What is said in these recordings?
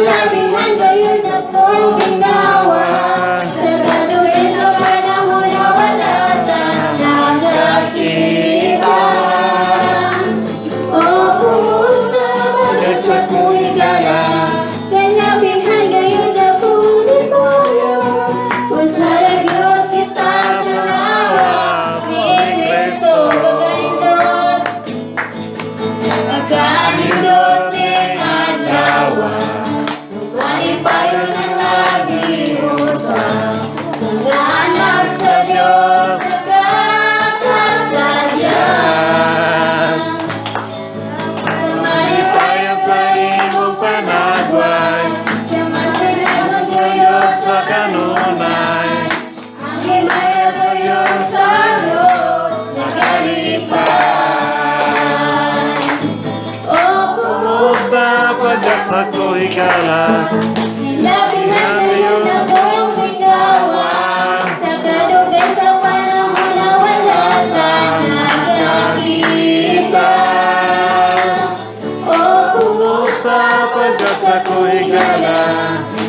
Kalabihan gayon akong gingawa sa kadugay sa panahon na wala ta nagakita. O kumusta pagkat sa kong higala? Kalabihan gayon akong lipayo kung sa ragyot kita sa lawas ni Kristo. Pagkanindot, pagkanindot ning adlaw, malipayon ang nagiusa, mga anak sa Diyos nagakasadya. Malipayon sa imong panagway, Kamasinag guyod sa kanunay, Ang himaya guyod sa Diyos nakalipay. O Kumusta padyak sa higala? Nilabihan gayon akong bigawa sa kadugay sa panahon na wala ka nagakita. O Kumusta padyak sa higala?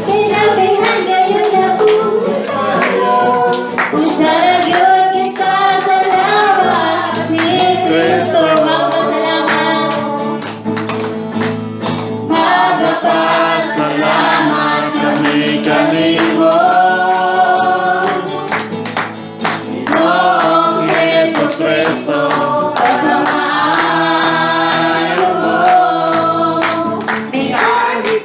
Kinabihan gayon akong kung sa ragyot kita sa lawas ni Kristo. Magpasalamat, magpasalamat kami kanimo, Ginoong Hesus Kristo, Pagmamaayo mo. Miagi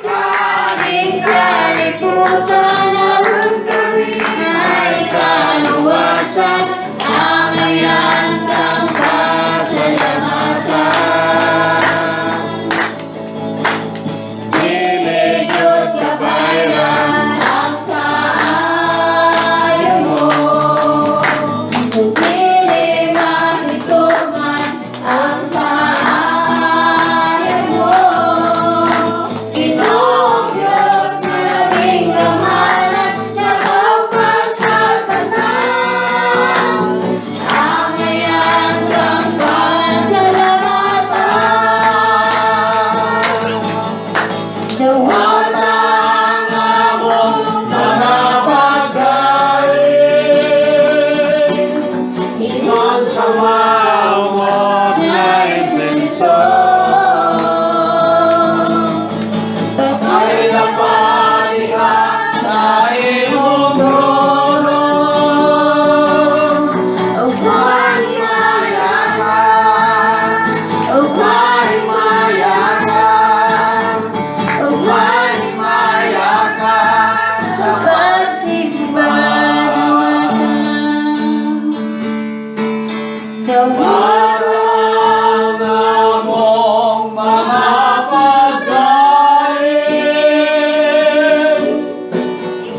ning kalibutan aron kami ay kaluwasan, angayan kang pasalamatan. Dili gyud kabayran ang kaayo mo. Kung dili mahigugman ang kaayo mo, Ginoong Diyos na labing gamhanan, labaw pa sa tanan, angayan kang pasalamatan. Dawata ang among mga pagkain, ingon sa mahumot nga insenso, ay napaniha sa imong trono. Ug Mahimaya ka, ug mahimaya ka, ug mahimaya ka sa pagsimba dawata. Para ang among mga pagkain,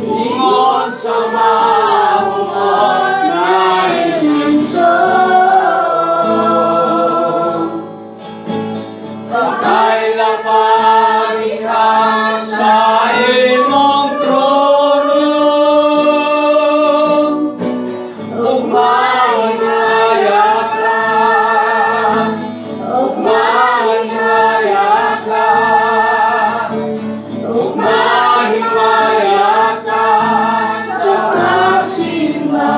ingon sa mahumot na insenso, Kay lapaniha sa imong trono, ug mahimaya ka, ug mahimaya ka, ug mahimaya ka sa pagsimba.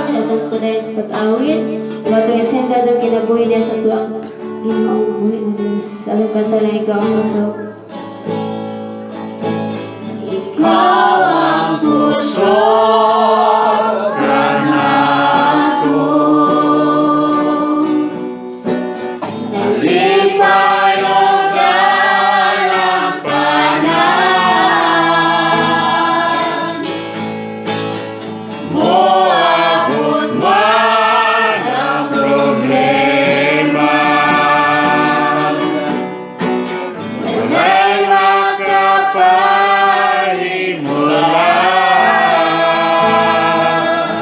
Dapat ko dahil sa pag-awit. Wato isenda ng kinabuhi niya sa tuang Ginoong buhi mo Diyos. Anong kanta na "Ikaw ang Kusog"? Ikaw ang kusog kanako. Lipay og dalampanan, moabot man ang problema, walay makapahimulan,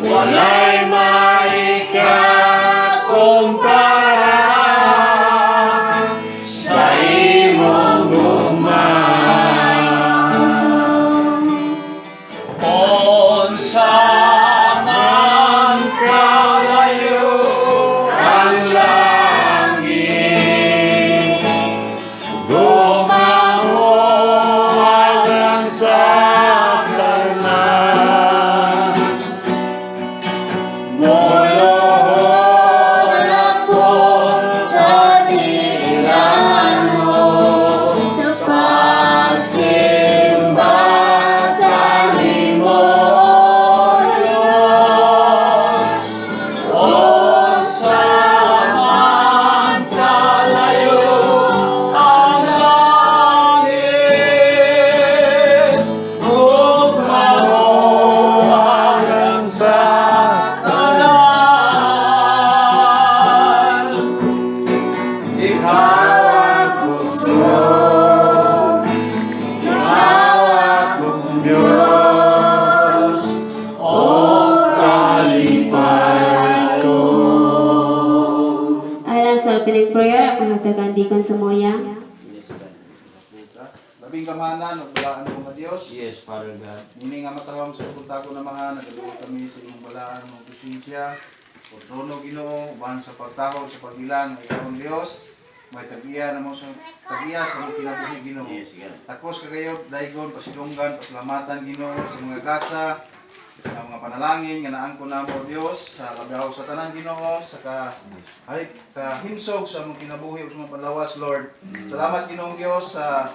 walay maikakumpara sa imong gugma. Unsa man kalayo ang langit, opening prayer, ang hatagan Deacon Samoya. Yes, God. Labing gamhanan ug balaan mo nga Dios. Yes, Father God. Nini nga matahom sa punta ko namahan, nagaduol kami sa imong balaan mong presensya. O trono, Ginoo, uban sa pagtahod sa pag-ila nga ikaw ang Dios. May tag-iya namo sa tag-iya sa among kinabuhi, Ginoo. Yes, God. Takos kagayo daygon pasidunggan pasalamatan, Ginoo, sa mga gasa, sa mga panalangin nga naangko namo, Dios, sa labaw sa tanan, Ginoo, sa ka ay sa himsog sa among kinabuhi ug sa mga panlawas, Lord. Salamat, Ginoong Dios, sa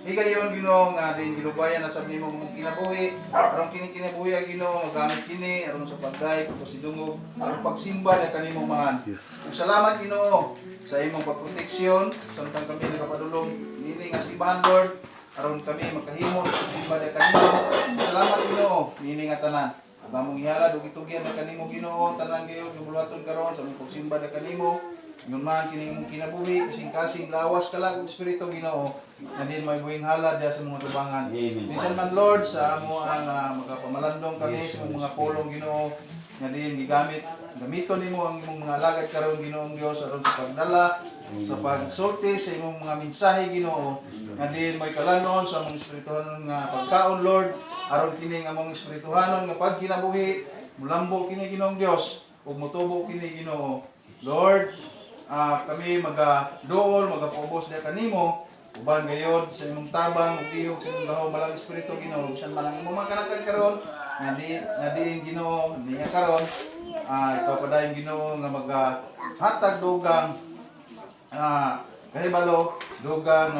higayon, Ginoo, nga din gilubayan na sa nimo mong kinabuhi aron kini kinabuhi ang Ginoo magamit kini aron sa pagday pasidungog aron pagsimba na kanimo man. Yes. Ug salamat, Ginoo, sa imong pagproteksyon samtang kami nagapadulong niini nga simbahan, Lord, aron kami makahimo sa pagsimba na kanimo. Salamat, Ginoo, niini nga tanan. Ug among ihalad ug itugyan na kanimo, Ginoo, tanan gayud nga buluhaton karon sa among pagsimba na kanimo. Ingon man kini imong kinabuhi kasing-kasing lawas, kalag ug espiritu, Ginoo, na din may buhing halad diha sa mga tubangan. Amen. Minsan man, Lord, sa amo ang magapamalandong kami sa imong mga pulong, Ginoo, nga diin gigamit gamiton nimo ang imong mga alagad karon, Ginoong Dios, aron sa pagdala sa pagsulti sa imong mga mensahe, Ginoo, nga diin may kalanon sa among espirituhanon nga pagkaon, Lord, aron kini nga among espirituhanon nga pagkinabuhi mulambo kini, Ginoong Dios, ug motubo kini, Ginoo. Lord, kami magaduol, magapaubos diha kanimo uban gayod sa imong tabang ug tihok sa imong gahom malang espiritu, Ginoo. Bisan man ang imong mga kanakan karon nga diin, Ginoo, niya karon ikaw padayon, Ginoo, nga magahatag dugang kahibalo, dugang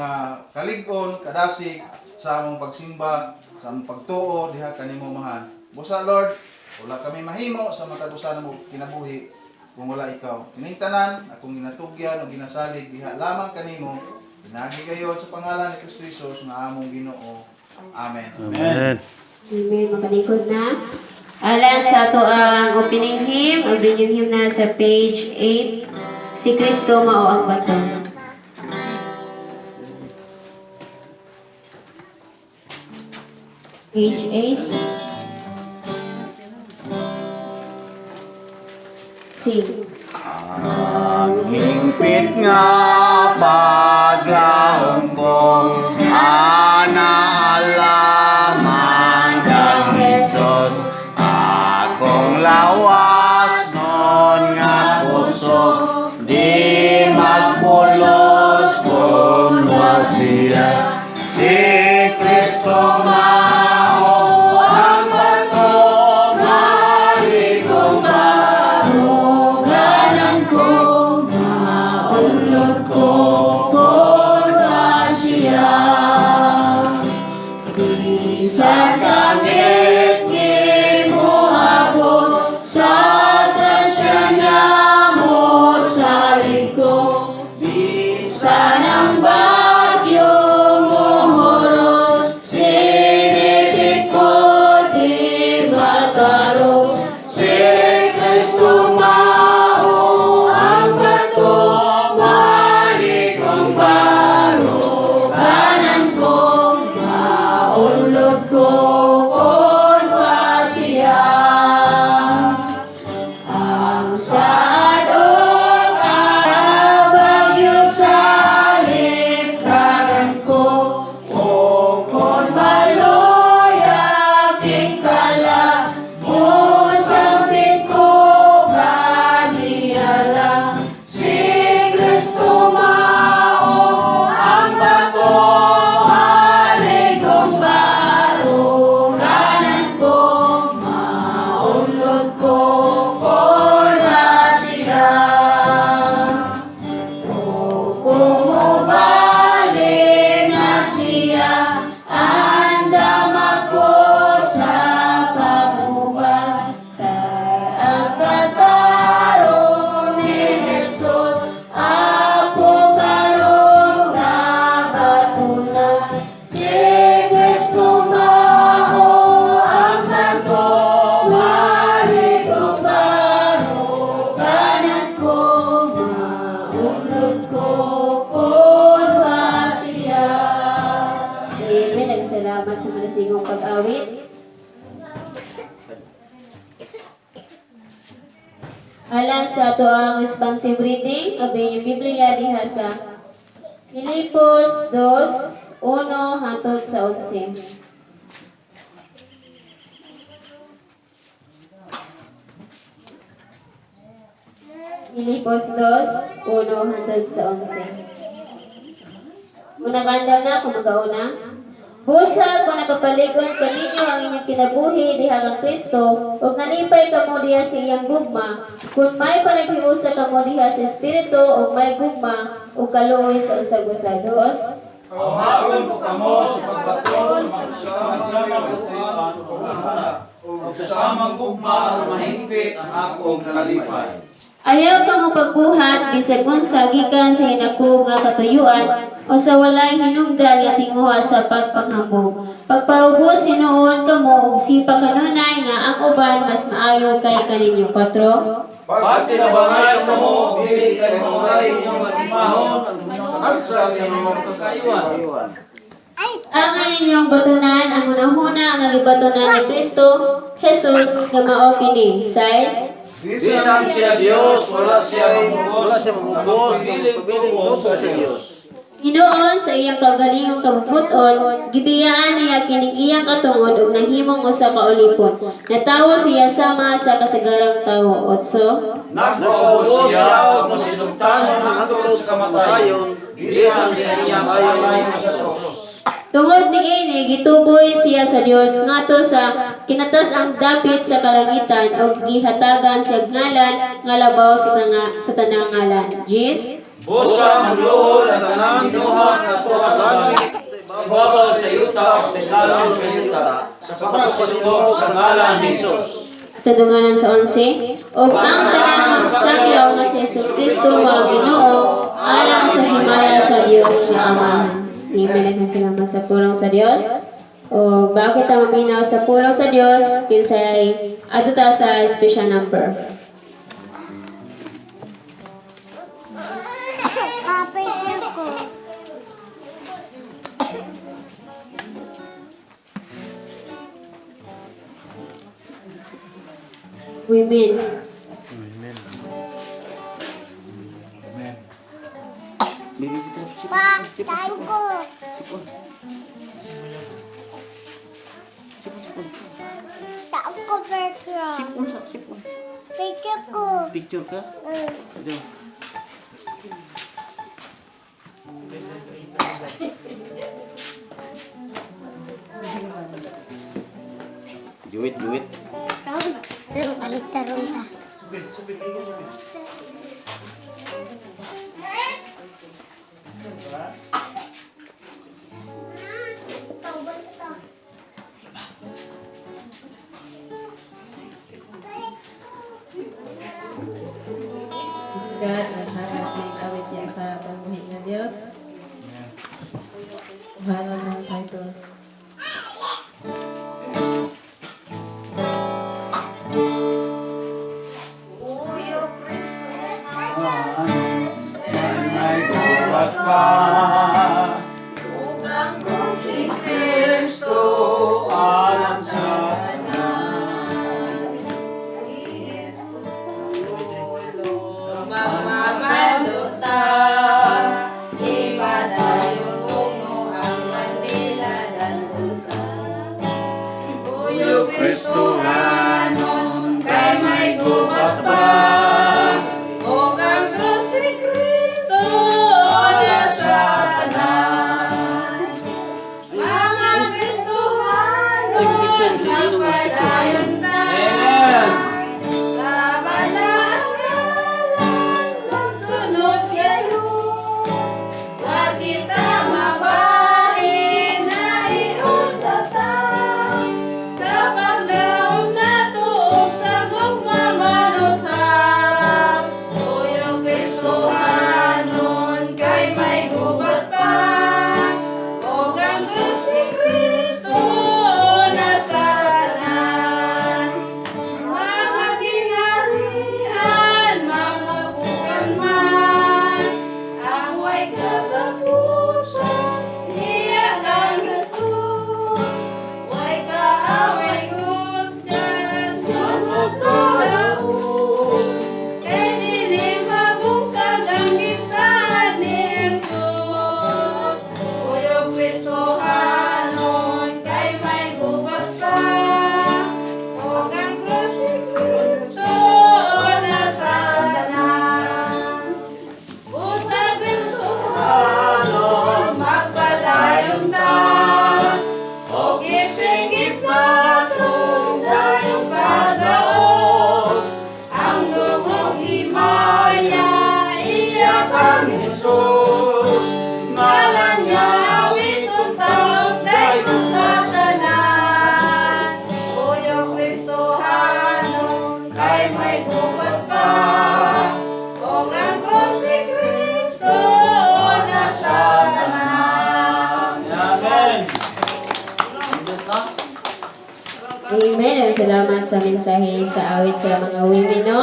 kalig-on, kadasig sa among pagsimba, sa among pagtuo diha kanimo mahan. Busa, Lord, wala kami mahimo sa matag usa namo kinabuhi kung wala ikaw. Kining tanan akong ginatugyan o ginasalig diha lamang kanimo pinaagi gayod sa pangalan ni Kristo Jesus nga among Ginoo. Amen. Amen. Amen. Makalikod na. Alang sa ato ang opening hymn, ang yung hymn na sa page 8, "Si Kristo Mao ang Bato." Page 8. Sing. Ang hingpit nga paglaom ko, ana lamang kang Jesus, akong lawas nun nga kusog, di magpulos kung wa siya. Si Kristo mao ang bato, maligong Tuganan ko, maunlod ko, ko Alang sa atoang responsive reading, abri yung Biblia diha sa Filipos 2:1 hangtod sa 11. Filipos 2:1 hangtod sa 11. Una kanda na kung magauna. Busa kung nagapaligon kaninyo ang inyong kinabuhi diha kang Kristo ug nalipay kamo diha sa iyang gugma, kung may panaghiusa kamo diha sa Espiritu ug may gugma ug kaluoy sa usag-usa. Dos. Kauhagon ko kamo sa pagbaton sa Sama buuan ug sa samang gugma aron mahingpit ang akong kalipay. Ayaw kamo pagbuhat bisag unsa gikan sa hinakog nga katuyuan o sa walay hinungdan nga tinguha sa pagpanghambog. Pagpaubos hinuon kamo og sipa kanunay nga ang uban mas maayo kay kaninyo. 4. Pagtinabangay kamo, dili kay mauray inyong imahon ang sa inyong kagayuan. Ang inyong batunan, ang hunahuna nga gibatunan ni Kristo Jesus nga mao kini. 6. Bisan siya Dios, wala siya mamugos, pabiling tubo sa Dios. Hinuon sa iyang kaugalingong kabubut-on, gibiyaan niya kining iyang katungod ug nahimong usa ka ulipon. Natawo siya sama sa kasagarang tawo. 8. Nagpaubos siya ug masinugtanon hangtod sa kamatayon, bisan siya iyang patay sa krus. Tungod niini gituboy siya sa Dios ngadto sa kinatas ang dapit sa kalangitan ug gihatagan siya ngalan nga labaw sa tanang ngalan. Jis. Busa magluod ang tanang ginuhat ngadto sa langit, sa ibabaw sa yuta ug sa ilalim sa yuta, sa pagpasubok sa ngalan ni Jesus. Sa dunganan sa 11, ug ang tanang magsagyaw nga si Jesus Kristo mao ang Ginoo alang sa himaya sa Dios nga Amahan. Amen. Daghang salamat sa pulong sa Dios. O bakit ang maminaw sa pulong sa Dios kinsay adto ta sa special number. Kapit ko. Women. Amen. Pa, tayo ko. Tayo ko, Petro. Sipon sa sipon. Picture ko. Picture ka? Mm. Ito. Duit, duit. Balik tarong ta. God, ang harap may awit niya sa pagbuhi ng Diyos. Uhalan ng title. May buhat pa. Si Kristo alang sa Magmamaluta, ipadayon kuno ang Mandela daluta. Uyo Kristohanon, kay may gubat pa. Ug ang krus ni Kristo na sa. May gubat pa. Kung ang krus ni Kristo nasa tanan. Amen. Amen. Ug salamat sa mensahe sa awit sa mga women, no?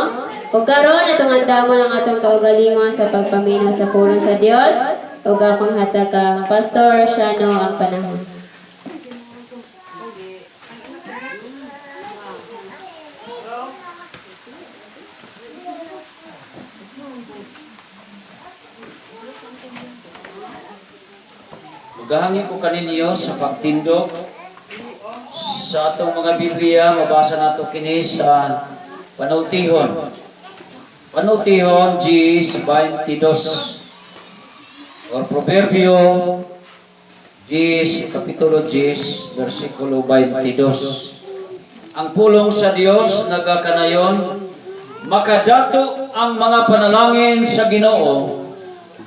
Ug karon atong andamon ang atong kaugalingon sa pagpaminaw sa pulong sa Dios. Ug akong hatag kang Pastor Shano ang panahon. Magahangin ko kaninyo sa pagtindog sa atong mga Biblia, mabasa nato kini sa Panultihon. Panultihon 10:22 or Proverbio 10, Kapitulo 10, versikulo 22. Ang pulong sa Dios nagakanayon, makadato ang mga panalangin sa Ginoo,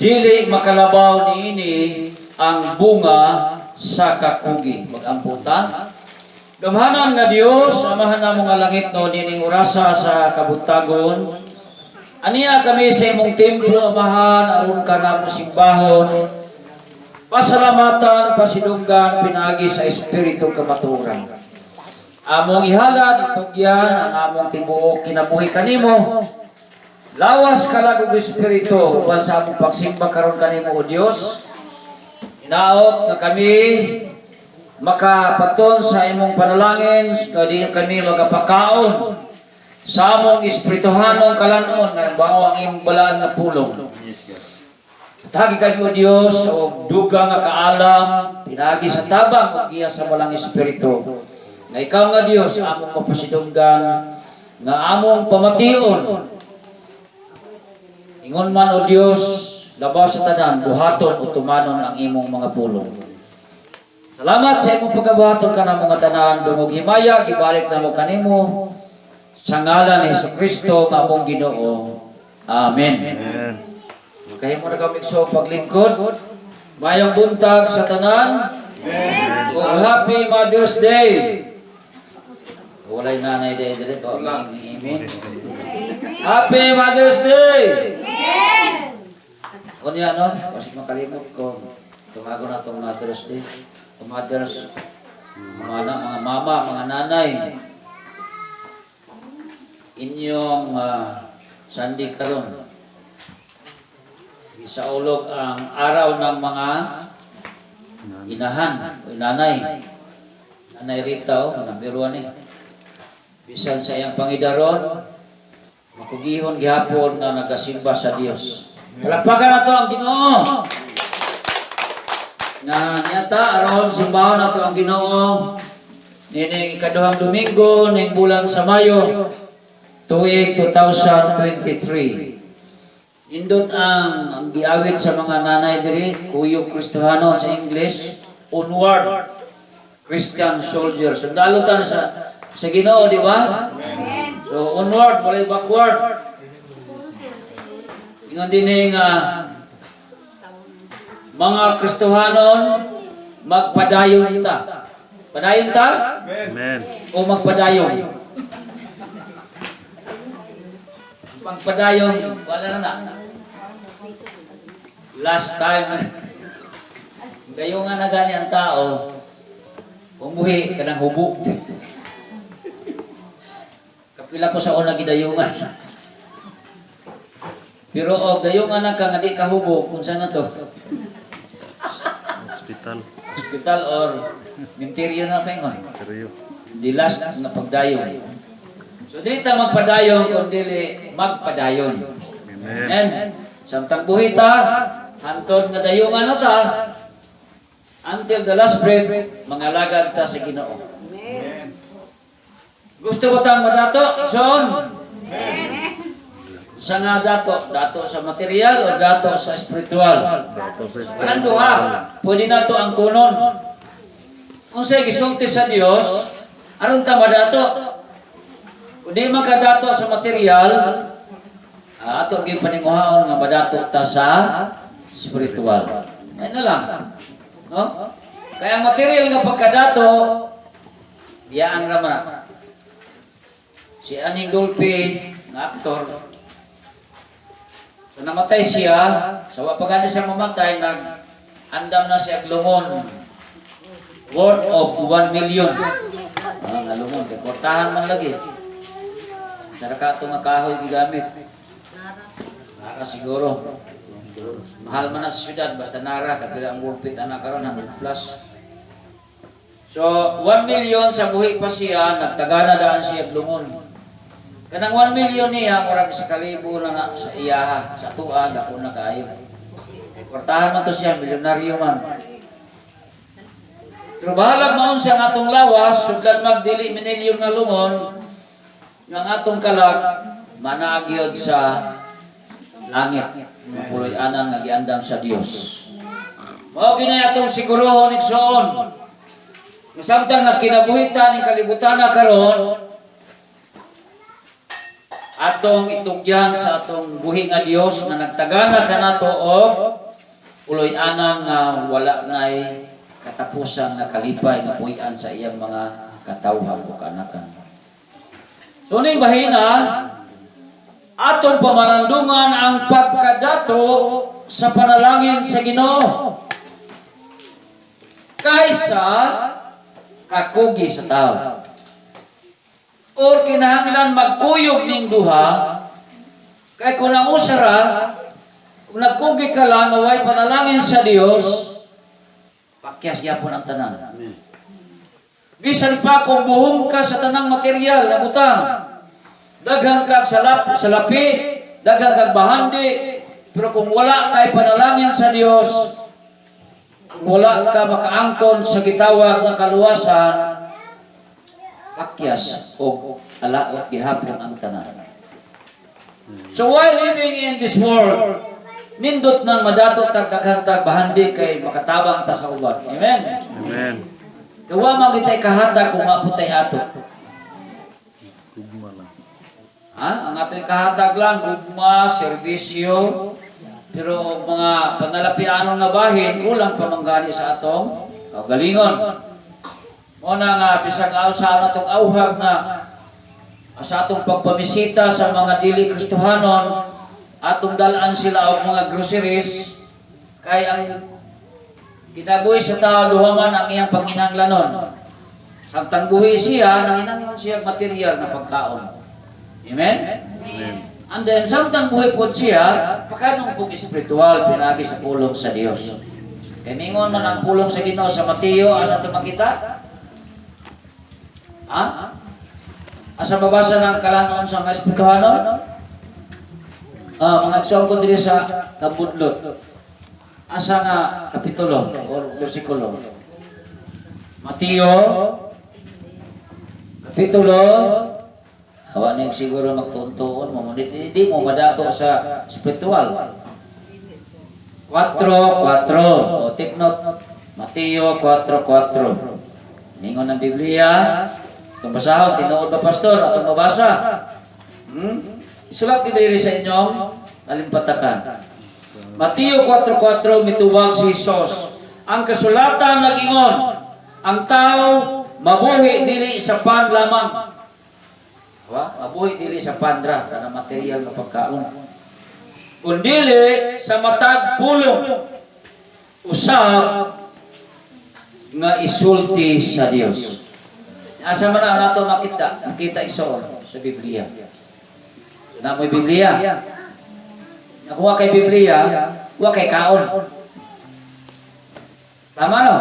dili makalabaw niini ang bunga sa kakugi. Magampo ta. Gamhanan nga Dios, Amahan namo nga langit no nining orasa sa kabuntagon. Aniya kami sa imong templo, Amahan, aron ka namo simbahon. Pasalamatan, pasidunggan, pinaagi sa espiritu kamatuoran. Among ihalad, itugyan, ang among tibuok kinabuhi kanimo. Lawas kalag ug espiritu uban sa among pagsimba karon kanimo o Dios. Hinaot nga kami makapaton sa imong panalangin, nga di kami magapakaon sa among espirituhanong kalanon nga bao ang imong balaan nga pulong. Tagi kami o Dios og dugang nga kaalam pinaagi sa tabang ug giya sa balang espiritu. Nga ikaw nga Dios among mapasidunggan nga among pamation. Ingon man o Dios, labaw sa tanan buhaton o tumanon ang imong mga pulong. Salamat sa imong pagabuhaton kanang mga tanan dungog himaya gibalik namo kanimo sa ngalan ni Hesukristo nga among Ginoo. Amen. Amen. Kahimo na kami sa paglingkod. Mayong buntag sa tanan. Ug happy Mother's Day. Walay nanay day diri ko. Amen. Happy Mother's Day. Amen. Unya no, kasi makalimot ko. Tumago na tong Mother's Day. Mothers, mga anak, mga mama, mga nanay. Inyong Sunday karon. Isaulog ang araw ng mga inahan o nanay. Nanay Rita, oh, number 1 eh. Bisan sa iyang pangidaron, makugihon gihapon na nagasimba sa Dios. Palakpakan nato ang Ginoo. Na niyata aron simbahon nato ang Ginoo nining ikaduhang Domingo ning bulan sa Mayo tuig 2023. Indot ang giawit sa mga nanay diri, Kuyog Kristohano sa English, onward Christian soldier. Sundalo ta sa Ginoo, di ba? So onward, walay backward. Ingon din eh nga mga Kristohanon magpadayon ta. Padayon ta Amen. o magpadayon? Magpadayon, wala na na. Last time na. Gayo nga na gani ang tao, kung buhi ka ng hubo. Kapila ko sa una gidayungan. Pero og dayungan na ka nga di ka hubo, kung saan na to? Hospital. Hospital or minteryo na paingon. Seryo. The last na pagdayon. So dili ta magpadayon kun dili magpadayon. Amen. Amen. Samtang buhi ta, hantod nga dayungan na ta, until the last breath, mangalagad ta sa Ginoo. Amen. Gusto ba tang madato? Son? Sa nga dato? Dato sa material o dato sa spiritual? Dato sa Walang duha. Pwede na to ang kunon. Kung sa'y gisulti sa Dios, aron ta madato. Kung di man kadato sa material, ato gyud paninguhaon nga madato ta sa spiritual. Ayun na lang. No? Kaya ang material nga pagkadato, biyaan ra man na. Si Aning Gulpi, Nga aktor. So namatay siya, sa wa pa gani siya mamatay, nag andam na siya og lungon. Worth of 1 million. Ah, nga lungon, kay kwartahan man lagi. Sara ka ato nga kahoy gigamit. Nara siguro. Mahal man na sa syudad, basta nara, kapila ang worth it ana karon 100 plus. So, 1 million sa buhi pa siya, nagtagana daan siya og lungon. Kanang 1 million niya, murag sa kalibo na na sa iyaha, sa tuwa, dako na kaayo. Kwartahan man to siya, milyonaryo man. Pero bahalag maon siya ang atong lawas, sudlan magdili minilyon nga lungon, nga ang atong kalag, managyod sa langit. Mapuloy anan nga giandam sa Dios. Mao gini atong siguruhon, igsoon. Nga samtang nagkinabuhi ta ning kalibutan na karon, atong itugyan sa atong buhi nga Dios nga nagtagana kanato og puloy-anan nga wala nay katapusan nga kalipay nga puy-an sa iyang mga katawhan o kaanakan. So ning bahina, atong pamalandungan ang pagkadato sa panalangin sa Ginoo kaysa kakugi sa tao. Or kinahanglan magkuyog ning duha kay kung nausara, kung nagkugi ka lang nga way panalangin sa Dios, pakyas gyapon ang tanan. Bisan pa kung buhong ka sa tanang material na butang, daghan kag salap, salapi, daghan kag bahandi, pero kung wala kay panalangin sa Dios, kung wala ka makaangkon sa gitawag nga kaluwasan, pakyas og alaot gihapon ang tanan. So while living in this world, nindot nang madato tag daghan tag bahandi kay makatabang ta sa uban. Amen. Amen. Kay wa man kitay kahatag kung wa pud tay ato. Gugma lang. Ha? Ang ato'y kahatag lang, gugma, serbisyo, pero og mga panalapianon nga bahin, kulang pa man gani sa atong kaugalingon. Mo na nga bisag aw sa atong auhag na sa atong pagpamisita sa mga dili Kristohanon, atong dalaan sila og mga groceries kay ang kinabuhi sa tao duha man ang iyang panginahanglanon. Samtang buhi siya, nanginahanglan siya og material na pagkaon. Amen? Amen. And then, samtang buhi po siya, pakanong pong espiritual, pinagi sa pulong sa Dios. Kay mingon man ang pulong sa Ginoo sa Mateo, asa ito makita? Ha? Asa mabasa ng kalanon sa mga espirituhanon? Ah, mga igsoon ko diri sa kabudlot. Asa nga kapitulo or bersikulo? Mateo kapitulo. Hawa na yung siguro magtuon-tuon mo, ngunit hindi mo madato sa spiritual. 4:4. O, take note. Mateo 4:4. Ningon ng Biblia. Itong basahon, tinuod ba, pastor? Atong mabasa. Isulat din sa inyong kalimpatakan. Mateo 4:4, mituwag si Jesus. "Ang kasulatan nag-ingon, ang tao mabuhi dili sa pan lamang." Wa, mabuhi dili sa pandra, kana material nga pagkaon. Kundili sa matag pulong usab nga isulti sa Dios. Asa man na nato makita? Makita igsoon sa Biblia. Na mo'y Biblia. Nakuha kay Biblia, wa kay kaon. Tama, no?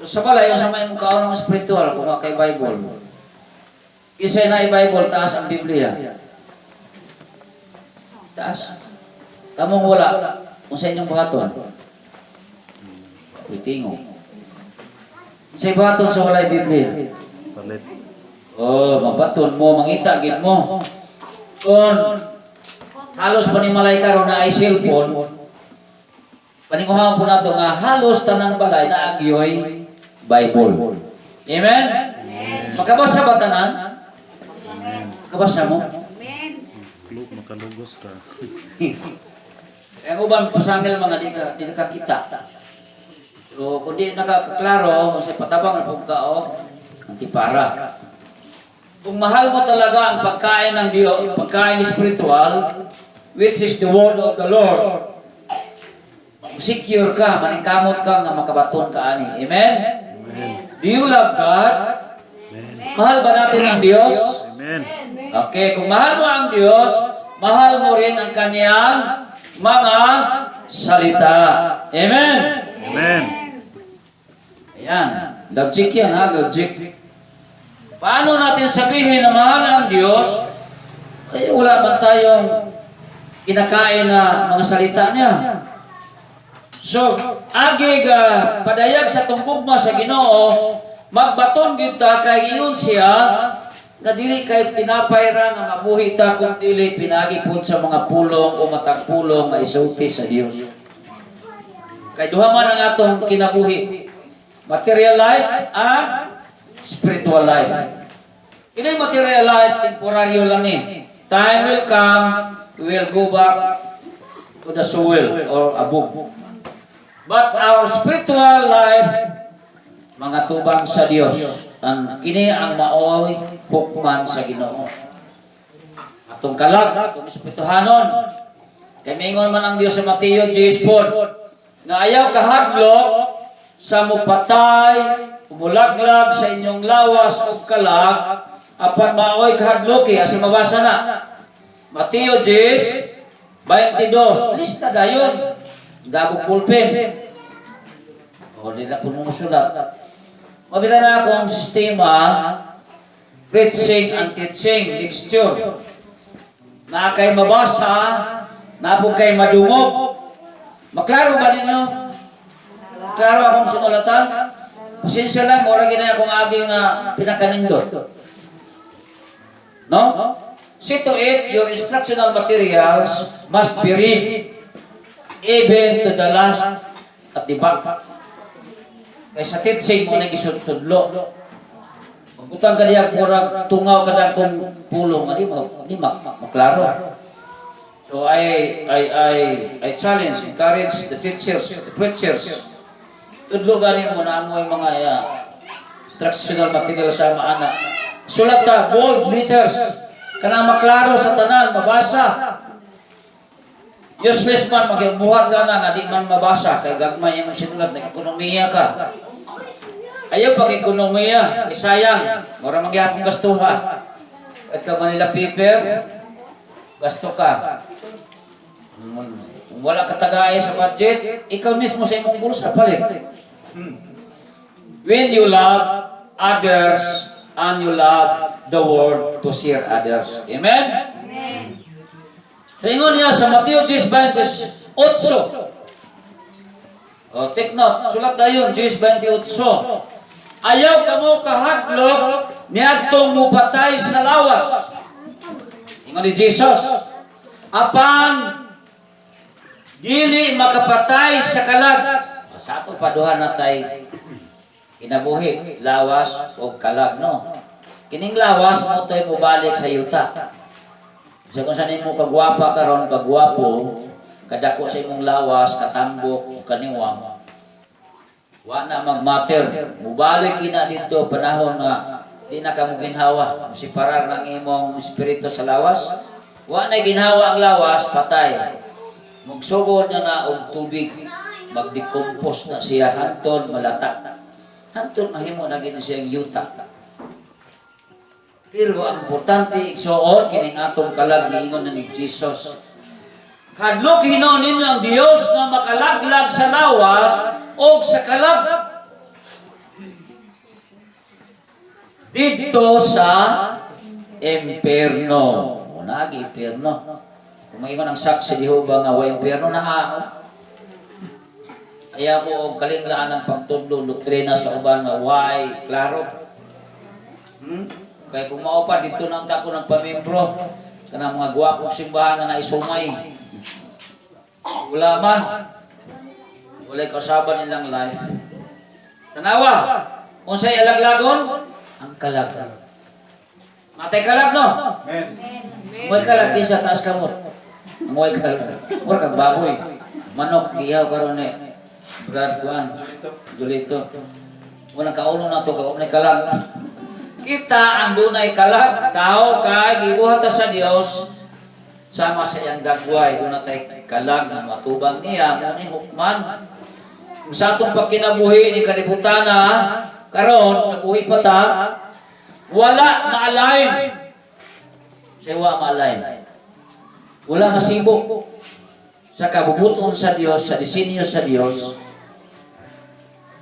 So sa balay, yung sa may mong kaon ng spiritual, kung wa kay Bible. Isa na Bible, taas ang Biblia. Taas. Kamong wala, kung sa inyong buhaton. Uy, tingo. Sa buhaton sa walay Biblia. Palit. Oh, mabaton mo, mangita gid mo. Kung halos panimalay karon na ay cellphone, paninguhaan po nato nga halos tanang balay na agyoy Bible. Amen? Makabasa ba tanan? Makabasa mo? Makalugos ka. Ang uban pasangil mga di nakakita. So kung di nakakaklaro, sa patabang na pagka o antipara. Kung mahal mo talaga ang pagkain ng Diyos, pagkain spiritual, which is the word of the Lord, secure ka, maningkamot ka nga makabaton ka ani. Amen? Do you love God? Mahal ba natin ang Diyos? Amen. Okay, kung mahal mo ang Diyos, mahal mo rin ang kanyang mga salita. Amen? Amen. Ayan. Logic yan ha, logic. Paano natin sabihin na mahal ang Diyos? Eh, wala man tayong kinakain na mga salita niya. So, agi ga padayag sa atong gugma sa Ginoo, magbaton gyud ta kay ingon siya na dili kay tinapay ra nga mabuhi ta kung dili pinaagi pud sa mga pulong o matag pulong nga isulti sa Dios. Kay duha man ang atong kinabuhi. Material life and spiritual life. Kini material life, temporaryo lang ni. Time will come, we will go back to the soil or abog. But our spiritual life, mga tubang sa Dios, ang kini ang maoy hukman sa Ginoo. Atong kalag, atong espirituhanon. Kay mingon man ang Dios sa Mateo 10, nga ayaw kahadlok sa mupatay, umulaglag sa inyong lawas ug kalag, apan maoy kahadloki, asa mabasa na. Mateo 10:22. Lista dayon. Gabog pulpen. O, di na po sulat. Mabita na akong sistema, preaching and teaching, mixture. Na kay mabasa, na po kay madungog. Maklaro ba ninyo? Klaro akong sinulatan? Pasensya lang, mura gina akong aging pinakanindot. No? See to it, your instructional materials must be read even to the last at the back. Kay sa teaching mo na gisudtudlo. Magbutang ka diya, murag tungaw ka na kung pulong, di mo, di maklaro. So I challenge, encourage the teachers, the preachers. Tudlo gani mo na mo yung mga instructional material sa maana. Sulat ta, bold letters. Kanang maklaro sa tanan, mabasa. Useless man, magbuhat ka na nga di man mabasa. Kay gagmay yung sinulat, nag-ekonomiya ka. Ayaw pag ekonomiya, isayang. Mura mangyapong gastuha. At ka Manila paper, gasto ka. Kung wala ka tagay sa budget, ikaw mismo sa imong bulsa palit. When you love others and you love the world to share others. Amen? Amen. Sa ingon niya sa Mateo 10:28. Oh, take note, sulat dayon 10:28. Ayaw kamo kahadlok niadtong mupatay sa lawas. Ingon ni Jesus, apan dili makapatay sa kalag. Sa ato pa duha na tay kinabuhi, lawas o kalag, no? Kining lawas mo to'y mobalik sa yuta. Sa kung saan mo kagwapa karon, kagwapo, kadako sa imong lawas, katambok, kaniwang, wa na magmatter. Mubalik kina dito panahon nga di na ka mo ginhawa. Separar ng imong espiritu sa lawas. Wa na ginhawa ang lawas, patay. Magsugod na na og tubig, magdecompose na siya hantod malata. Hantod mahimo na gini siyang yuta. Pero ang importante igsuon kining atong kalag giingon na ni Jesus. Kadlok hinuon ninyo ang Dios nga makalaglag sa lawas o sa kalag didto sa impierno. Nagi impierno. Kung maingon ang saksi di ba nga wa impierno na ayaw mo og kalinglaan ang pagtudlo doktrina sa uban nga why klaro. Kay kung mao pa dito nang tako ng pamembro kanang mga gwapong simbahan na naisumay. Wala man. Walay kausaban nilang life. Tanawa, unsay alaglagon? Ang kalag. Matay kalag, no? Amen. Way kalag kinsa taas kamot. Ang way kalag. Mura kag baboy. Manok gihaw karon ni Brad Juan. Dito. Julito. Walang kaulo na to, kaum na kalag. Kita ang dunay kalag, tao kay gibuhat ta sa Dios sama sa iyang dagway, duna tay kalag nga matubang niya, mo ni hukman. Kung sa atong pagkinabuhi ni kalibutana, karon sa buhi pa ta, wala ma-align. Sa wa ma-align. Wala masibo sa kabubuton sa Dios, sa disenyo sa Dios.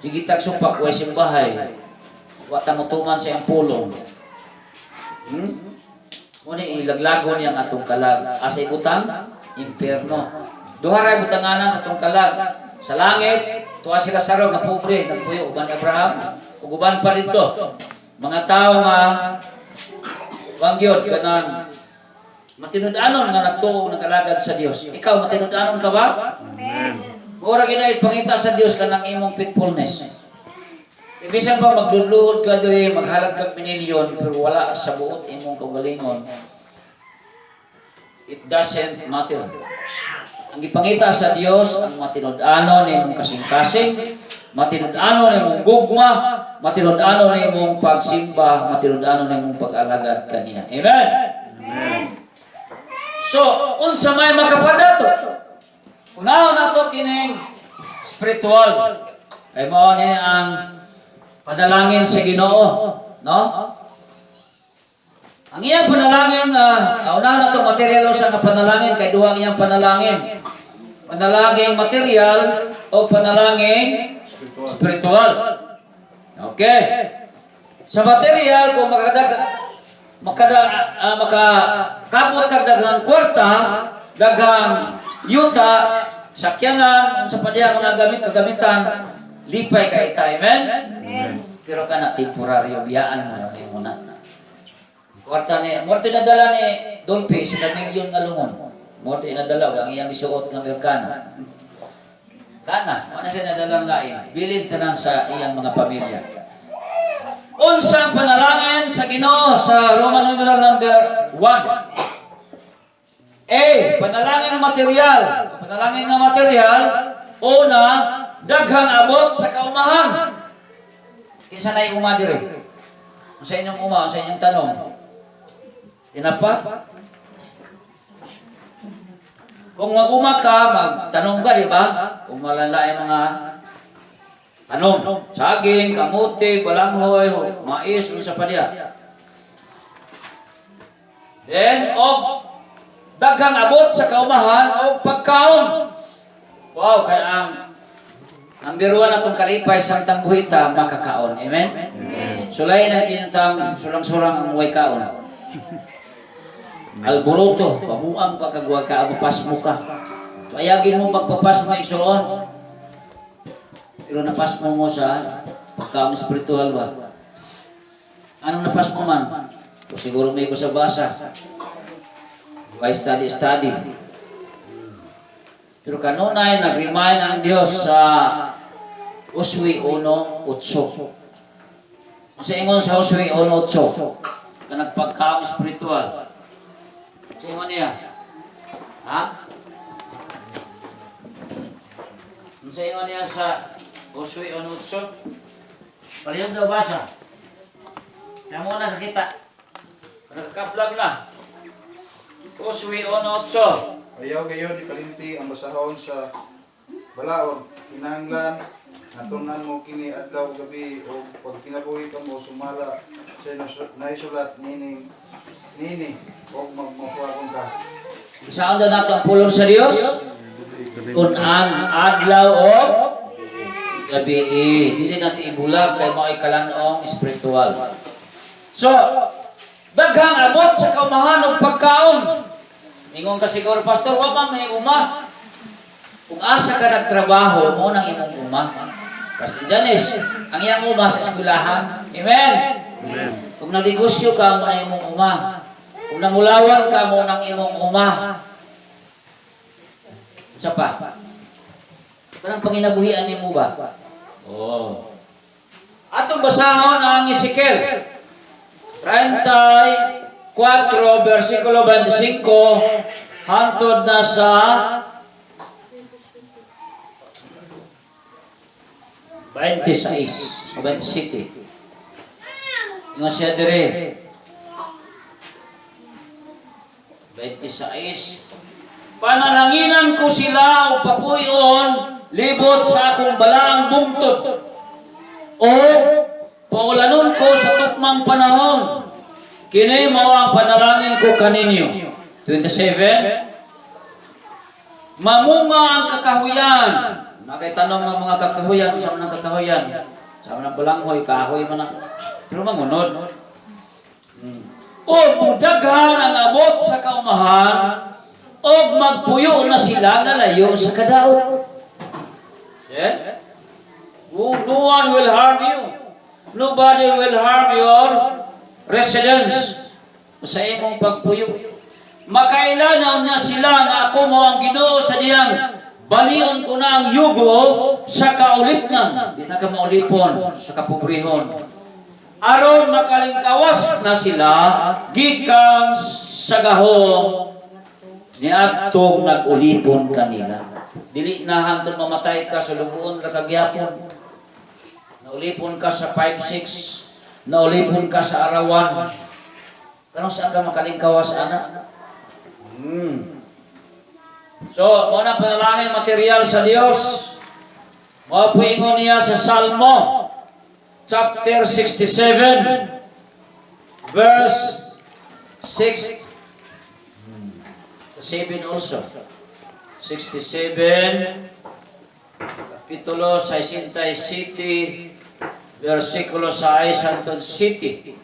Sige tag supak, way simbahay. Wa ta motuman sa iyang pulong. Muna ilaglagon niya ang atong kalag. Asa ibutang? Impierno. Duha ra butanganan sa atong kalag. Sa langit, tuwa sila sa nga pobre, nagpuyo uban ni Abraham, ug uban pa dito. Mga tao nga wangyod kanang matinud-anon nga nagtuo nagkalagad sa Dios. Ikaw, matinud-anon ka ba? Amen. Mura ginay pangita sa Dios kanang imong faithfulness. Ibisan pa magluluhod ka diri, maghalad kag minilyon, pero wala sa buot imong kaugalingon. It doesn't matter. Ang gipangita sa Dios ang matinud-anon nimong kasing-kasing, matinud-anon nimong gugma, matinud-anon nimong pagsimba, matinud-anon nimong pag-alagad kaniya. Amen. So, unsa may makapadato? Unahon nato kining spiritual. Kay mao ni ang panalangin sa Ginoo, no? Ang iyang panalangin, unahan nato material sa nga panalangin, kay duha ang iyang panalangin. Panalangin material o panalangin Spiritual. spiritual. Okay. Sa material, kung makakabot kag daghang kwarta, daghang yuta, sakyanan, unsa pa diha kung nagamit kagamitan, lipay ka ita. Amen? Amen. Pero kana temporaryo, biyaan mo lang mo na. Kwarta ni, mo tinadala ni Dolphy sa milyon nga lungon. Mo tinadala ang iyang gisuot nga Amerikana. Kana, wala siya nadalang lain. Bilin tanan sa iyang mga pamilya. Unsang panalangin sa Ginoo sa Roman numeral number 1. A, panalangin ng material. Panalangin ng material, una, daghang abot sa kaumahan. Kinsa na'y uma diri? Sa inyong uma, sa inyong tanong. Tinapa? Kung mag-uma ka, magtanong ka, di ba? Kung malala yung mga tanong. Saging, kamuti, balanghoy, mais, unsa pa diya. Then, og daghang abot sa kaumahan og pagkaon. Wow, kaya ang number one atong kalipay samtang buhita makakaon. Amen? Amen. Sulay na tinatang surang-surang ang way kaon. Alboroto, pamuang pagkagwa ka, mapasmo ka. So, ayagin mo magpapasmo isuon. Pero napasmo mo sa pagkaon spiritual ba? Anong napasmo man? O siguro may basa-basa. Why study, study. Pero kanunay, nag-remind ang Diyos sa Josue 1:8. Sa ingon sa Josue 1:8, na nagpagkaon spiritual. Sa ingon niya, ha? Sa ingon niya sa Josue 1:8, palihog daw basa. Kaya mo na nakita. Nagkakaplag na. Josue 1:8. Ayaw gayon ikalimti ang basahon sa balaod. Kinahanglan natunan mo kini adlaw ug gabi o pagkinabuhi kamo sumala sa naisulat nining nini og magmapuagon ka. Saan daw nato ang pulong sa Dios? Kung ang adlaw o gabi, dili natin ibulag kay mao'y kalan-ong spiritual. So, daghang abot sa kaumahan og pagkaon. Ingon ka siguro, "Pastor, wa man may uma." Kung asa ka nagtrabaho, mo nang imong uma. Pastor Janice, ang iyang uma sa eskwelahan. Amen? Amen. Kung nagegosyo ka, mo na imong uma. Kung namulawan ka, mo nang imong uma. Unsa pa? Kanang panginabuhian nimo ba? Oh. Atong basahon ang Ezekiel 34 versikulo 25 hantod na sa 26 o 27. Ingon siya dire. 26. Panalanginan ko sila og papuyon libot sa akong balaang bungtod. O paulanon ko sa tukmang panahon. Kini mao ang panalangin ko kaninyo. 27. Mamunga ang kakahuyan. Nakaitanong ng mga kakahuyan, sa mga kakahuyan. Sa mga balanghoy, kahoy man na. Pero mangunod. O mudaghan ang abot sa kaumahan, o magpuyo na sila nga layo sa kadaot. Yeah? No one will harm you. Nobody will harm your residence sa imong pagpuyo. Makaila na sila nga ako mao ang Ginoo sa diyang balion ko na ang yugo sa kaulipnan. Di na ka maulipon sa kapobrehon. Aron makalingkawas na sila gikan sa gahom niadtong nag-ulipon kanila. Dili na hantod mamatay ka sa lugoon ra kagyapon. Naulipon ka sa 5-6, naulipon ka sa arawan. Kanang saan ka makalingkawas, ana? So, mao na panalangin material sa Dios. Mao po ingon niya sa Salmo, chapter 67, verse 6, 7 also. 67, Kapitulo 67, versikulo 6 hangtod 7.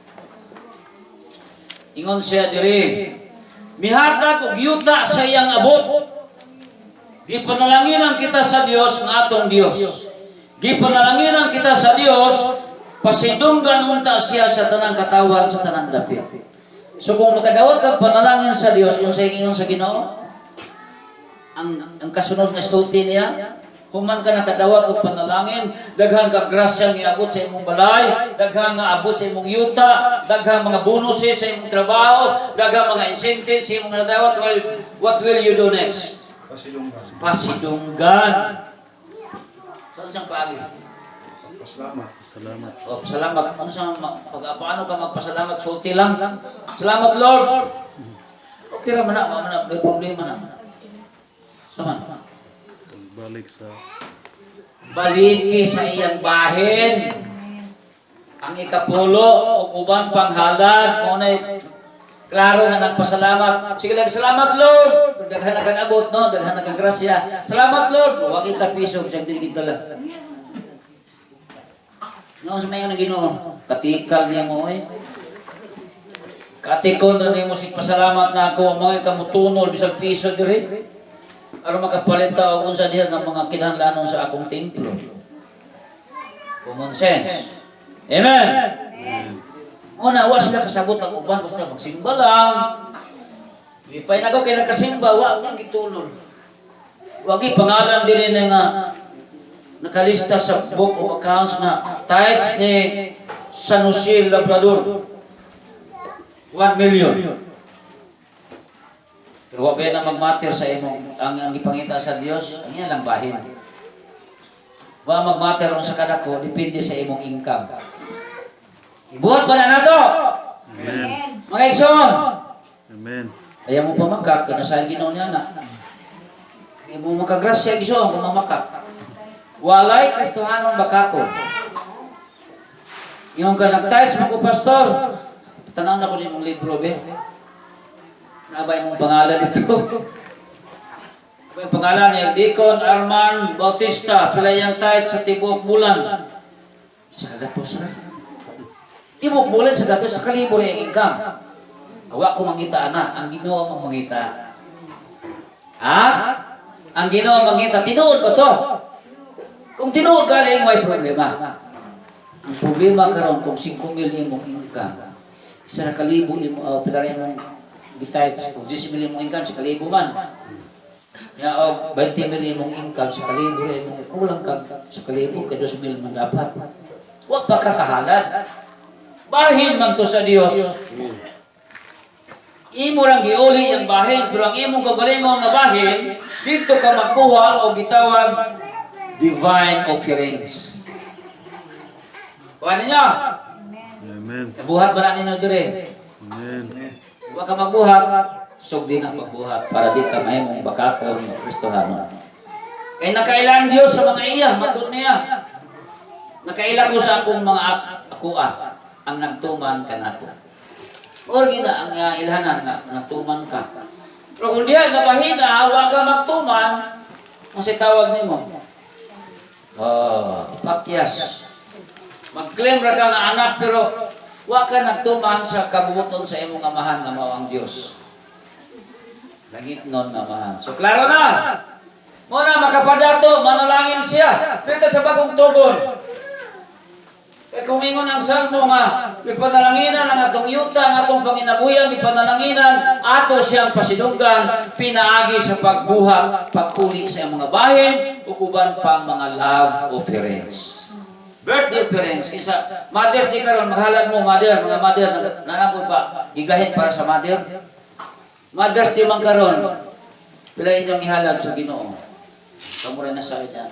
Ingon siya diri, mihatag og yuta sa iyang abot. Gipanalanginan kita sa Dios nga atong Dios. Gipanalanginan kita sa Dios, pasidunggan unta siya sa tanang katawan, sa tanang dapit. So kung makadawat ka panalangin sa Dios, kung sa ingon sa Ginoo, ang kasunod na sulti niya, human ka nakadawat og panalangin, daghan ka grasya nga iabot sa imong balay, daghan nga abot sa imong yuta, daghan mga bonuses sa imong trabaho, daghan mga incentives sa imong nadawat, well, what will you do next? Pasidunggan. Pasidunggan. Saan siyang paagi? Pasalamat. Salamat. Oh, salamat. Ano sa pag paano ka magpasalamat? Sulti lang. Salamat, Lord. Okay ra man na, wa man na, may problema na. Sama. Balik sa Baliki sa iyang bahin. Ang ikapulo ug uban pang halad mo na klaro nga nagpasalamat. Sige lang, salamat, Lord. Daghan na kang abot, no? Daghan na kang grasya. Salamat, Lord. Wa ka piso siyang dili dala. Nga sa mayon ng Ginoo, katikal niya mo eh. Katikon na nimo sig pasalamat na ako mga kamutunol bisag piso diri. Aron makapalit ta og unsa diha nga mga kinahanglanon sa akong templo. Common sense. Amen. Una, wa sila kasabot ng uban basta magsimba lang. Lipay na ko kay nakasimba, wa nga gitulol. Wa gi pangalan diri na nga nakalista sa book of accounts na tithes ni San Jose Labrador. 1 million. Pero wa ba na magmatter sa imong ang gipangita sa Dios, ang iya lang bahin. Wa magmatter unsa kadako, depende sa imong income. Ibuhat pa na nato. Amen. Mga igsoon, Amen. ayaw mo pa makak, kaya sa Ginoo niya na. Di mo makagrasya igsoon kung mamakak. Walay Kristohanon bakako. Yung ka nag-tithes mo ko, pastor. Tanaw na ko nimong libro, be. Naabay mong pangalan dito. May pangalan ni Deacon Arman Bautista, pila iyang tithe sa tibuok bulan? Sa kagatos ra. Tibuok bulan sa gatos sa kalibo rin ang income. Awa ko mangita ana, ang Ginoo ang mangita. Ha? Ang Ginoo ang mangita, tinuod ba to? Kung tinuod galing, may problema. Ang problema karon kung 5 mil imong income, 1,000 imo pila rin imong gitithes, kung 10 mil imong income, sa kalibo man. Ya og 20 mil imong income, sa kalibo rin imong kulang kag sa kalibo kay 2 mil man dapat. Wa pa ka kahalad. Bahin man to sa Dios. Imo lang giuli ang bahin, pero ang imong kagalingon nga bahin, dito ka makuha og gitawag divine offerings. Kuha ninyo? Amen. Buhat ba na ninyo dire? Amen. Wa ka magbuhat, sugdi na pagbuhat para di ka mahimong bakakon Kristohanon. Kay nakailang Dios sa mga iya, matud niya. Nakaila ko sa akong mga akoa ang nagtuman kanako. Or gina ang ilhanan nga nagtuman ka. Pero kung diha nga bahina, wa ka magtuman, ang tawag nimo? Oh, pakyas. Mag-claim ra ka nga anak pero wa ka nagtuman sa kabuoton sa imong amahan nga mao ang Dios. Langit nun nga amahan. So klaro na. Mo na makapadato, manalangin siya. Dito sa bagong tugon. Kay kung ingon ang salmo nga, ipanalanginan ang atong yuta, ang atong panginabuyan, ipanalanginan, ato siyang pasidunggan, pinaagi sa pagbuhat, pagkuli sa iyang mga bahin, ug uban pang mga love offerings. Birthday offerings, isa, Mother's Day karon, maghalad mo, mother, mga mother, nanapod ba, gigahin para sa mother? Mother's Day man karon, pila inyong ihalad sa Ginoo? Kamo rin na sa inyo.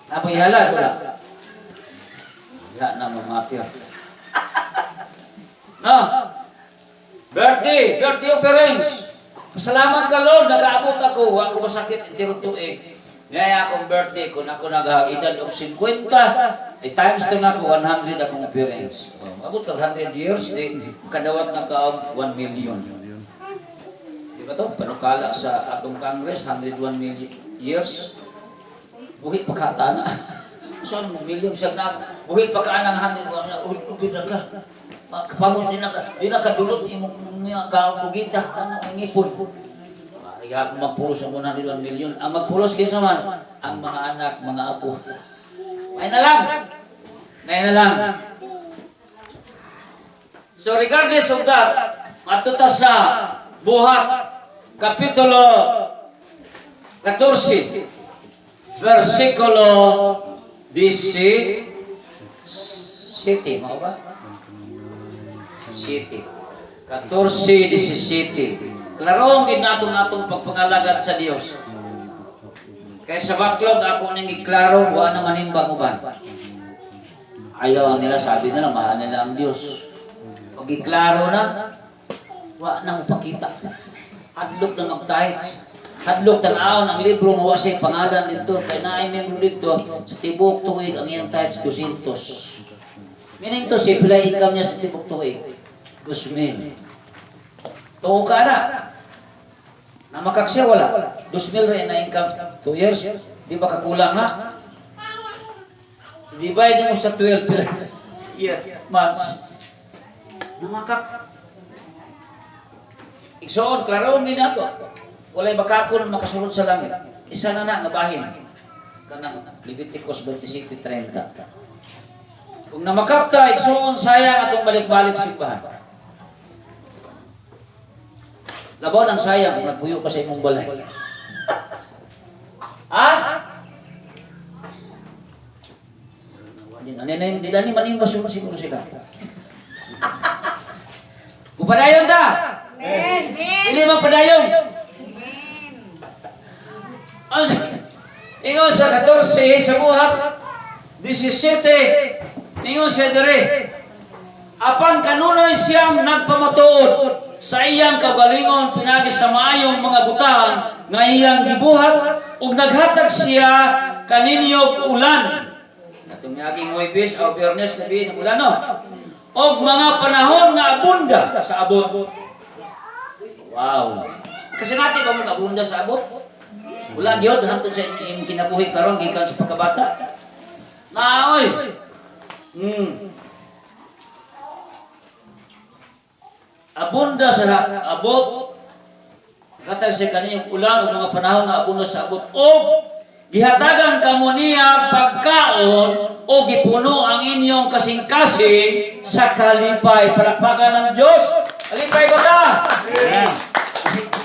Apo ihalad, wala. Wala na mamapir. No? Birthday offerings. Pasalamat ka Lord, nakaabot ako, wa ko masakit entero tuig. Ngaya akong birthday, kung ako nag-edad og 50, eh, times to na ako, 100 akong offerings. Oh, abot ka 100 years, di, kadawat na ka og 1 million. Di ba to? Panukala sa atong Congress, 101 million years. Buhi pa ka na. Saan mo million siya na? Buhi pa ka nang 101 na, uy, ugid na ka. Kapamon di na ka, di na ka dulot imong nga ka ano ang ngipon. Ay, ako magpulos ang 101 million. Ang magpulos kinsa man, ang mga anak, mga apo. Ay na lang. Ay na lang. So regardless of that, matuta sa Buhat, Kapitulo 14, versikulo 17, mao ba? 7. 14, 17. Klarong gid nato ang atong pagpangalagad sa Dios. Kay sa baklog ako ning iklaro, wa na manimbang uban. Ayaw nila, sabi nila, mahal nila ang Dios. Pag iklaro na, wa na mo pakita. Hadlok na mag-tithes. Hadlok tan-awon ang libro nga wa siya pangalan dito. Kay naay membro dito, sa tibuok tuig ang iyang tithes 200. Meaning to say, pila income niya sa tibuok tuig? 2,000. Tuo ka na. Namakak siya, wala. 2,000 rin na income 2 years. Di ba kakulang nga? Divide mo sa 12 pila year, months. Namakak. Igsoon, klaro ni nato. Walay bakakon makasulod sa langit. Isa na na nga bahin. Kanang Leviticus 27:30. Kung namakapta, igsoon, sayang atong balik-balik simbahan. Labaw ng sayang kung nagpuyo ka sa imong balay. Ha? Di na ni manimba siguro siguro sila. Upadayon ta! Amen. Dili man padayon. Ang ingon sa 14 sa Buhat 17, ingon siya dire, apan kanunay siyang nagpamatuod sa iyang kagalingon pinagi sa maayong mga butang nga iyang gibuhat ug naghatag siya kaninyo og ulan. Atong miaging Huwebes o Biyernes labi ng ulan, no, og mga panahon nga abunda sa abot. Wow. Kasi natin ba mo abunda sa abot? Wala gyud hantod sa imong kinabuhi karon gikan sa pagkabata. Naoy. Abunda sa abot. Katag siya kaniyong ulan ug mga panahon nga abunda sa abot og gihatagan kamo niya pagkaon o gipuno ang inyong kasing-kasing sa kalipay. Palakpakan ng Diyos. Kalipay ba ta?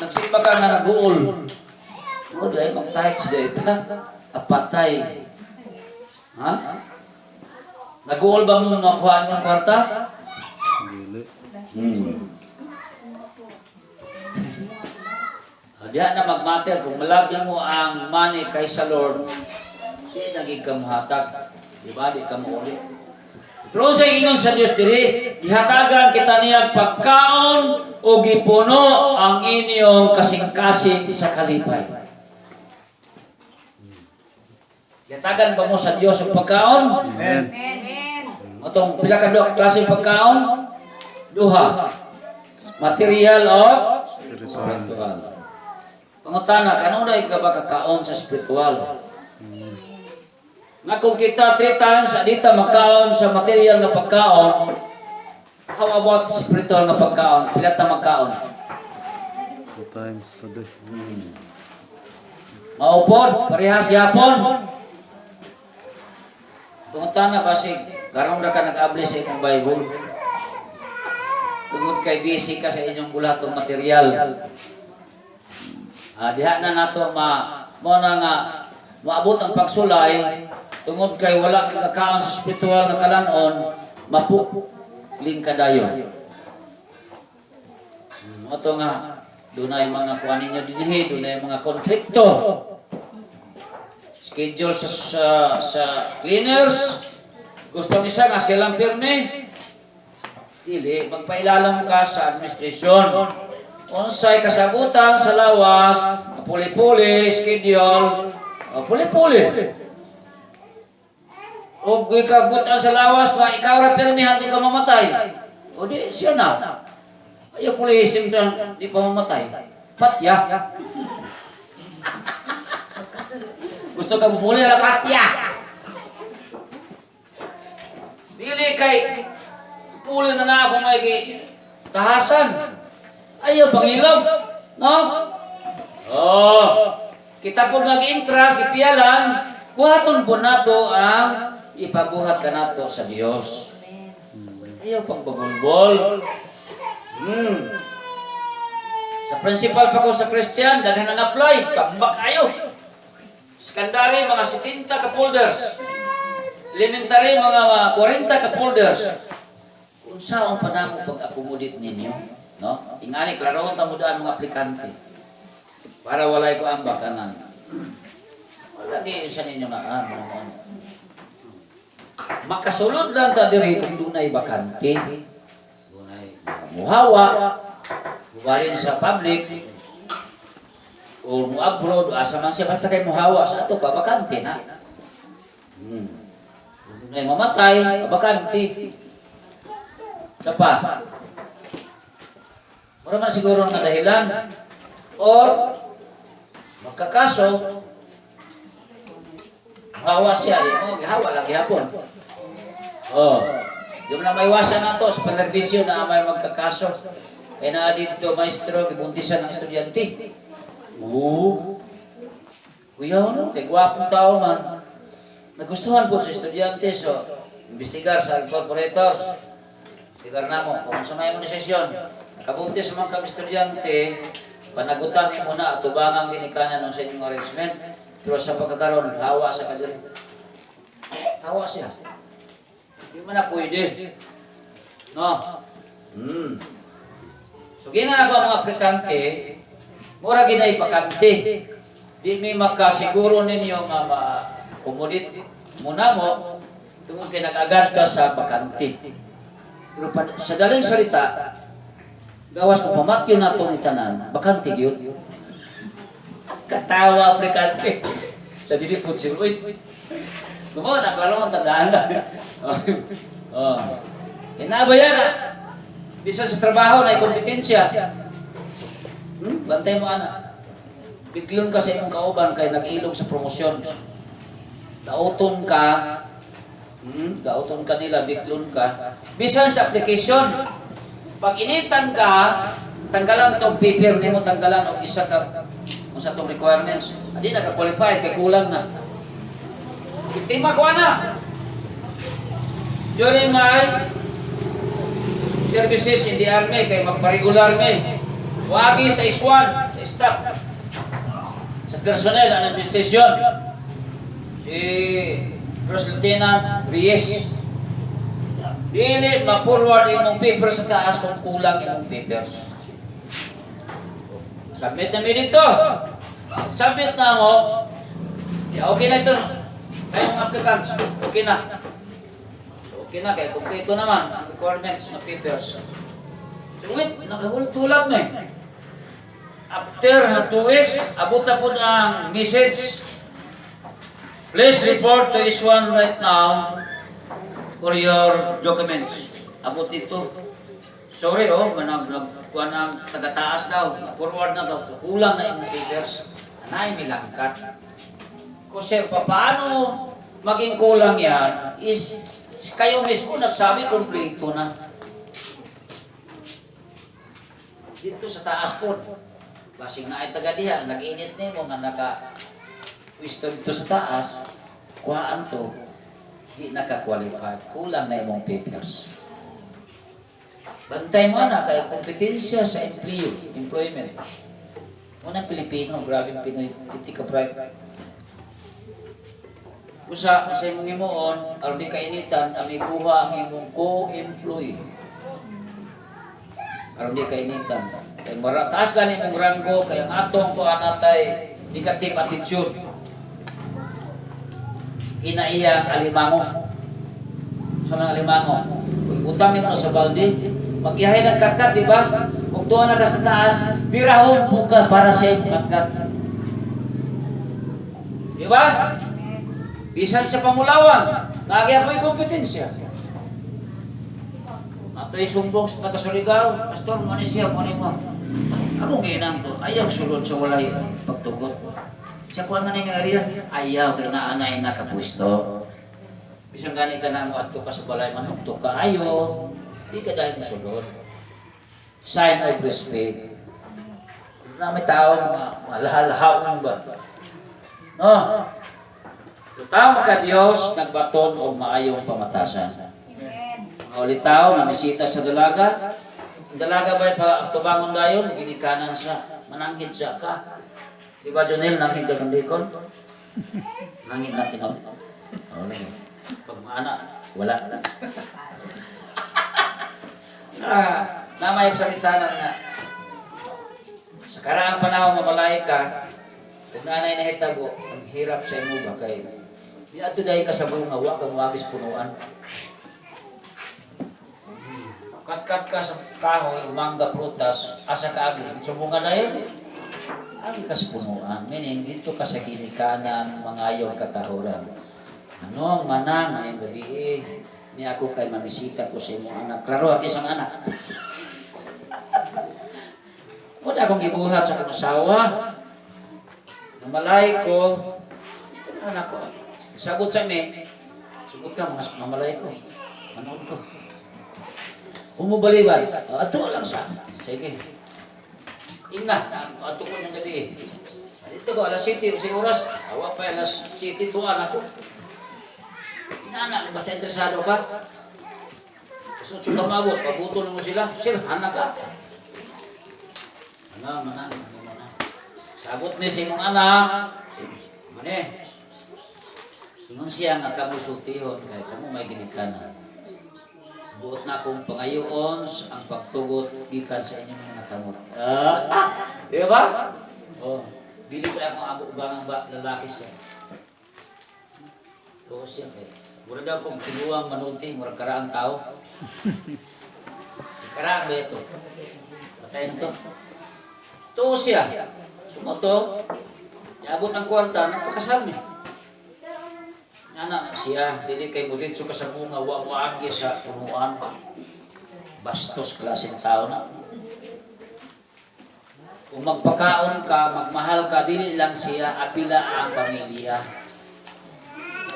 Nagsimba ka nga naguol. Oh, dahil mag-tithes dahil ta. Apatay. Ha? Naguol ba mo makuhaan ng kwarta? Dili. Diha na magmatter kung malabyan mo ang money kay sa Lord, di naging ka muhatag. Di ba? Di ka muuli. Pero unsay ingon sa Dios diri, gihatagan kita niya pagkaon o gipuno ang inyong kasing-kasing sa kalipay. Gihatagan ba mo sa Dios ang pagkaon? Amen. Atong pila ka duha klase pagkaon? Duha. Material o Spiritual. spiritual. Pangutana, kanunay ka ba kakaon sa spiritual? Nga kung kita three times adita magkaon sa material nga pagkaon, how about spiritual nga pagkaon? Pila ta magkaon? Two times a day. Maupod, parehas yapon. Pangutana basig, karon ra ka nag-abli sa imong Bible. Tungod kay busy ka sa inyong bulatong material. Ah, diha na nato ma mo na nga maabot ang pagsulay tungod kay wala ka kakaon sa spiritual nga kalanon, mapuling ka dayon. Mo to nga dunay mga kuan ninyo dinhi, dunay mga konflikto. Schedule sa cleaners, gustong isa nga silang pirmi. Dili, magpailalam ka sa administrasyon. Unsay kasabutan sa lawas, puli-puli, schedule, oh, puli-puli. O ikabutan sa lawas nga ikaw ra pirmi hantod ka mamatay. O di siya na. Ayaw pulisim ta, di pa mamatay. Patya. Gusto ka mupuli la patya. Dili kay puli na na ako may gi tahasan. Ayaw pangilog. No? Oh. Kita po nag-interest, ipiyalan, buhaton po nato ang ipabuhat ka nato sa Dios. Ayaw pagbabulbol. Sa principal pa ko sa Christian, daghan ang apply, tambak ayo. Secondary, mga 70 ka folders. Elementary, mga 40 ka folders. Unsa ang panamo pag-accommodate ninyo? No? Ingani, klaroon ta mo daan mga aplikante. Para walay ko ang bakanan. Wala di sa ninyo nga ah, mga ano. Makasulod lang ta diri kung dunay bakante. Dunay muhawa, mubalin sa public, or mo abroad, asa man siya, basta kay muhawa sa ato pa, bakante na. Kung dunay mamatay, bakante. Isa pa. Mura man siguro nga dahilan. Or, magkakaso, hawa siya, di mo, gihawa lang gihapon. Oh, di mo na maiwasan na to sa panerbisyo na may magkakaso. Kaya na dito, maestro, gibuntisan ng estudyante. Oo. Kuya, no? Kay gwapong tao man. Nagustuhan po sa estudyante, so, imbestigar sa corporators. Imbestigar na mo, kung sa may imunisasyon, nakabuntis man kang estudyante, panagutan mo na, tubangang ginikanan sa inyong arrangement. Pero sa pagkakaroon, hawa sa kadiri. Hawa siya. Di mo na pwede. No? So, gina ako ang mga aplikante, mura ginay bakante. Di mi makasiguro ninyo nga ma-accommodate muna mo tungod kay nag-agad ka sa bakante. Pero sa daling salita, gawas kung pamatyo na itong itanan, bakante gyud. Katawa aplikante. Sa dili po si Uy. Kumo na klaro ang tandaan na. Oh. Inabaya na. Bisan sa trabaho na kompetensya. Bantay mo ana. Biglon ka sa imong kauban kay nag-ilog sa promosyon. Dauton ka, dauton ka nila, biglon ka. Bisan sa application, pag initan ka, tanggalan tong paper nimo, tanggalan og isa ka kung sa tong requirements. Adi na ka-qualified kay kulang na. Biktima ko ana. During my services in the army, kay magpa-regular mi. Wagi sa iswan, sa staff, sa personnel and administration. Si First Lieutenant Reyes. Dili ma-forward imong paper sa taas kung kulang imong papers. Submit na mi dito. Submit na mo. Ya, okay na ito. Kayong applicants, okay na. So, Okay na, kay kompleto naman ang requirements ng papers. So wait, naghulat na eh. After 2 weeks, abot na po ang message. "Please report to S1 right now for your documents." Abot dito. "Sorry oh, manag nag kuan ang tagataas daw, forward na daw, kulang na imong papers." Anay milangkat. Kasi paano maging kulang yan is kayo mismo nagsabi kompleto na. Dito sa taas po, basing na ay taga diha, nag-init nimo nga naka pwesto dito sa taas, kuhaan to, di naka-qualify, kulang na imong papers. Bantay mo na kay kompetensya sa empleo, employment. Unang Pilipino, grabe ang Pinoy, titi ka bright. Usa sa imong himuon, aron di kainitan, ami kuha ang imong co-employee. Aron di kainitan. Kay mara taas gani imong ranggo, kay ang atong kuan natay negative attitude. Ina iyang alimango. Sa mga alimango, kung ibutang nimo na sa balde, magyahay ng katkat, di ba? Kung tuwa na ka sa taas, dirahon po ka para sa imong katkat. Di ba? Bisan sa pamulawan, nagya po yung kompetensya. Ato'y sumbong sa taga Surigao, "Pastor, mo ni siya, mo ni mo." Ako ginang ko, ayaw sulod sa walay pagtugot. Siya kuan man nga area, ayaw kay naanay nakapwesto. Bisan gani ka na mo adto ka sa balay manugto ka ayo, di ka dahil mosulod. Sign of respect. Na may tao mga malahalhaon ba? No? Tao ka Dios nagbaton og maayong pamatasan. Mga ulitaw, namisita sa dalaga. Ang dalaga ba pa tubangon dayon, ginikanan siya, mananghid siya ka. Di ba, Jonel, nanghid ka ng likon? Nanghid na tinod. Oh, pag maana, wala. Ah, namay salita na nga. Sa karaang panahon mamalay ka, kung nanay nahitabo, ang hirap sa imo ba kay di ato dahil ka sa bunga, wa kang wagis punuan. Kat-kat ka sa kahoy, mangga, prutas, asa ka agi? Sa bunga dahil, agi ka sa punuan. Meaning, dito ka sa ginikanan, mga katahuran. Ano, manang, ngayong gabi eh, ni ako kay mamisita ko sa imong anak. Klaro, aki isang anak. Wala akong gibuhat sa akong asawa. Namalay ko, gusto na anak ko. Sagot sa mi, sugot ka, mga mamalay ko. Manood ko. Umubaliban, ato lang sa. Sige. Ina, ato ko ng gabi eh. Dito ko, alas 7, sa oras, awa pa alas 7, tuwan ako. Inana, basta interesado ka. So, ka maabot, pabutol mo sila, sir, anak ka. Ano, mana, ano, mana. Sabot ni sa imong anak. Mane. Ingon siya nga kamo sultihon kay kamo may ginikanan. Buot na akong pangayoon ang pagtugot gikan sa inyong mga kamot. Ah, di ba? Oh, dili ko akong amo ugangang ba lalaki siya. Oo siya kay. Mura daw kung kinuwang manulti, mura karaang tao. Karaang ba ito? Patayin to. Tuo siya. Sumuto, niabot ang kwarta, nagpakasal ni. Anak siya, dili kay mulit ka sa bunga, wa mo agi sa punuan. Bastos klaseng tao na. Kung magpakaon ka, magmahal ka, dili lang siya, apila ang pamilya.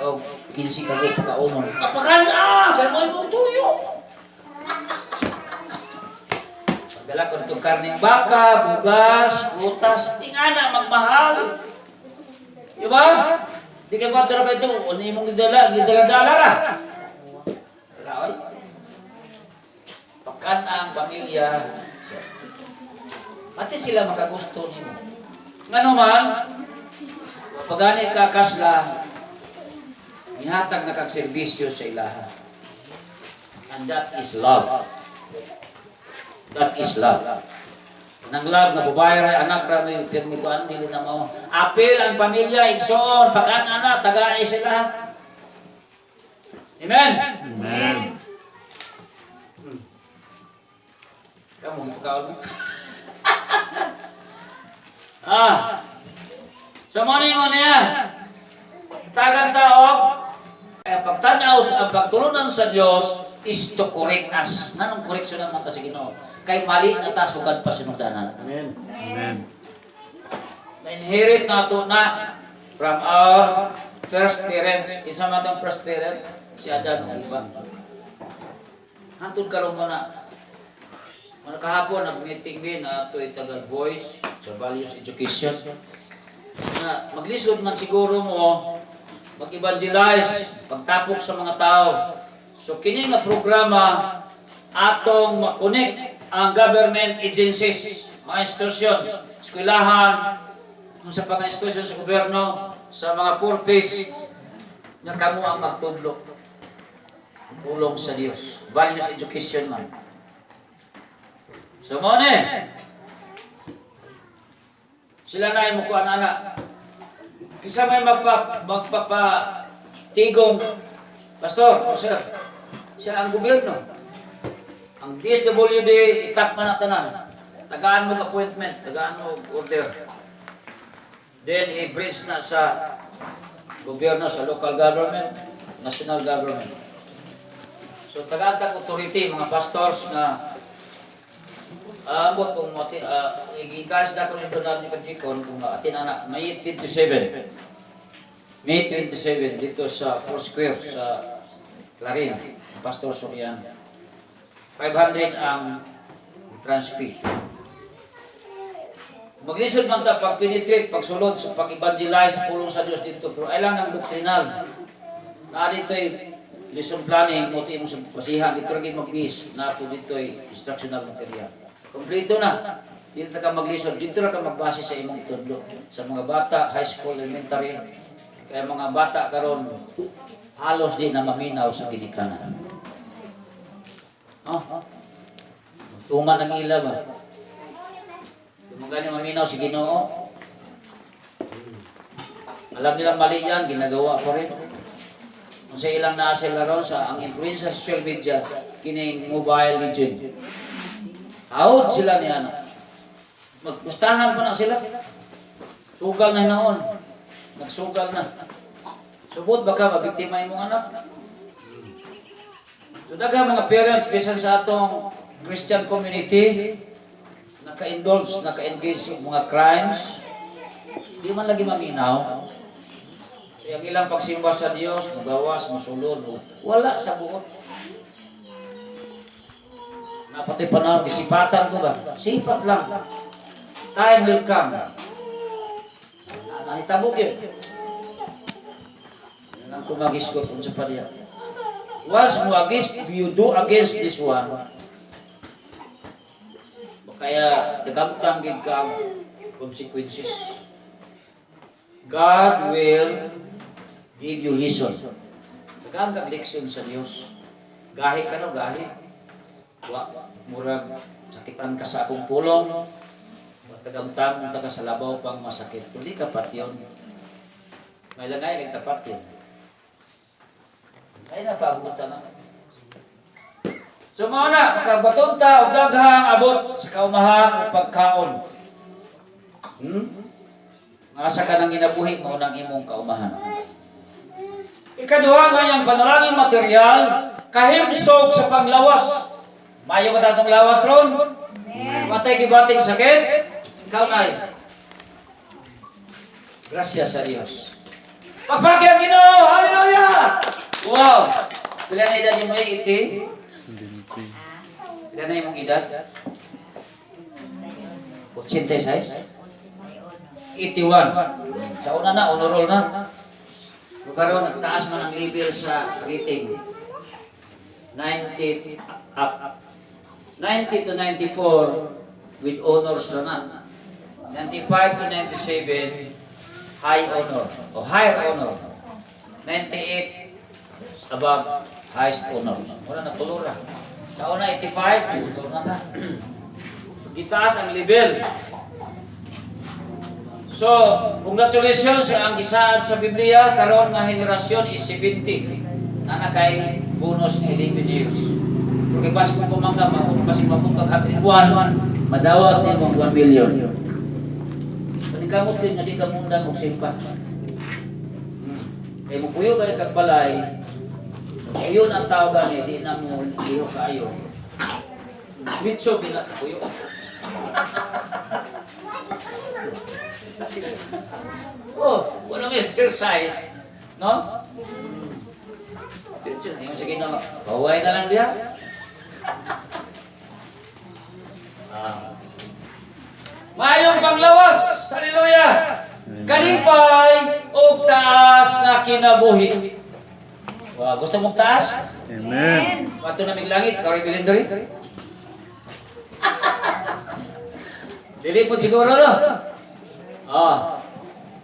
O, 15 ka ko pagkaonon. Kapakal ah! Kaya mo imong tuyo! Pagdala ko nitong karning baka, bugas, butas, tingana, magmahal. Di ba? Di ka ba ba ito? Ano imong gidala? Gidala-dala ra. Wala, oy. Pagkan ang pamilya, pati sila makagusto nimo. Ngano man, pagani ka kasla, mihatag na kag serbisyo sa ilaha. And that is love. That is love. Nang love nga babae ra anak ra may pirmi ko ano dili na mao. Apil ang pamilya igsoon pagkan anak tagaay sila. Amen. Amen. Kamu gipakaon mo. Ah. So mo ningon niya. Tagan tao kaya pagtanaw sa ang pagtulunan sa Dios is to correct us. Nganong correction naman kasi Ginoo? Kay mali na ta sugad pa sinugdanan. Amen. Amen. Na-inherit nato na from our first parents. Isa man tong first parent, si Adan ug Eva. Hantod karon mo na. Mga kahapon, nag-meeting mi na ito Tagal Voice sa Values Education. Na maglisod man siguro mo mag-evangelize, pagtapok sa mga tao. So kini nga programa atong makonect ang government agencies, mga institusyon, eskwelahan, kung sa mga institusyon sa gobyerno, sa mga purpose, nga kamo ang magtudlo. Pulong sa Dios. Values education man. So mo ni, sila na yung mukuan ana. Kisa may magpapa tigong pastor, sir, siya ang gobyerno. Ang DSWD, itap man na tanan. Tagaan mo appointment, tagaan mo order. Then, i-bridge na sa gobyerno, sa local government, national government. So, tagaan tag authority, mga pastors na ambot kung mati, i-gas na ko nito natin kajikon kung atin anak, May 27. May 27 dito sa Four Square sa Clarin, Pastor Soriano. 500 ang entrance fee. Maglisod man ta pag penetrate, pagsulod sa pag-evangelize sa pulong sa Dios dito, pero ay lang ang doctrinal. Na dito ay lesson planning, mo imong sa basihan, dito lagi mag-base, na po dito ay instructional material. Kompleto na. Dito ka maglisod, dito ra ka magbase sa imong itudlo. Sa mga bata, high school, elementary, kaya mga bata karon halos di na maminaw sa ginikanan. Oh, tuman ang ila ba? Di mo gani maminaw sa Ginoo. Alam nila mali yan, ginagawa pa rin. Kung sa ilang naa sila ron sa ang influence sa social media, kining Mobile Legend. Out sila ni ano. Magpustahan pa na sila. Sugal na hinaon. Nagsugal na. Subot baka mabiktima imong anak. So daghang mga parents bisan sa atong Christian community naka-indulge, naka-engage sa mga crimes, di man lagi maminaw. So, ang ilang pagsimba sa Dios, magawas, mosulod, wala sa buot. Napatay pa na, gisipatan ko ba? Sipat lang. Time will come. Nahitabok yun. Yan ang kumagisgot kung sa paniya. Once mo against, you do against this one, kaya dagamtang gid ka ang consequences. God will give you lesson. Daghang kag leksyon sa Dios. Gahi ka no, gahi. Wa murag sakitan ka sa akong pulong. Wa kagamtang ta ka sa labaw pang masakit. Kundi ka patyon. May langay nagtapat yun. Ay na pabuta na. So mao na, makabaton ta og daghang abot sa kaumahan ug pagkaon. Asa ka nang ginabuhi mao nang imong kaumahan. Ikaduha nga iyang panalangin material, kahimsog sa panglawas. Mayo ba tatong lawas ron? Matay gibating sakit? Ikaw nay. Gracias sa Dios. Pagpaki ang Ginoo! Hallelujah! Wow! Pila na edad mo? 80? 70. Pila na imong edad? 86? 81. Sa una na, honor roll na. Pero karon nagtaas man ang level sa rating. 90 up. 90 to 94 with honors na na. 95 to 97 high honor o higher honor. 98 above highest honor. Wala na tulura. Sa una 85, honor na na. Gitaas ang level. So, congratulations sa ang gisaad sa Biblia karon nga henerasyon is 70. Nana kay bonus ng 11 years. Pero kay Pasko kumangga, mapunta kasi mapunta 101, madawat nimo ang 1 million. Paningkamot din nga di ka mundang og simpa. Kay mo puyo ba kag balay, yun ang tao gani, di na mo liho kaayo. Mitso gina puyo. Oh, wala may exercise. No? Diretso, yung sige na, baway na lang diya. Ah. Maayong panglawas, hallelujah. Kalipay og taas nga kinabuhi. Wow, gusto mong taas? Amen. Wato na mig langit, kaway bilin diri. Dili po siguro, no? Ah.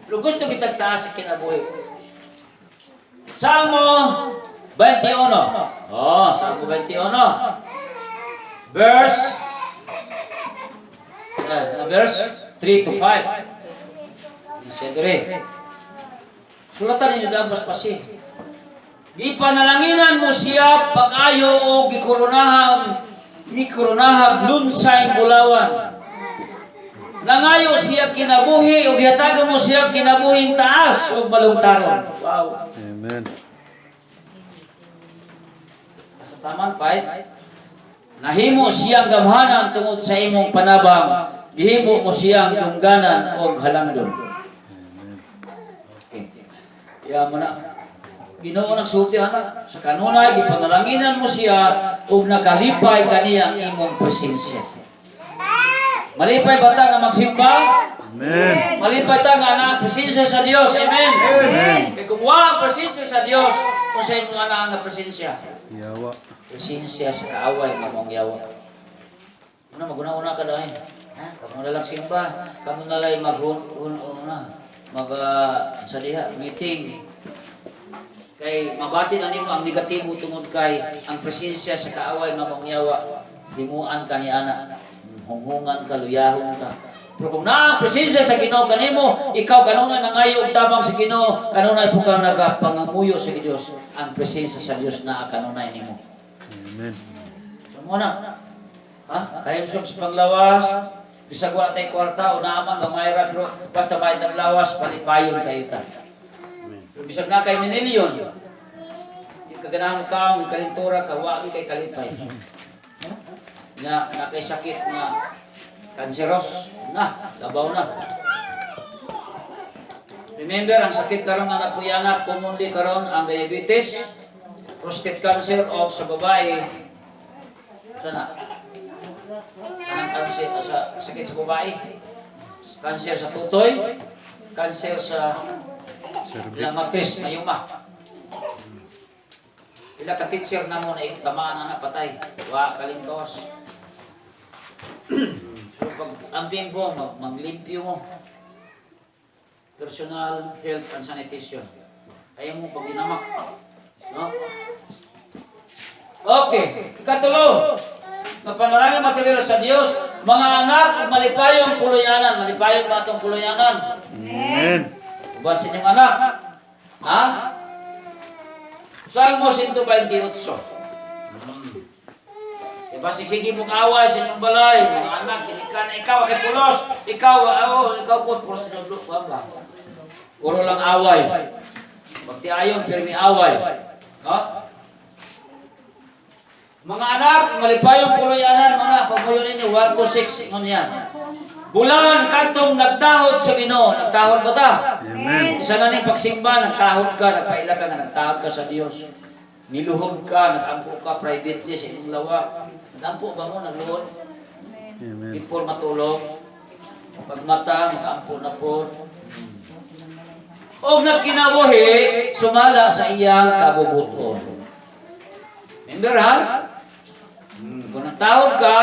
Pero gusto kitang taas sa kinabuhi. Salmo 21. Oh, Salmo 21. Verse verse 3 to 5. Siyempre. Sulatan ninyo dagos pasi. Gipanalanginan mo siya pag-ayo o gikoronahang gikoronahang lunsay bulawan. Nangayo siya kinabuhi o gihatagan mo siya kinabuhing taas o balungtaron. Wow. Amen. Sa taman, 5. Nahimo siyang gamhanan tungod sa imong panabang, gihimo mo siyang dungganan o halangdon. Okay. Ya mo na. Ginoo nagsulti ana sa kanunay gipanalanginan mo siya ug nakalipay kaniya ang imong presensya. Malipay ba ta nga magsimba? Amen. Malipay ta nga ana ang presensya sa Dios. Amen. Amen. Kay kung wa ang presensya sa Dios, kung sa imong ana ang presensya? Yawa. Presensya sa kaaway nga mong yawa. Una maguna-una ka dahil. Ha? Kamo na lang simba, kamo na lang maghun una mag sa diha meeting. Kay mabati na nimo ang negatibo tungod kay ang presensya sa kaaway nga mong yawa, himuan ka ni ana. Hunghungan ka, luyahon ka. Pero kung naa ang presensya sa Ginoo kanimo, ikaw kanunay nangayo og tabang sa Ginoo, kanunay po kang nagapangamuyo sa Dios. Ang presensya sa Dios naa kanunay nimo. Amen. So mo na. Ha? Kaya sa panglawas, bisag wala tay kwarta o naaman gamay ra pero basta may taglawas palipayon kayo ta. Pero bisag na kay minilyon, di ka ganahan ka, ang kalintura ka, wa kay kalipay. No? Na na kay sakit nga kanseros na, labaw na. Remember, ang sakit karon nga nagkuyanap, commonly karon ang diabetes, prostate cancer o sa babae, sana ang cancer sa sakit sa babae, cancer sa tutoy, cancer sa Cervix. ilang matres, mayuma. Ila ka teacher na mo na tamaan na napatay, wa kalingkawas. So pag ambing mo, maglimpyo mo. Personal health and sanitation. Ayaw mo pag inamak. No? Okay, ikatulo. Sa panalangin material sa Dios, mga anak, malipayong puluyanan, malipayong ba itong puluyanan? Amen. Uban sa inyong anak. Ha? Salmo 128. Diba, sige mong away sa inyong balay, mga anak, hindi ka na ikaw, kay pulos, ikaw, oh, ikaw po, pulos na ba ba? Puro lang away. Magtiayon, pero may away. No? Mga anak, malipayong puluyanan, mga pagmuyo ninyo, 1 to 6, ingon yan. Bulan katong nagtahod sa Ginoo, nagtahod ba ta? Amen. Isa na ning pagsimba, nagtahod ka, nagpaila ka, nagtahod ka sa Dios. Niluhod ka, nagampo ka privately sa imong lawa. Nagampo ba mo, nagluhod? Amen. Before matulog, pagmata, magampo na po. O nagkinabuhi, sumala sa iyang kabubuton. Remember ha? Kung nagtahod ka,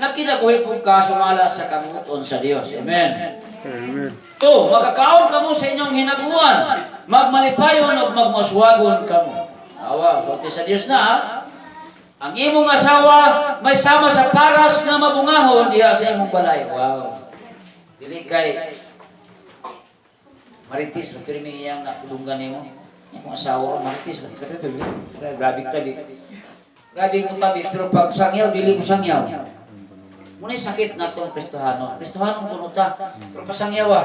nagkinabuhi po ka, sumala sa kabubuton sa Dios. Amen. Amen. To, makakaon kamo sa inyong hinaguan. Magmalipayon o magmaswagon kamo. Awa, sulti sa Dios na ha. Ang imong asawa may sama sa paras nga mabungahon diha sa imong balay. Wow. Dili kay maritis na pirmi iyang napulunggan nimo. Yung asawa ko, marites, grabe tabi. Grabe mo tabi, pero pag sangyaw, dili mo sangyaw. Muna yung sakit na itong Kristohano. Kristohano kuno ta. Pero pasangyaw ah.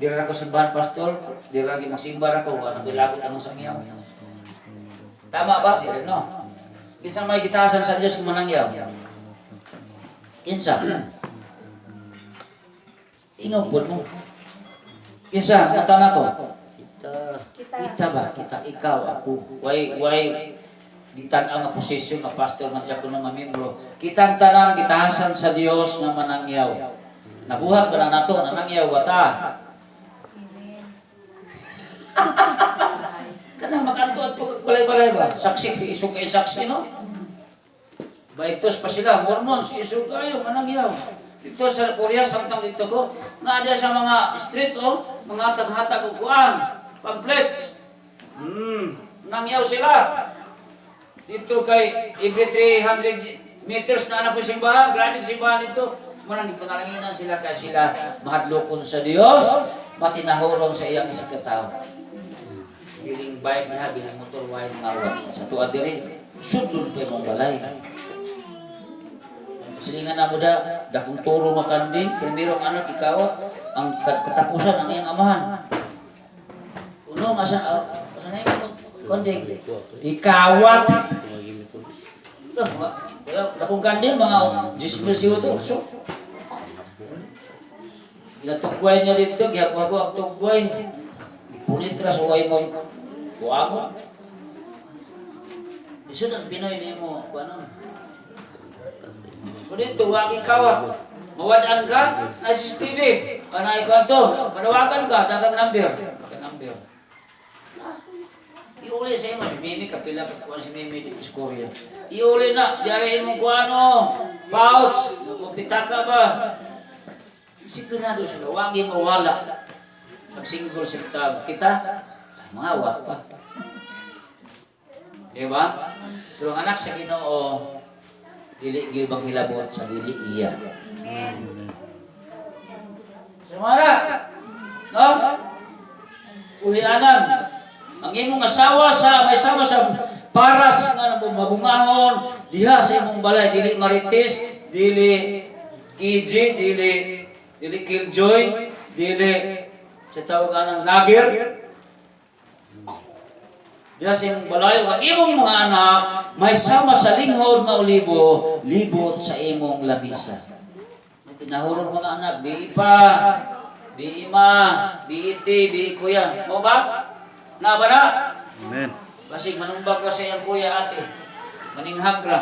Di ra ko simbahan, pastor. Di ra magsimba ra ko. Wala ko lagot anong sangyaw. Tama ba? Di rin, no? Kinsa may gitasan sa Dios kung manangyaw? Kinsa? Ingaw po mo. Kinsa? Mata na ko. Kita. Kita ba? Kita, ikaw, ako. Why, gitan-aw nga posisyon nga pastor man siya kuno nga membro. Kitang tanan gitahasan sa Dios nga manangyaw. Nabuhat ba na nato nanangyaw ba ta? Kanang makanto-anto balay-balay ba? Saksi isog kay saksi, no? Baitos pa sila, Mormons, isog kayo, manangyaw. Dito sa Korea, samtang dito ko, naadya sa mga street, oh, mga taghatag og kuan, pamphlets. Nangyaw sila. Dito kay every 300 meters na anak ko simbahan, grabe simbahan dito. Manang ipanalanginan sila kay sila mahadlokon sa Dios, matinahuron sa iyang isikataw. Biling bike na, biling motor, wine nga wa. Sa tuwa diri, sudlon pa imong balay. Silingan na mo da, dakong turo makandi, primero ang anak ikaw, ang katapusan ang iyang amahan. Uno nga sa, asa na yung konding? Ikawat. Ito, mga, wala, dakong kandi, mga 10 mil siguro to, so. Ginatugway niya dito, gihago ang tugway. Punit ra sa way mo, buwangon. Isod ang Pinoy ni mo, kuanon. So dito, wagi ka wa. Mawadaan ka, na CCTV. Anay ko to, manawagan ka, dagang number. Dagang number. Iuli sa imo, si Mimi, kapila pa kuha si Mimi dito sa Korea. Iuli na, diari mo kuano, pouch, pitaka ba. Disiplinado sila, wagi mawala. Pag single sa kita, mga wat pa. Di ba? Pero ang anak sa Ginoo, dili gyud hilabot sa dili iya. Amen. Sumara. No? Ulianan. Ang imong asawa sa may sawa sa paras nga mabungahon diha sa imong balay dili marites, dili KJ, dili dili killjoy, dili sa tawag anang nagir. Diha sa imong balay ang imong mga anak may sama sa linghod nga olibo libot sa imong lamisa. Tinahurong mga anak, di ipa, di ima, di iti, di kuya. Mo ba? Na ba na? Amen. Basig manumbag ka sa iyang kuya ate. Maninghag ra.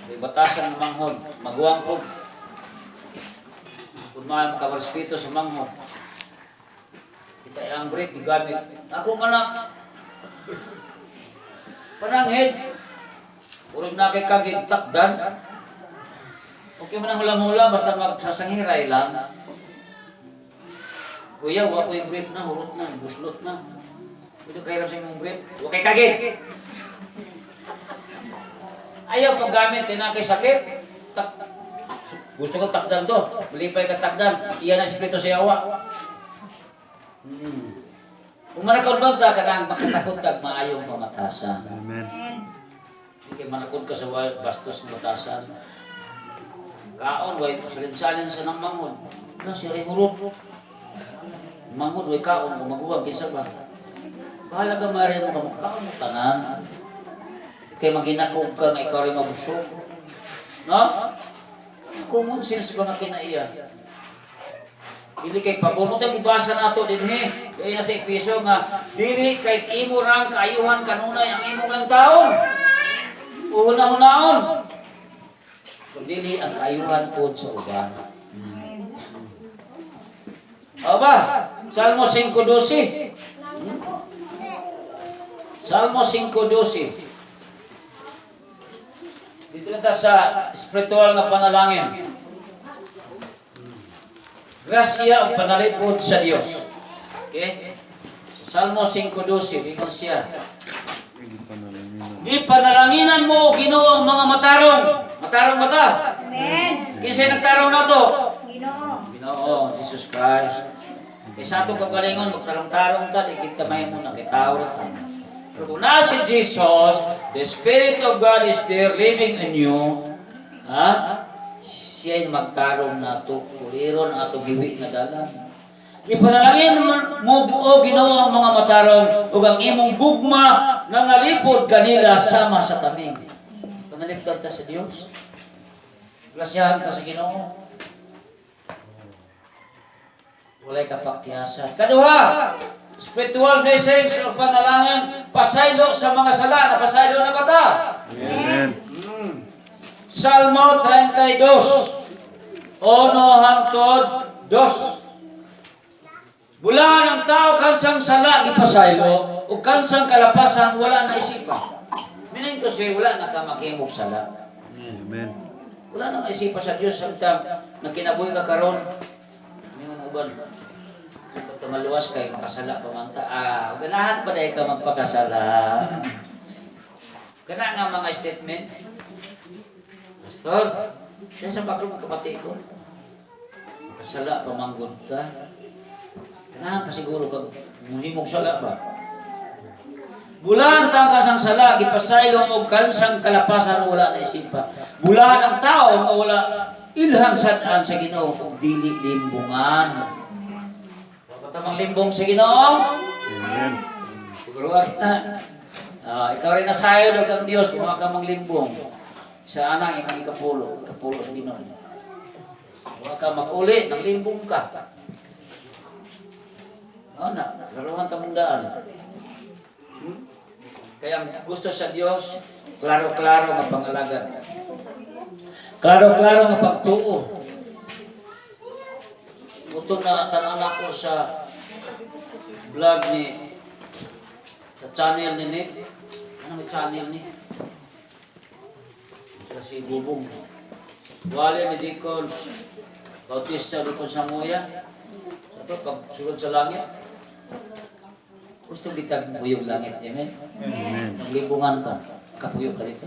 May batasan ng manghod, maguwang po. Kung maayo makarespeto sa manghod. Kita ang break, gigamit. Ako manak. Pananghid. Urog na kay kagig takdan. Okay man ang hula-hula, basta magsasangiray lang. Kuya, wa ko yung brief na, hurot na, buslot na. Pwede kahirap sa imong brief. Wa kay kagig. Ayaw paggamit kay na kay sakit. Tak gusto ko takdan to. Malipay ka takdan. Iyan ang espiritu sa yawa. Kung manakod ba ta kanang makatakot tag maayong pamatasan. Amen. Hindi kay manakod ka sa bastos ng batasan. Kaon, way, salin-salin sa nang manghod. Na, siya rin hurot. Manghod, way kaon, kung maguwag, kinsa ba? Bahala ka mari mo ka, kaon mo tanan. Kay maghinakog ka nga ikaw rin mabusog. No? Common sense ba nga kinaiya? Dili kay pabor mo tayo ibasa nato dinhi. Kaya sa Episo nga dili kay imo rang kaayuhan kanunay ang imong lang taon. Uhuna-hunaon. Kung dili ang kaayuhan pod sa uban. Aba, Salmo 5:12. Salmo 5:12. Dito na ta sa spiritual nga panalangin. Grasya ang panalipod sa Dios. Okay? Sa Salmo 5:12, ingon siya. Di panalanginan mo, Ginoo, ang mga matarong. Matarong ba ta? Amen. Kinsay nagtarong na to? Ginoo. Ginoo, Jesus Christ. Kay sa atong kagalingon, magtarong-tarong ta, di kita mahimo na kay tao ra sa. Pero kung naa si Jesus, the Spirit of God is there living in you, ha? Siya ay magtarong nato, kuliron ang atong giwi nga dalan. Ipanalangin mo, o Ginoo, ang mga matarong ug ang imong gugma nga nalipod kanila sama sa taming. Panalipdan ta sa Dios. Grasyahan ta sa Ginoo. Walay kapaktiyasan. Kaduha, spiritual blessings o panalangin, pasaylo sa mga sala. Napasaylo na ba ta? Amen. Salmo 32, 1 hangtod 2. Bulaan ang tao kansang sala gipasaylo ug kansang kalapasan wala na isipan. Meaning to say, wala na ka maghimog sala. Amen. Wala na maisipan sa Dios samtang nagkinabuhi ka karon. Mingon ang uban. Kung tumaluwas kay makasala pa man ta. Ah, ganahan pa dahil ka magpakasala. Kana nga mga statement. Pastor, siya sa baklo magkapati ko. Makasala pa manggod ka. Ganahan pa siguro kag muhimog sala ba? Bulaan tang kasang sala, gipasaylo og kansang kalapasan wala na isipa. Bulaan ang tao nga wala ilhang sad-an sa Ginoo ug dili limbungan. Wa ka tamang limbong sa Ginoo? Amen. Siguro ka na. Ah, ikaw rin nasayod og ang Dios kung wa ka mang limbong. Sa anang imong ikapulo, ikapulo sa Ginoo. Wa ka mag-uli, nang limbong ka. Ano na, laruan tamong daan. Kaya ang gusto sa Dios, klaro-klaro nga pangalagad. Klaro-klaro nga pagtuo. Gusto na tanaw ko sa vlog ni sa channel ni Nick. Ano may channel ni? Sila si Bubong. Wale ni Deacon Bautista, Deacon Samuya. Sa to, pagsulod sa langit. Gusto kitag buyog langit. Amen? Amen. Naglibungan ka. Kapuyo ka dito.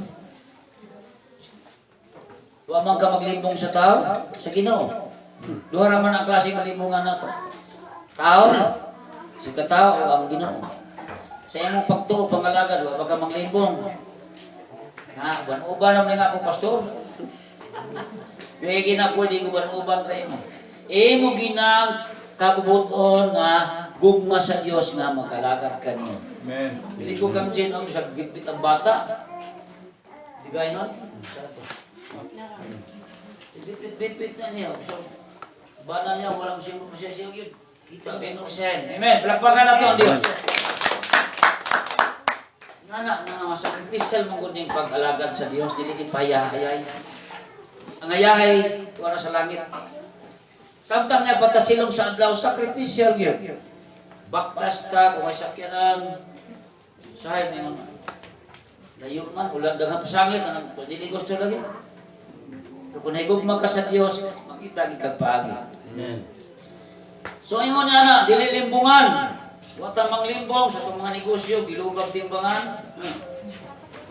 Wa man ka maglimbong sa tao, sa Ginoo. Duha ra man ang klase malimbungan nato. Tao, si katao o ang Ginoo. Sa imong pagtuo pangalagad, wa pa ka maglimbong. Na, uban-uban naman nga ako, pastor. Di gina pwede uban-uban ra imo. Imo ginang kabubuton nga gugma sa Dios nga makalagad kaniyo. Amen. Dili ko kang Jen ang sa gitbit ang bata. Di gaya nun? Bitbit-bitbit na niya. So, bana niya, walang siya siya siya yun. Kita innocent. Amen. Palakpakan nato ang Diyos. Nana, nga sacrificial mo gud ning pag-alagad sa Dios, dili ipayahayay. Ang hayahay tuwa na sa langit. Samtang niya patasilong sa adlaw, sacrificial yun. Baktas ka, kung may sakyanan, sahay, may nga. Layo man, ulan daghang pasangit, anang dili gusto lagi. Pero kung nahigugma ka sa Dios, makita gikag paagi. Amen. So ingon niya na, dili limbungan. Wa ta manglimbong sa atong mga negosyo, gilubag timbangan.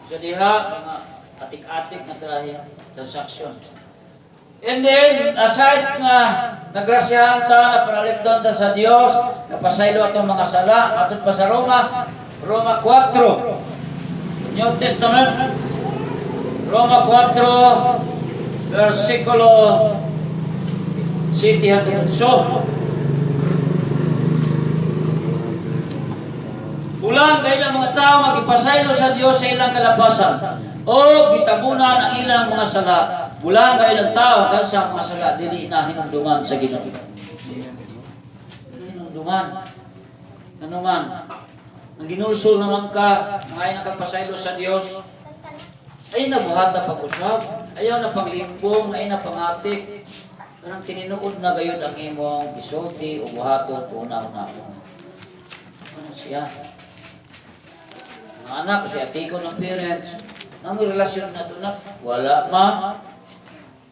Sa diha, mga atik-atik na trahe, transaction. And then, aside nga nagrasyahan ta, naparalipdan ta sa Dios, napasaylo atong mga sala, aton pa sa Roma, Roma 4. New Testament, Roma 4, versikulo 7 hanggang 8. Bulan kay ang mga tao magipasaylo sa Dios sa ilang kalapasan o gitabunan ang ilang mga sala. Bulan kay ang tao kansa mga sala dili na hinumduman sa Ginoo. Hinumduman. Ano man? Ang ginulsol naman ka, ngay nakapasaylo sa Dios. Ay nabuhat na pag-usab, ayaw na paglimbong, ay na pangatik. Kanang tininuod na gayud ang imong gisulti o buhaton o una-una. Ano siya? Mga anak, si ate ko ng parents, na may relasyon na ito na, wala ma.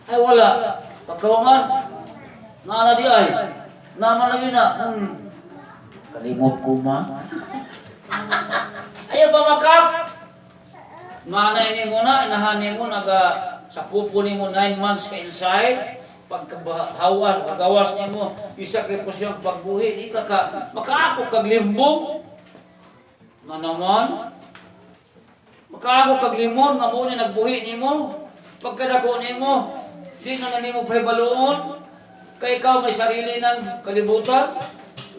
Ay wala. Pagkawaman, nga na di ay, naman lagi na, Kalimot ko ma. Ayaw ba makap? Manay ni mo na, inahan ni mo, naga, sa pupo ni mo 9 months ka inside, Pagkahawan, pagawas nimo, isakripisyo ang pagbuhi, di ka ka makaako kag limbong. Nga naman, makaako kag limon nga mao ni nagbuhi nimo. Pagkadako nimo, di na na nimo pahibaluon. Kay ikaw may sarili ng kalibutan.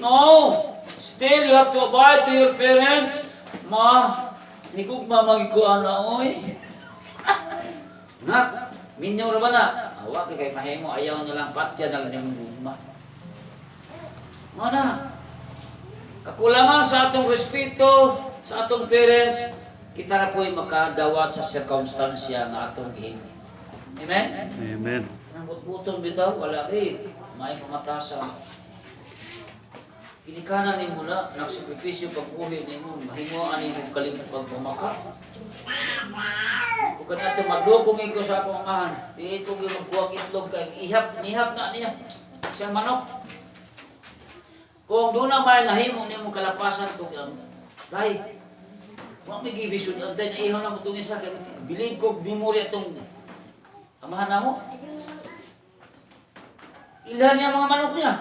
No! Still, you have to abide to your parents. Ma, higugma magikuan na, oy. Nak, minyo ra ba na? Awa kay kay mahimo, ayaw na lang patya na lang niyang gugma. Mana? Kakulangan sa atong respeto sa atong parents, kita na po'y makadawat sa sirkumstansya nga atong gihimo. Amen? Amen. Nang butbuton bitaw, wala kay may pamatasan. Ginikanan nimo na, nagsakripisyo pagbuhi nimo, mahimo ani imong kalimot pagpamaka. Ug kanato madukong iko sa akong amahan, di ko gyud magkuha itlog kay ihap, nihap na niya sa manok. Kung doon na may nahimo nimo kalapasan ko dai wa may gibisod antay na ihaw na mo itong isa kay bilib ko memory atong amahan namo. Ilhan niya mga manok niya.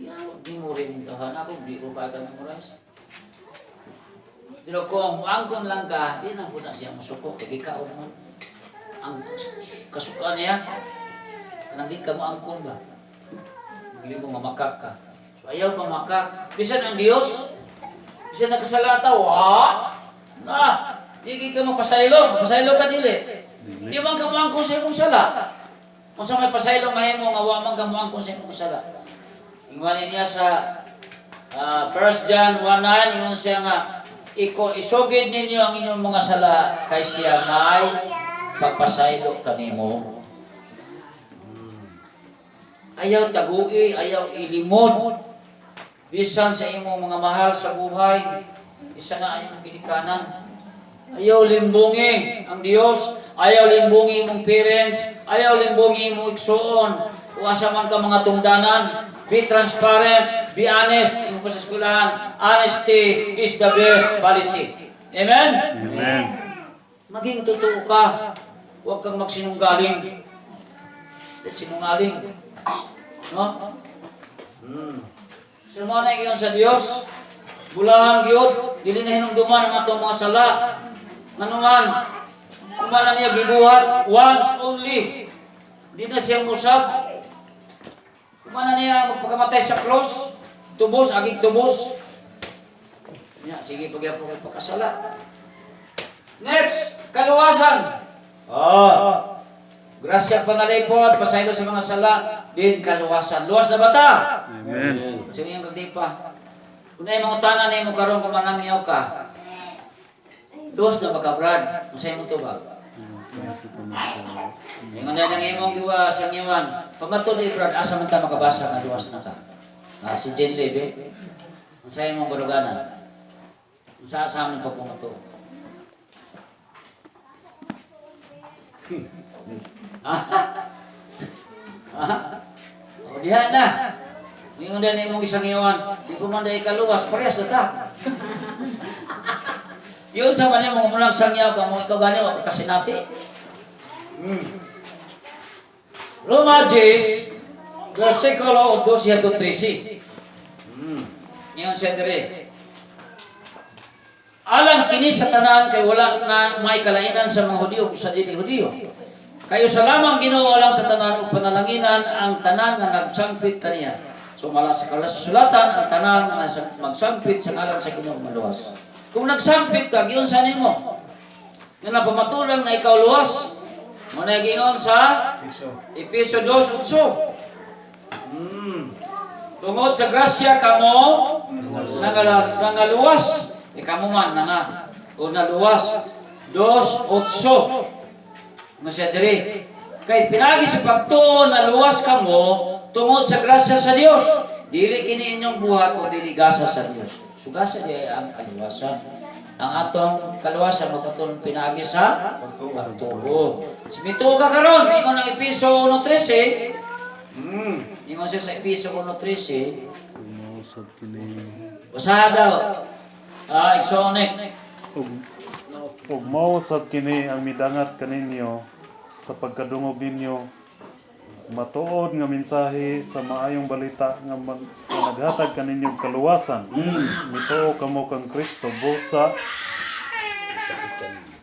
Ya, memory nito han ako di ko pa memorize. Pero kung angkon lang ka, di na po na siya musuko kay gikaon man. Ang kasukan niya, kanang di ka mo angkon ba? Bili mo nga makak ka. So ayaw pa makak. Bisan ang Dios, bisan nakasalata, wa! Na, di ka mapasaylo. Mapasaylo ka dili. Di man ka moangkon sa imong sala. Unsa may pasaylo mahimo nga wa man ka moangkon sa imong sala. Ingon niya sa 1 John 1:9, ingon siya nga iko isugid ninyo ang inyong mga sala kay siya may pagpasaylo kanimo. Ayaw tagui, ayaw ilimod. Bisan sa imong mga mahal sa buhay, isa na ang imong ginikanan. Ayaw limbungi ang Dios, ayaw limbungi imong parents, ayaw limbungi imong igsuon. Kung asa man ka mga tungdanan, be transparent, be honest, imo pa sa eskwelahan. Honesty is the best policy. Amen? Amen. Maging totoo ka. Huwag kang magsinungaling. Sinungaling. No? So mo na iyon sa Dios. Bulahan gyud, dili na hinumduman ang atong mga sala. Nganuman, kumana niya gibuhat once only. Di na siya musab. Kumana niya magpakamatay sa cross, tubos, agig tubos. Nya, sige pagyapon kay pakasala. Next, kaluwasan. Oh. Grasya pangalipod, pasaylo sa mga sala, din kaluwasan. Luwas na bata. Amen. Sa iyong kagdi pa. Kung na imong utanan nimo karon kung manangyaw ka. Luwas na ba ka, Brad? Unsa imong tubag? Ingon na nang imong giwa sa ngiwan. Pamatud Brad, asa man ta makabasa nga luwas na ka? Ah, si Jane Leve. Unsa imong baruganan? Unsa sa among pagpamatuo? Ha? Ha? O diha na. Ingon na imong isang iwan. Di ko man dahil kaluwas, parehas na ta. Yun sa man mo mulang sangyaw ka mo ikaw gani wa ka kasinati. Roma 10, versikulo 12 to 13. Ngayon siya dire. Alam kini sa tanan kay wala na may kalainan sa mga Hudiyo ug sa dili Hudiyo. Kayo sa lamang Ginoo alang sa tanan ug panalanginan ang tanan nga nagsampit kaniya. Sumala sa kasulatan ang tanan nga magsampit sa ngalan sa Ginoo maluwas. Kung nagsampit ka, giunsa nimo? Nga napamatulang na ikaw luwas. Mo na giingon sa Piso. Epeso 2:8. Tungod sa grasya kamo nangaluwas. E kamo man nanga o naluwas. 2:8. Nga siya diri. Kay pinagi sa pagtuo naluwas kamo tungod sa grasya sa Dios. Dili kini inyong buhat o dili gasa sa Dios. Sugasa di ang kaluwasan. Ang atong kaluwasan magpatulong pinagi sa pagtuo. Mituo ka karon, ingon ang Epeso 1:13. Ingon siya sa Epeso 1:13. Usab kini. Usaha daw. Ah, igsuonek. Ug ug mao sab kini ang midangat kaninyo sa pagkadungog ninyo Matuod nga mensahe sa maayong balita nga, nga naghatag kaninyong kaluwasan. Mituo kamo kang Kristo busa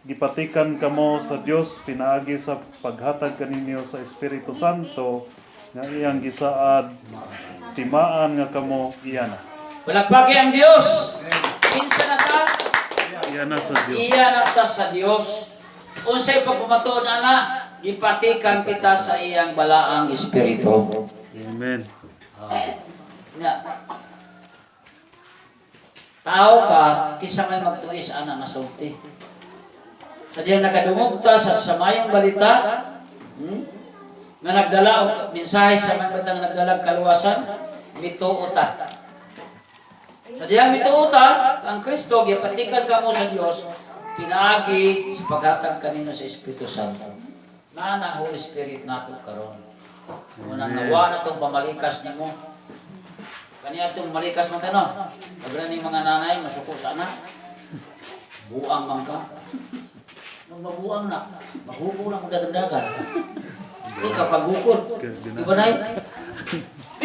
gipatikan kamo sa Dios pinaagi sa paghatag kaninyo sa Espiritu Santo nga iyang gisaad timaan nga kamo iya na. Palakpaki ang Dios. Kinsa na ta? Iya na sa Dios. Iya na ta sa Dios. Unsay pagpamatuod ana, gipatikan kita sa iyang balaang espiritu. Amen. Ah. Nga. Tao ka, kisa may magtuis ana nga sulti. Sa diyang nakadungog ta sa samayong balita, nga nagdala og mensahe sa mga batang nagdala og kaluwasan, mituo ta. Sa diyang mituo ta, ang Kristo gipatikan kamo sa Dios pinaagi sa paghatag kanino sa Espiritu Santo. Naa na ang Holy Spirit nato karon. Unang nawa na itong pamalikas nimo. Kaniya itong malikas man tayo, Pagla ni mga nanay, masuko sa anak. Buang man ka. Nung mabuang na, mahubo na kung dagan-dagan. Ikaw pagukod. Di ba, Nay?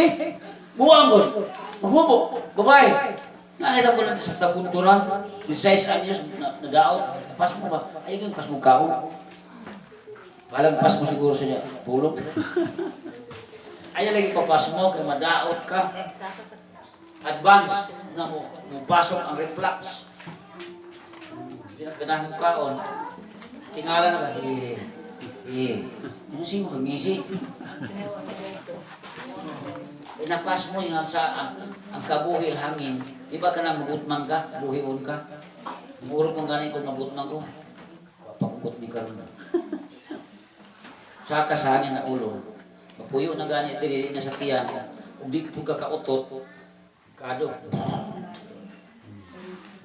Eh, buang ko. Maghubo. Babae. Nanay ko lang sa tabunturan. 16 anyos na, nadaot. Pas mo ba? Ay, yung pas mo kaon. Palang pas mo siguro sa pulong. Ay, lagi ko pas mo, kay madaot ka. Advance na mo, mupasok ang reflux. Hindi na ganahan kaon. Tingala na ba? Eh, eh. Ano siya mo kangisi? Pinapas mo yung sa ang kabuhi hangin. Di ba ka na magutmang ka? Buhion ka? Muro kong gani kung magutmang ko. Pakugot mi karon na. Saka sa hangin na ulo. Mapuyo na gani dili na sa tiyan. Ug di pud ka kautot, kado.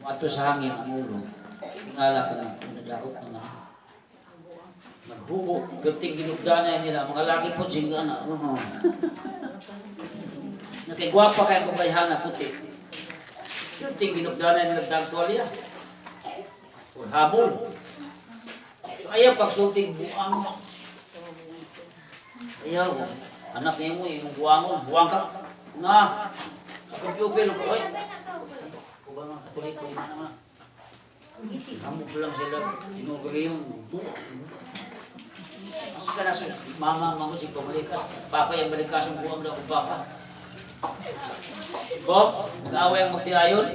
Moadto sa hangin ang ulo. Tingala ka na, nadaot na na. Maghubo, perting ginugdanay nila, mga laki po, sige na. Nakigwapa kay babayhana puti. Perting ginugdanay nila dagtualya. Or habol. So ayaw pagsulting buang. Ayaw, anak niya mo, imong buangon, buang ka. Nga, sa computer ko, oy. Uba mga Katoliko, mga mga. Hamog lang sila, tinugay yung buang. Kasi ka na sa mama, mama si pamalikas. Papa yung balikas ang buang daw kung papa. Bo, mag-away ang magtiayon.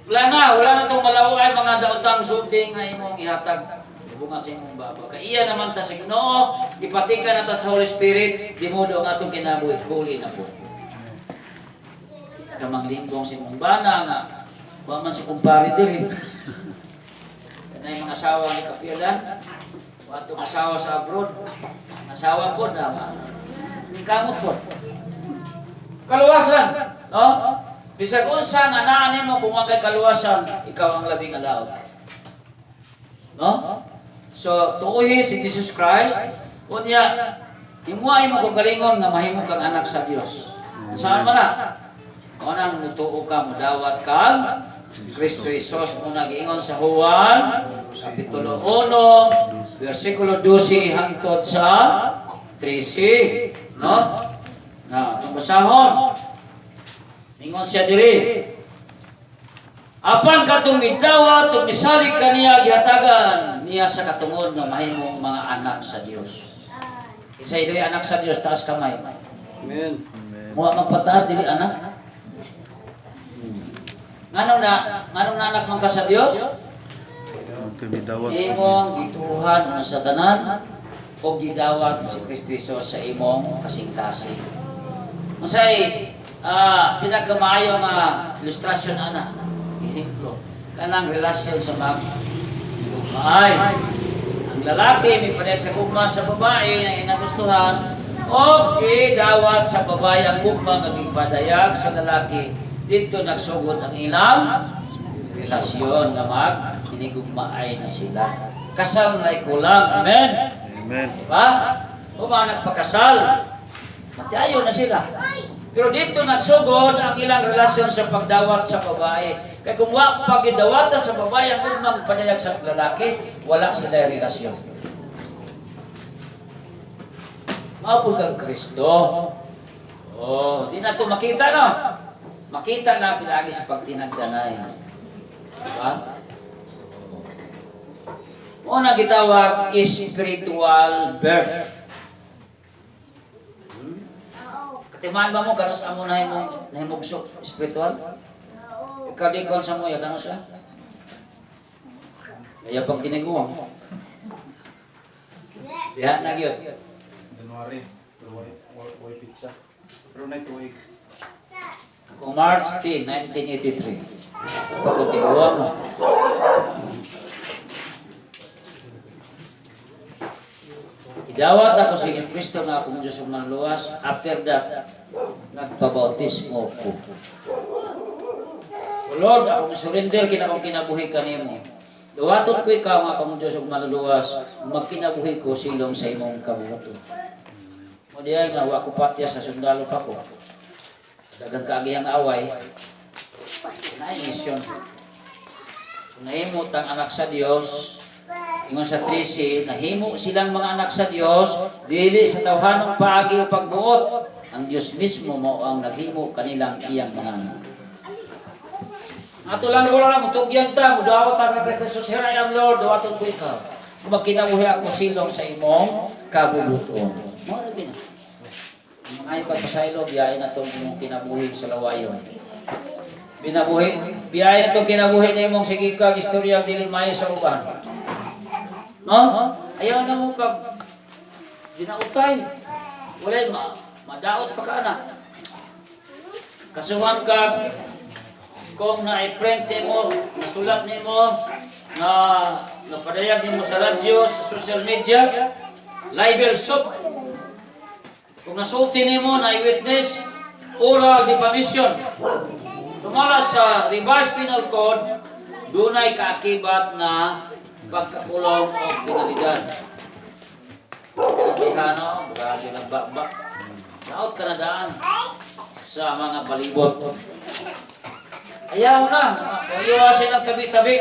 Wala na itong malaway mga daotang sulti nga imong ihatag. Hubungan sa imong baba. Kaya iya naman ta sa Ginoo, ipatika na ta sa Holy Spirit, di mo ang atong kinabuhi, huli na po. Kamang linggong sa imong bana nga, wa man si kumpare diri. Kanay mga asawa ni kapilan, wa atong asawa sa abroad, ang asawa po na, kamot po. Kaluwasan, no? Bisag unsa nga naa nimo kung wa kay kaluwasan, ikaw ang labing alaw. No? So, tuuhi si Jesus Christ, unya imo ay magkagalingon nga mahimo kang anak sa Dios. Saan man na? Unang mutuo ka, mudawat kang Kristo Jesus mo nagiingon sa Juan, Kapitulo 1, versikulo 12 hangtod sa 13. No? Na, itong basahon. Ningon siya diri. Apan katong midawat ug misalig kaniya gihatagan niya sa katungod nga mahimong mga anak sa Dios. Kinsa diri anak sa Dios, taas kamay. Amen. Muha magpataas dili anak. Nganong na anak man ka sa Dios? Kami dawat. Imong gituhan una sa tanan o gidawat si Kristo Jesus sa imong kasing-kasing. Unsay pinakamaayo nga ilustrasyon ana, ehemplo kanang relasyon sa mag gugmaay. Ang lalaki may padayag sa gugma sa babae ang inagustuhan o gidawat sa babae ang gugma nga gipadayag sa lalaki, dito nagsugod ang ilang relasyon nga mag hinigugmaay na sila. Kasal na kulang. Amen. Amen. Diba? Uma nagpakasal. Matiayo na sila. Pero dito nagsugod ang ilang relasyon sa pagdawat sa babae. Kaya kung wa pagidawata sa babae ang gugmang padayag sa lalaki, wala sila relasyon. Mao pud kang Kristo. Oh, di na to makita, no? Makita na pinaagi sa pagtinagdanay. Diba? Mao na gitawag spiritual birth. Katimaan ba mo kanos amo nahimong nahimugso spiritual? Ikaw di kon sa mo ya kanos siya? Kaya pag tiniguang. Diha na gyud. January, pero way pizza. Pero na tuig. Kung March 10, 1983. Pag tiniguang mo. Idawat ako sa Kristo nga akong Diyos ug manluwas. After that, nagpabautismo ko. O Lord, ako surrender kina akong kinabuhi kanimo. Dawaton ko ikaw nga akong Diyos ug manluluwas, magkinabuhi ko silong sa imong kabuhaton. Mo diay nga wa ko patya sa sundalo pa ko. Daghang kaagihang away, naay misyon. Kung nahimo tang anak sa Dios, ingon sa 13, nahimo silang mga anak sa Dios, dili sa tawhanong paagi o pagbuot. Ang Dios mismo mao ang naghimo kanilang iyang mga anak. Ato lang wala lang, mutugyan ta, mudawat ta ka Kristo Jesus, here I am, Lord, dawaton ko ikaw. Kung magkinabuhi ako silong sa imong kabubuton. Mao na gina. Ang mga ipagpasaylo, biyahe na itong imong kinabuhi sa lawayon. Binabuhi, biyahe na itong kinabuhi na imong sige kag istorya dili maayo sa uban. No? Ayaw na mo pag dinautay. Wala madaot pa ka na. Kasuhan ka kung na-print nimo, nasulat nimo, na napadayag nimo sa radyo, sa social media, libel suit. Kung nasulti nimo na witness, oral defamation. Sumala sa Revised Penal Code, dunay kaakibat na pagkakulong o penalidad. Kinabihan, no? Grabe ng baba. Naot ka na daan sa mga palibot. Ayaw na. Iwasin ang tabi-tabi.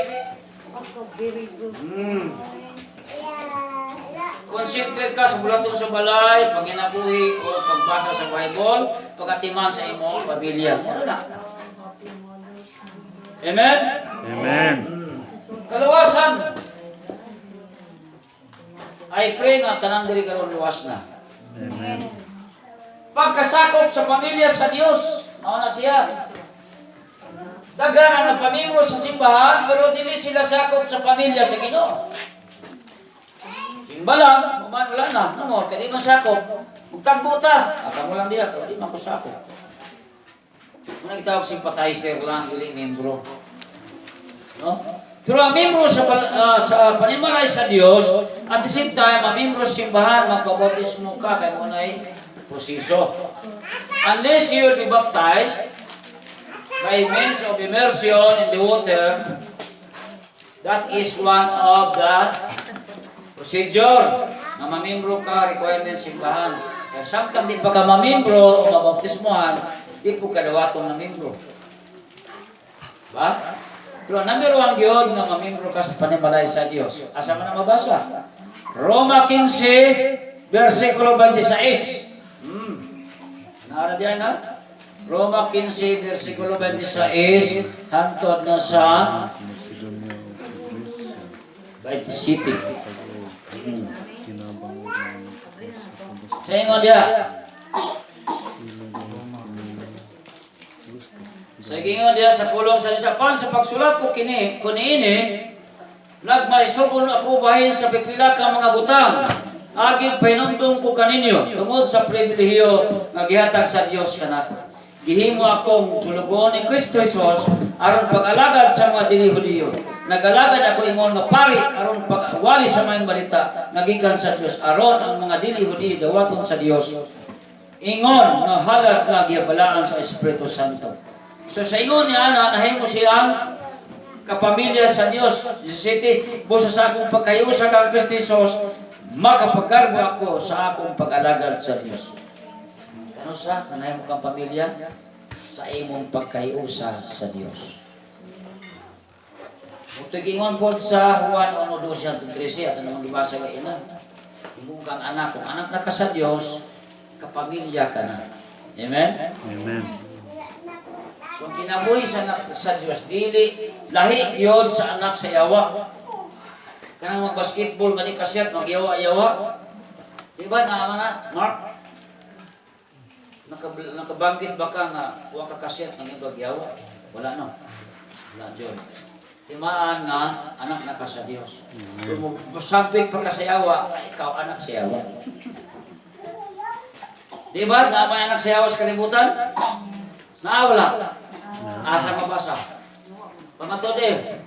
Concentrate ka sa bulaton sa balay, panginabuhi o pagbasa sa Bible, pagatiman sa imong pamilya. Ano na? Amen? Amen. Kaluwasan. I pray nga tanang diri karon luwas na. Amen. Pagkasakop sa pamilya sa Dios, mao na siya. Daghan ang nagpamimro sa simbahan pero dili sila sakop sa pamilya sa Ginoo. Simba lang, human wala na, no mo, kay di man sakop. Magtagbo ta, aka mo lang diha, kay di man ko sakop. Muna gitawag sympathizer lang, dili membro. No? Pero ang membro sa panimalay sa Dios, at the same time, ang membro sa simbahan, magpabautismo ka, kay mo na'y proseso. Unless you will be baptized by means of immersion in the water, that is one of the procedure na mamembro ka, requirement simbahan. Kaya samtang di pa ka mamembro o mabautismohan, di po ka dawaton na membro. Ba? Pero number one yun nga mamembro ka sa panimalay sa Dios. Asa man ang mabasa? Roma 15, versikulo 26. Naara diyan na? Roma 15, versikulo 26, hantod na sa Sa Macedonia o sa Grecia, 27. pag-o kinabang ug mga sa kabus Sa ingon diya, gusto. Sa gingon diya sa pulong sa Diyos, apan sa pagsulat ko kini, kuniini, nagmaisugon ako bahin sa pipila ka mga butang. Aging pahinumdum ko kaninyo tungod sa pribilehiyo nga gihatag sa Dios kanako. Gihimo akong tulugon ni Kristo Jesus aron pag-alagad sa mga dili Hudiyo. Nagalagad ako ingon nga pari aron pag-wali sa maayong balita nga gikan sa Dios aron ang mga dili Hudiyo dawaton sa Dios. Ingon nga halad nga gibalaan sa Espiritu Santo. So sa ingon niya na nahimo siyang kapamilya sa Dios. City, busa sa akong pagkahiusa kang Kristo Jesus, makapagkargo ako sa akong pag-alagad sa Dios. Ano sa nahimo kang pamilya? Sa imong pagkahiusa sa Dios. Ug ingon po sa Juan 1:12-13 ato namang gibasa kay ina. Imong kang anak, kung anak na ka sa Dios, Kapamilya ka na. Amen? Amen. So ang kinabuhi sa anak sa Dios dili lahi gyud sa anak sa yawa. Kanang mag-basketball gani kasyat magyawa-yawa. Di ba na na Mark? Nakabanggit ba ka nga wa ka kasyat ng ibag yawa? Wala, no. Wala jud. Timaan nga anak na ka sa Dios. Kung mosampit pa ka sa yawa, ay, ikaw anak sa yawa. Di ba? Na may anak sa yawa sa kalibutan? Naa wala? Asa mabasa? Pamatod eh.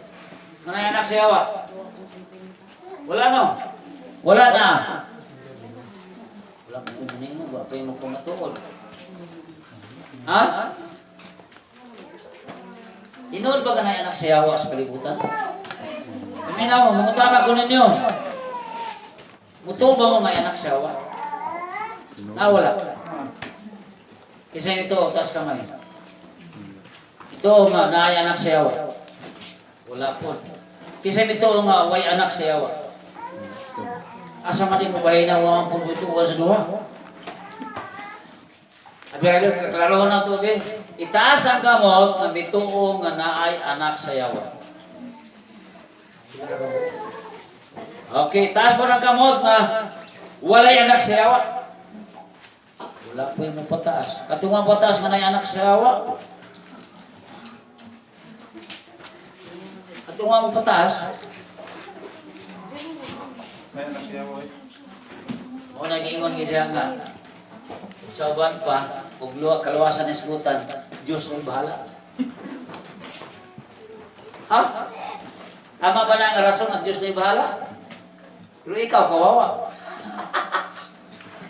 Nga anak sa yawa? Wala, no? Wala na. Wala kang kumunin mo, ba kayo magpamatuod? Ha? Tinuod ba ka na anak sa yawa sa kalibutan? Paminaw mo, mangutana ko ninyo. Mutuo ba mo nga anak sa yawa? Na wala. Isa ito, taas kamay. Ito nga, naay anak sa yawa. Wala po. Kisa ito nga, way anak sa yawa. Asa man di mo bahay na wa man pong sa duha? Abi alo, klaro na to, be. Itaas ang kamot nga mituo nga naay anak sa yawa. Okay, itaas mo ang kamot nga walay anak sa yawa. Wala po yung pataas. Katungan pataas nga naay anak sa yawa. Katungan mo pataas. May anak siya boy. Mo nagingon gid nga sa uban pa ug luwa kaluwasan isgutan, Dios may bahala. Ha? Tama ba na ang rason ang Diyos na bahala? Pero ikaw, kawawa.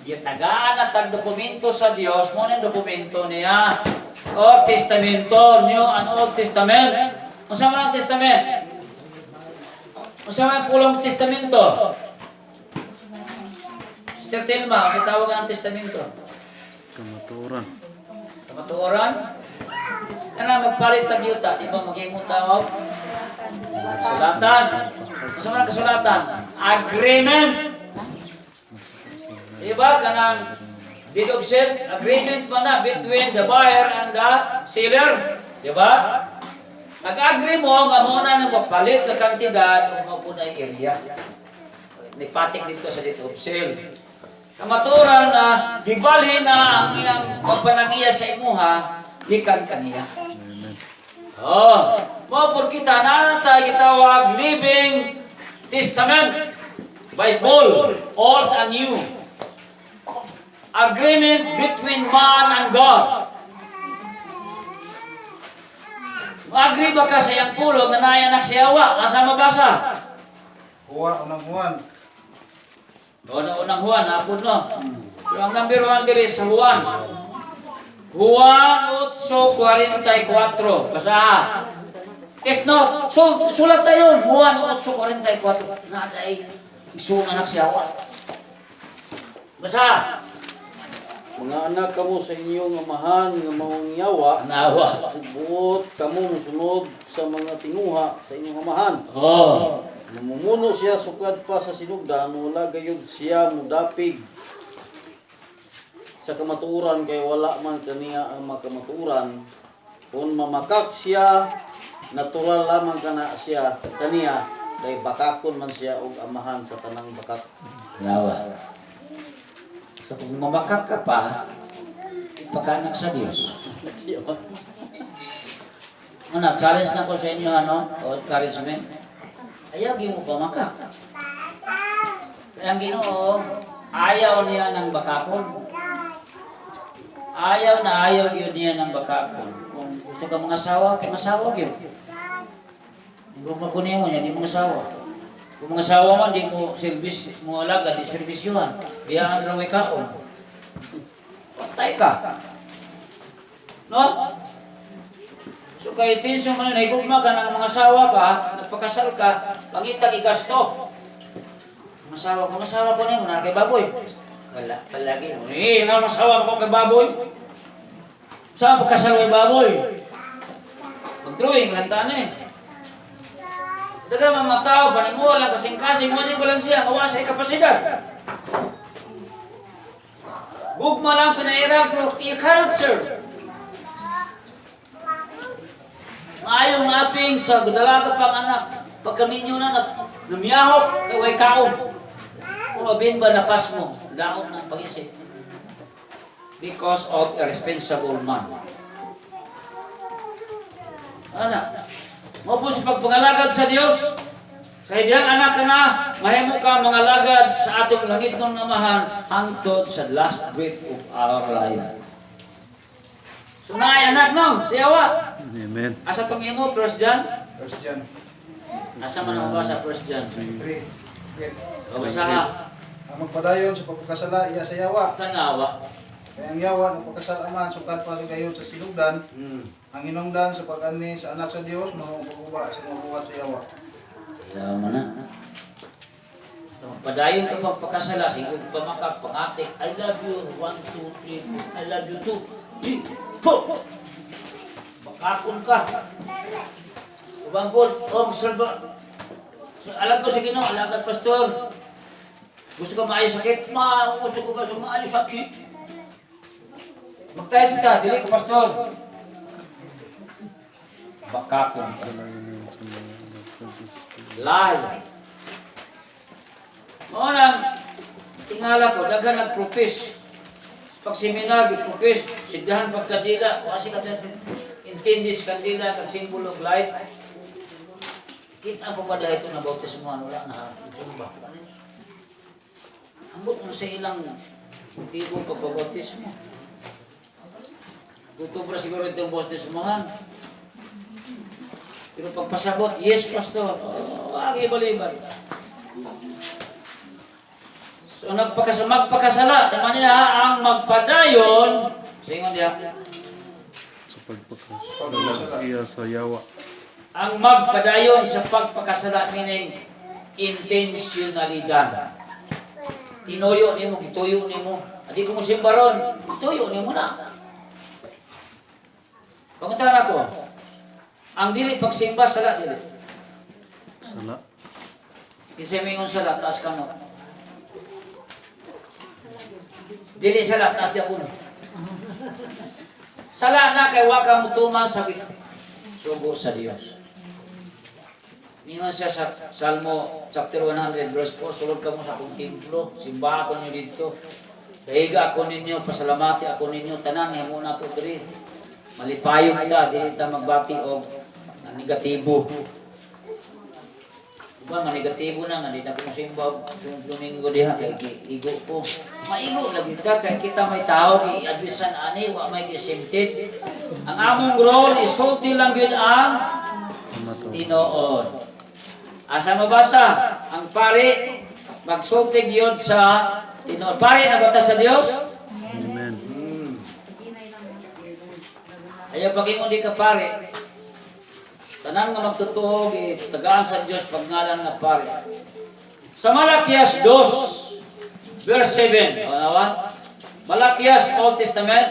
Gitagaan at ang dokumento sa Diyos, mo na ang dokumento niya. Old Testamento, New and Old Testament. Unsa man ang Testament? Unsa man ang pulong Testamento? Sister Tilma, unsa tawag ang Testamento? Kamatuoran. Kamatuoran? Kana magpalit tag yuta, di ba maghimo tawag? Kasulatan. Unsa man ang kasulatan? Agreement. Di ba kanang deed of sale, agreement pa na between the buyer and the seller. Di ba? Nag-agree mo nga mo na nang papalit ka kantidad ug mao po na area. Nipatik dito sa deed of sale. Kamaturan na gibali na ang iyang pagpanangiya sa imuha gikan kaniya. Amen. Oh, mo por kita na tayo gitawag Living Testament, Bible, Old and New. Agreement between man and God. Agree ba ka sa iyang pulong na naay anak sa yawa? Asa mabasa? Uwa, unang Juan. Una-unang Juan, hapon, no? Pero ang number 1 diri sa Juan. Juan 8.44. Basa. Take note. So, sulat tayo. Juan 8.44. Naday. Isuong anak siya. Basa. Mga anak kamo sa inyong amahan nga maong yawa, Nawa. ug buot kamo mosunod sa mga tinguha sa inyong amahan. Oh. Namumuno siya sukad pa sa sinugdan, wala gayud siya mudapig sa kamatuoran kay wala man kaniya ang makamatuoran. Kung mamakak siya, natural lamang kana siya kaniya kay bakakon man siya og amahan sa tanang bakak. Nawa. So kung mamakak ka pa, ipakanak sa Diyos. Ano, challenge na ko sa inyo, ano, o encouragement. Ayaw, gi mo pamakak. Kaya ang Ginoo, ayaw niya ng bakakon. Ayaw na ayaw yun niya ng bakakon. Kung gusto ka mga asawa, pangasawa gyud. Kung makunin mo niya, di mo asawa. Kung mga asawa man, di mo service, mo alaga, di serbisyuhan. Biyaan raw kaon. Patay ka. No? So kay tension man yun, nahigugma ka ng mga asawa ka, nagpakasal ka, pangitag igasto. Mga asawa ko na yun, kay baboy. Wala, palagi. Eh, nga masawa ko kay baboy. Saan pagkasal kay baboy? Mag-drawing, lantan eh. Daga mga tao, paninguha lang, kasing-kasing, wala ko lang siya, kawa sa kapasidad. Gugma lang pinairal, pero you cannot serve. Maayong aping sa dalaga pang anak. Pagka ninyo na, namiyahok, kay kaon. Kung abin ba napas mo, daot ng pag-isip. Because of irresponsible man. Ana, mao po sa pagpangalagad sa Dios. Sa hidiyang anak ka na, mahimo ka mga lagad sa atong langit ng Amahan hangtod sa last breath of our life. So naay anak no, siyawa. Amen. Asa tong imo, First John? First John Asa man ang mabasa First John? 3. Okay. O basa ha, Ang magpadayon sa pagpakasala iya sa yawa. tanawa. Kaya ang yawa nagpakasala man sukad pa gayon sa sinugdan, ang hinungdan sa pag-ani sa anak sa Dios mao ang pagguba sa mga buhat sa yawa. Kaya mo na. So, magpadayon ka pagpakasala, sige pamakak, pangatik, I love you, 1, 2, 3, I love you, 2, 3, 4. Bakakon ka. Ubang po, oh, sir ba? So, alam ko sa Ginoo, alagad pastor. Gusto ko maayo sakit? Ma, gusto ko ba sa maayo sakit? Magtahits ka, dili ko pastor. Bakakon ka. Lie. Mao nang tingala ko, daghan nag-profess. Pag seminar, gi-profess, sigdahan pagkadila, o asi ka intindi sa kandila, kag symbol of life. Kita po ba dahil ito na bautismo, wala na sumba. Ambot mo sa ilang motibo pagpabautismo. Tuto pa siguro itong bautismohan. Pero pagpasabot, yes, pastor. Oh, agi baliban. So magpakasala, tama niya ang magpadayon. Singon diha. Sa pagpakasala iya sa yawa. Ang magpadayon sa pagpakasala meaning intentionalidad. Tinuyo nimo, gituyo nimo. Adi ko mo simbaron, gituyo nimo na. Panguntahan ako. Ang dili pagsimba sala dili. Sala. Kinsa may ingon sala, taas ka mo. Dili sala, taas ka kuno. Sala na kay wa ka mutuman sa sugo sa Dios. Ningon siya sa Salmo chapter 100 verse 4, sulod ka mo sa akong templo, simba ako ninyo dito. Dahiga ako ninyo, pasalamati ako ninyo, tanan himo na to diri. Malipayong ta, dili ta magbati og negatibo. Diba, manegatibo na nga, di na ko simba yung Domingo diha, kay igo ko. Maigo lagi ta, kay kita may tao, gi-advisan ani, wa may gisimtid. Ang among role is sulti lang gyud ang tinuod. Asa mabasa? Ang pari, magsulti gyud sa tinuod. Pari na bata sa Dios? Amen. Ayaw pag-ingon di ka pare. Tanan nga magtotoo, tagaan sa Dios pagngalan nga pare. Sa Malakias 2, verse 7. O, nawa? Malakias, Old Testament,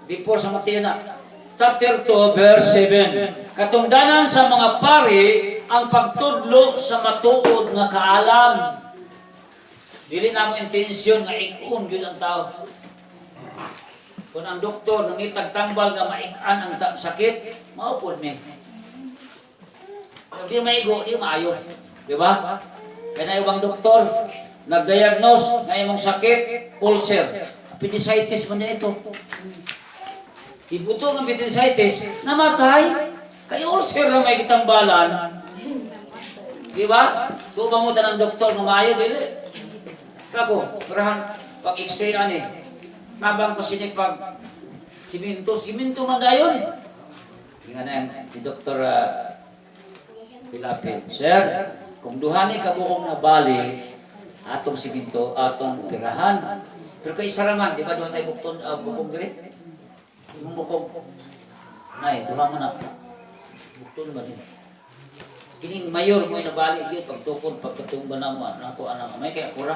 before sa Mateo na. Chapter 2, verse 7. Katungdanan sa mga pari ang pagtudlo sa matuod nga kaalam. Dili na mo intensyon nga ikon gyud ang tao. Kung ang doktor nangitag tambal nga maik-an ang sakit, mao pod ni. Kung di maigo, di maayo. Di ba? Kaya na ibang doktor, nag-diagnose nga imong sakit, ulcer. Appendicitis man na ito. Ibuto ng appendicitis, namatay. Kay ulcer na may kitambalan. Di ba? Tuba mo tanang doktor nga maayo, dili. Kako, perahan pag x-ray ani. Nabang pasinig pag siminto, siminto man dayon. Inga na yan, si Dr. Pilapil. Sir, kung duha ni kabuhong na bali, atong siminto, atong pirahan. Pero kay sarangan, di ba duha tayo bukton, bukong diri? Imong bukong. Nay, duha man na. Bukton ba din? Kining mayor mo nabali gyud pagtukod pagkatumba na mo ano ako anang may kay ako ra.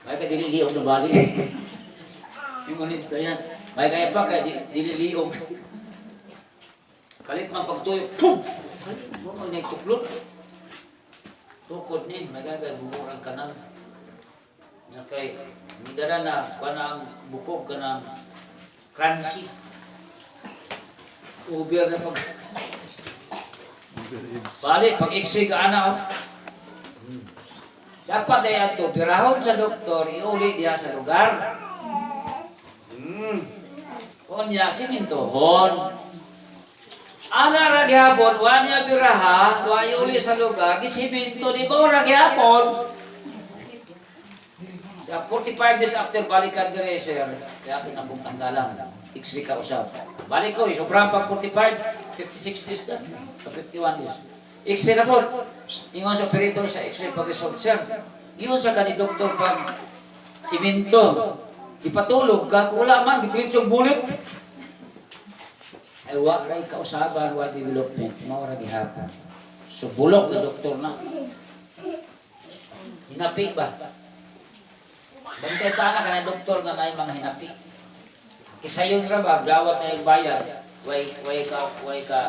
May kay dili liog nabali. Yung ulit yan. May kaya pa kay dili liog. Kalit man pagtuyo, pum! Mo man nagtuklot. Tukod ni, may kaya buo ang kanal. Nga kay midala na kanang bukog kanang crunchy. Uber na pag balik pag x-ray ka ana oh. Dapat ay ato pirahon sa doktor iuli diha sa lugar. Unya simintohon. Ana ra gihapon, wa niya biraha, wa iuli sa lugar, gisiminto di ba ra gihapon? Ya, 45 days after balikan dire sir, kaya ato na pong tanggalan. X-ray ka usab. Balik ko, sobrang pag 45, 56 days na, sa 51 days. X-ray na po. Ingon sa operator sa X-ray pag result, sir. Ingon sa kani doktor pag siminto. Ipatulog ka, kung wala man, gipilitsong bulit. Ay, wa ray kausaban, wa development, mao ra gihapon. So, bulok na doktor na. Hinapi ba? Bantay ta na kana doktor nga may mga hinapi. Kisayon ra ba dawat na yung bayad, way ka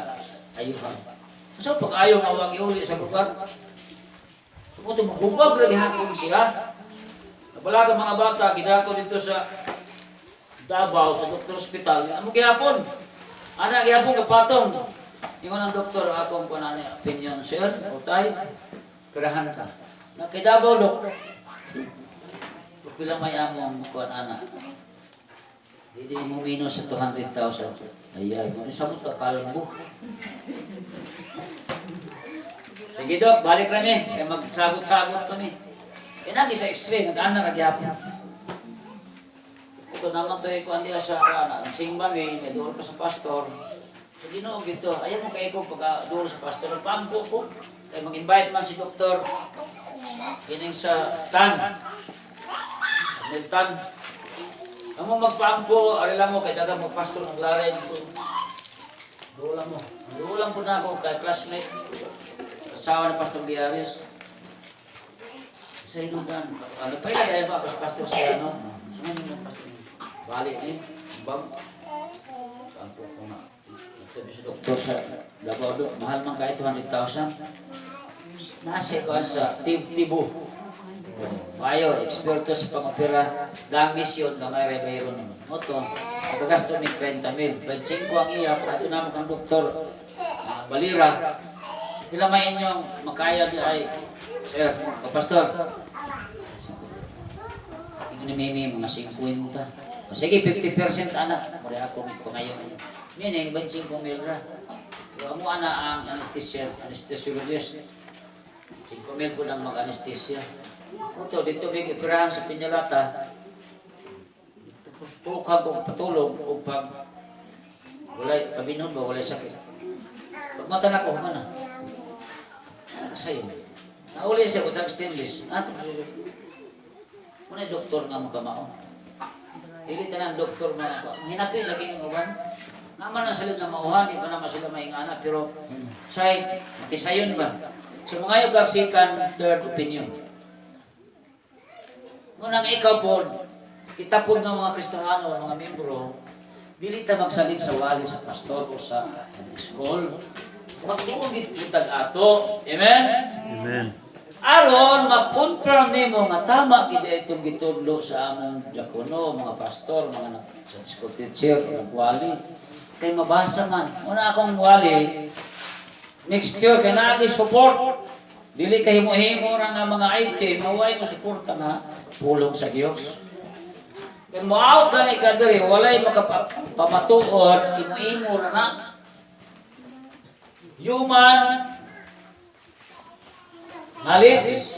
ayuhan. So pag ayaw nga wag iuli sa lugar, sumo magubag ra gihapon siya. Nabalaga mga bata gidako dito sa Davao sa doktor hospital. Amo gihapon. Ana gihapon kapatong. Ingon ang doktor akong kuan ani opinion sir, utay. Kerahan ka. Na kay Davao dok. Pila may among kuan ana. Hindi mo minus sa 200,000. Ay, mo samot ka kalbo. Sige dok, balik rami. Kaya magsabot-sabot to ni. Inagi sa x-ray, nag-ana ra gyapon. Ito naman to kuan diha sa ana, ang simba mi, may duol pa sa pastor. Sa Ginoo gito, ayaw mo kay ko pagka duol sa pastor, pampo ko. Kay mag-invite man si doktor kining sa Tan. Milton. Amo magpaampo, ari lang mo kay daghang mo pastor ng larin ko. Duol lang mo. Duol lang po na ako kay classmate. Asawa ni Pastor Diaris. Sa inugan. Ano pa yun? Dahil ba ako sa pastor sa ano? Sa mga yung pastor? Bali ni. Bang. Saan po ko na? Sabi sa doktor sa Davao do, mahal man kahit 200,000. Nasa ko sa Tibo. Bayo, eksperto sa pangopera, langis yun, gamay ray bayro naman. Moto, nagagasto ni 30 mil. 25 ang iya, ato naman kang doktor, Balira. Pila may inyong makaya di ay, sir, o pastor. Ingon ni Mimi, mga 50. O sige, 50% anak. Mura akong pangayon. Meaning, 25 mil ra. So, amo ana ang anesthesia, anesthesiologist. 5 mil ko lang mag-anesthesia. Oto, dito may ipirahan sa Piñalata. Tapos tukag o patulog o pag walay, pabinon ba, walay sakit. Pag mata na ko, humana. Nakasayo. Nauli siya, utang stainless. Ato, muna yung doktor nga makamao. Dili tanan doktor nga hinapi lagi ng uban. Naman na sila na mauhan, di pa naman sila maingana, pero say, makisayon ba? So mga yung kag second, third opinion. Ngunang ikaw po, kita po ng mga Kristiyano, mga membro, dili ta magsalig sa wali sa pastor o sa Sunday school. Magtuon gid kitag ato. Amen? Amen. Aron ma-confirm nimo nga tama gid itong gitudlo sa among diakono, mga pastor, mga Sunday school teacher, mga wali. Kay mabasa man. Una akong wali, mixture kay naa gyud support. Dili kay himo-himo ra nga mga item, maway mo suporta nga pulong sa Dios. Kay mo out gani ka diri, walay makapamatuod, imo-imo ra na. Human knowledge.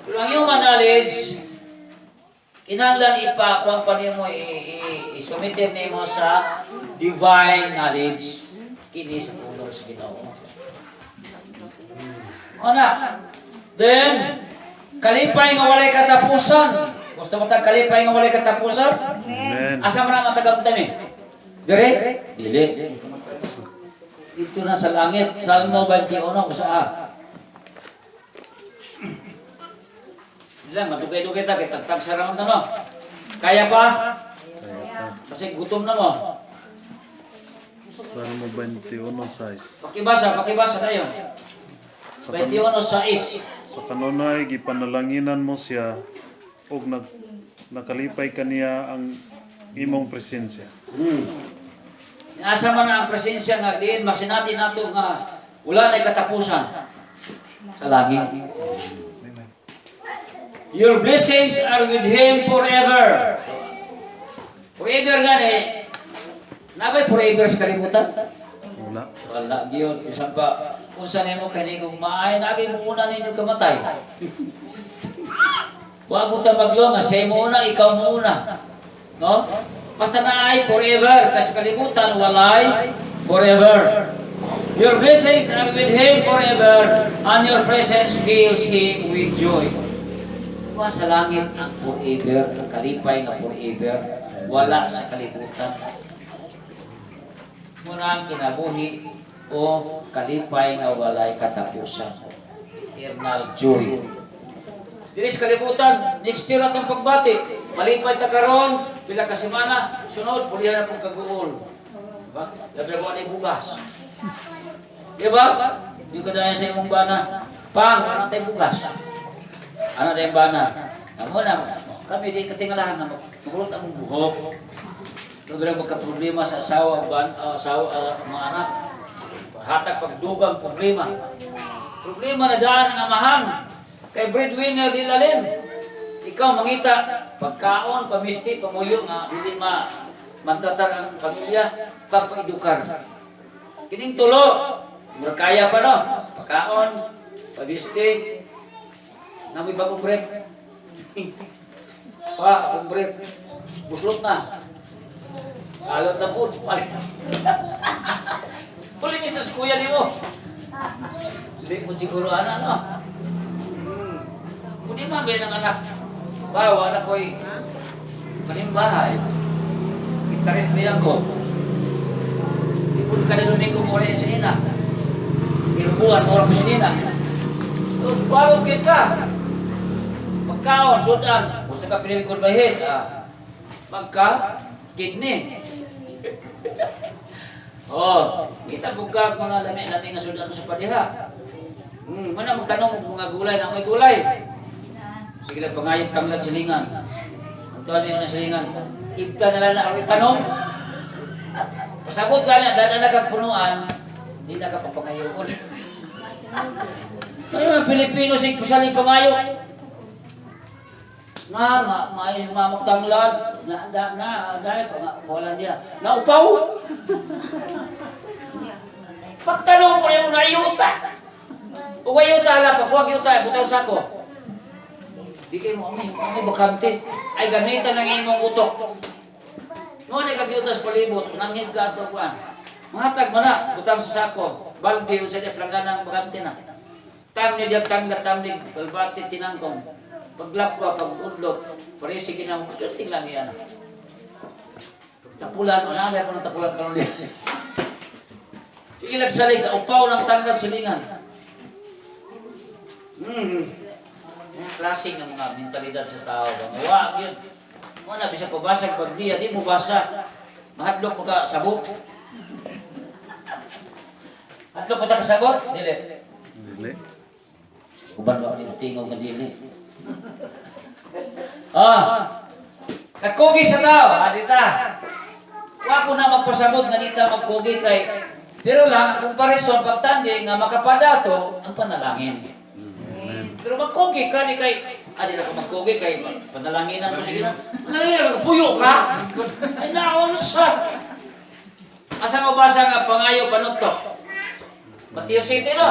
Pero ang human knowledge, kinahanglan ipa pa nimo i-submit nimo sa divine knowledge kini sa pulong sa Ginoo. Ana. Then kalipay nga walay katapusan. Gusto mo tag kalipay nga walay katapusan? Amen. Asa man ang matagamtan eh? Dire? Dili. Dito na sa langit. Salmo 21, kung saan? Hindi lang, madugay-dugay ta, kay tagtag sa ramon na no. Kaya pa? Kasi gutom na mo. Salmo 21:6. Pakibasa, pakibasa tayo. Sa, kan 21:6. sa kanunay gipanalanginan mo siya ug nakalipay kaniya ang imong presensya. Asa man ang presensya nga diin masinati nato nga wala nay katapusan sa langit. Your blessings are with him forever. Forever nga ni. Nabay forever sa kalibutan? Wala. Wala gyud, bisan pa unsa nimo kani kung maay nabi mo una ninyo kamatay. Wa mo ta maglong, siya mo una, ikaw mo una. No? Basta na ay forever, kasi kalibutan walay forever. Your blessings are with him forever, and your presence fills him with joy. Wa sa langit ang forever, ang kalipay nga forever, wala sa kalibutan. Muna ang kinabuhi o kalipay nga walay katapusan. Eternal joy. Diri sa kalibutan, next year atong pagbati. Malipay ta karon, pila ka semana, sunod pulihan na pong kaguol. Diba? Labi ko ani bugas. Diba? Di ko dahil sa imong bana. Pang, ano tayo bugas? Ano tayong bana? Amo na, kami di katingalahan na magulot ang buhok. Labi na magka-problema sa asawa, asawa, mga anak. Hatag pagdugang problema. Problema na daan ang amahan. Kay breadwinner di lalim. Ikaw mangita pagkaon, pamisti, pamuyo nga dili ma mantratar ang pamilya, pagpaedukar. Kining tulo, murag kaya pa no. Pagkaon, pamisti, namoy bagong bread. Pa, akong bread. Buslot na. Alot na po. Huli ni sa kuya ni mo. Hindi mo siguro ana, no? Kung di man ba ng anak, bawa anak ko'y kalimbahay. Itaris niya ko. Di po ka na ko mo rin sa nina. Irubuan mo rin sa nina. So, kuwalog yun ka. Pagkaon, sudan. Gusto ka pinilikod bahit. Magka, kidney. Oh, kita bugag mga lami-lami nga sudan mo sa padiha. Mana magtanong og mga gulay na may gulay. Sige lang pangayot tanglad silingan. Ang tuwan na silingan. Ibta na lang na ako itanong. Pasabot ka na, dada na kang punuan, hindi na ka papangayon. Ay, mga Pilipino, sig pasaling pangayo. Nga, nga, nga, yung mga magtanglad, na, na, na, dahil, wala niya. Naupaw! Pagtanong mo na yung nayuta. Ug ayuta ala pa, huwag yuta, butaw sako. Di kayo mo, may bakante. Ay gamitan ng imong utok. Noon ay kagyuta sa palibot, nanghid ka ato kuan. Mahatag mo na, butang sa sako. Balde, unsa niya, plangganang bakante na. Tam ni diyag tangga, tam ni balbati tinangkong. Paglapwa, pag-udlot, paresi ginawa, ganting lang yan. Tapulan, o namin ako ng tapulan karon niya. Sige lagsalig, upaw ng tanggap silingan. Yan klase ng mga mentalidad sa tao. Wa yun. Wala bisa pabasa pagdiya, di mo basa. Mahadlok mo ka sabot. Hadlok mo ta kasabot? Dili. Dili. Uban ba ni tingog nga dili? Ah. Kakugi sa tao, adita. Wa ko na magpasabot nga dita magkugi kay pero lang ang comparison pagtandi nga makapadato ang panalangin. Pero magkugi ka ni kay adi na ko magkugi kay panalanginan mo sige. Panalangin puyo ka. Ay naunsa. Asa mo basa nga pangayo panuktok? Mateo 7 no?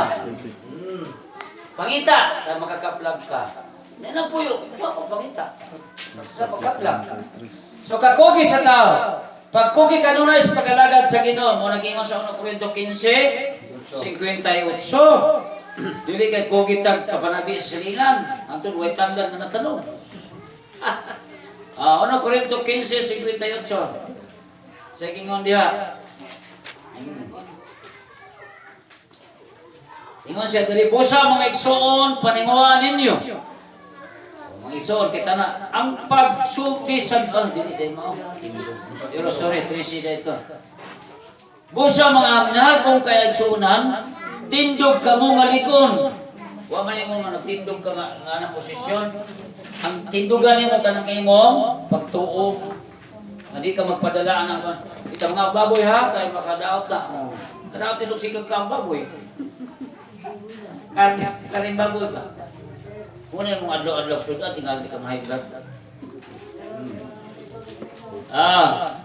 Pangita, na makakaplag ka. Yan ang puyo. Sa ako pangita. Sa pagkaplag. So kakugi sa tao. Pagkugi kanunay sa pag-alagad sa Ginoo, mo nag-ingon sa 1 Korinto 15:58. Dili kay kugi tag kapanabi sa silingan. Antod way tanggal na natanong. 1 Korinto 15:58. Sa ingon diha. Ingon siya diri busa mga igsoon paninguha ninyo. Mga igsoon kita na ang pagsulti sa dili din mo. Pero sorry, 3 dito. Busa mga minahal kong kay igsuonan, tindog kamo nga likon. Wa man ingon nga nagtindog ka nga, nga na posisyon. Ang tindugan nimo kanang imong pagtuo. Nga di ka magpadala ang ita mga baboy ha kay makadaot ta. Oh. Kadaot tindog sikag ka ang baboy. Karin baboy ba? Una yung adlaw-adlaw sudan tingali di ka mahiblag. Ah.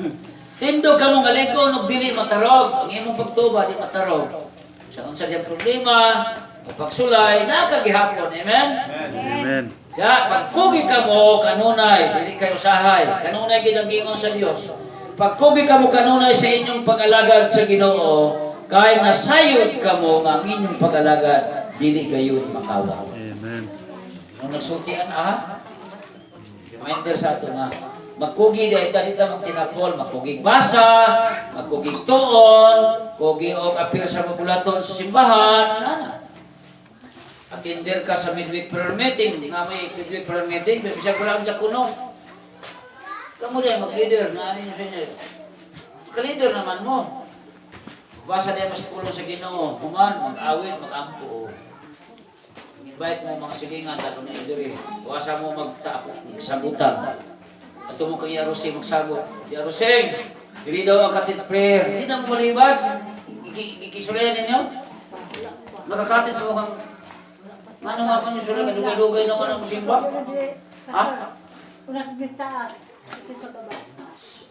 Tindog ka mong aliko og dili matarog. Ang imong pagtuba di matarog. Sa unsa diyang problema, o pagsulay, nakagihapon. Amen? Amen. Ya, pagkugi ka mo kanunay, dili kay usahay. Kanunay gid ang giingon sa Dios. Pagkugi ka mo kanunay sa inyong pag-alagad sa Ginoo, kay nasayod ka mo nga ang inyong pag-alagad dili gayud makawa. Amen. Nung nagsultian ah, reminder sa ato nga magkugi dahil ta dita magtinapol, magkugig basa, magkugig tuon, kugi og apil sa mabulaton sa simbahan, ana. Attender ka sa midweek prayer meeting, nga may midweek prayer meeting, pero bisag wala ang diakono. Kamu dahil mag-leader, na ano sa inyo. Ka-leader naman mo. Basa dahil mas pulong sa Ginoo, human, mag-awit, mag-ampo. Invite mo mga silingan, lalo na diri. Wasa mo magtapok, magsabutan. Ato mo kay Yarosing magsagot. Yarosing, dili daw ang cottage prayer. Hindi na mo malibad. Ikisulayan ninyo. Nakakatis mo kang ano nga pa niyo sulay, kadugay-dugay na ano mo simba? Ha?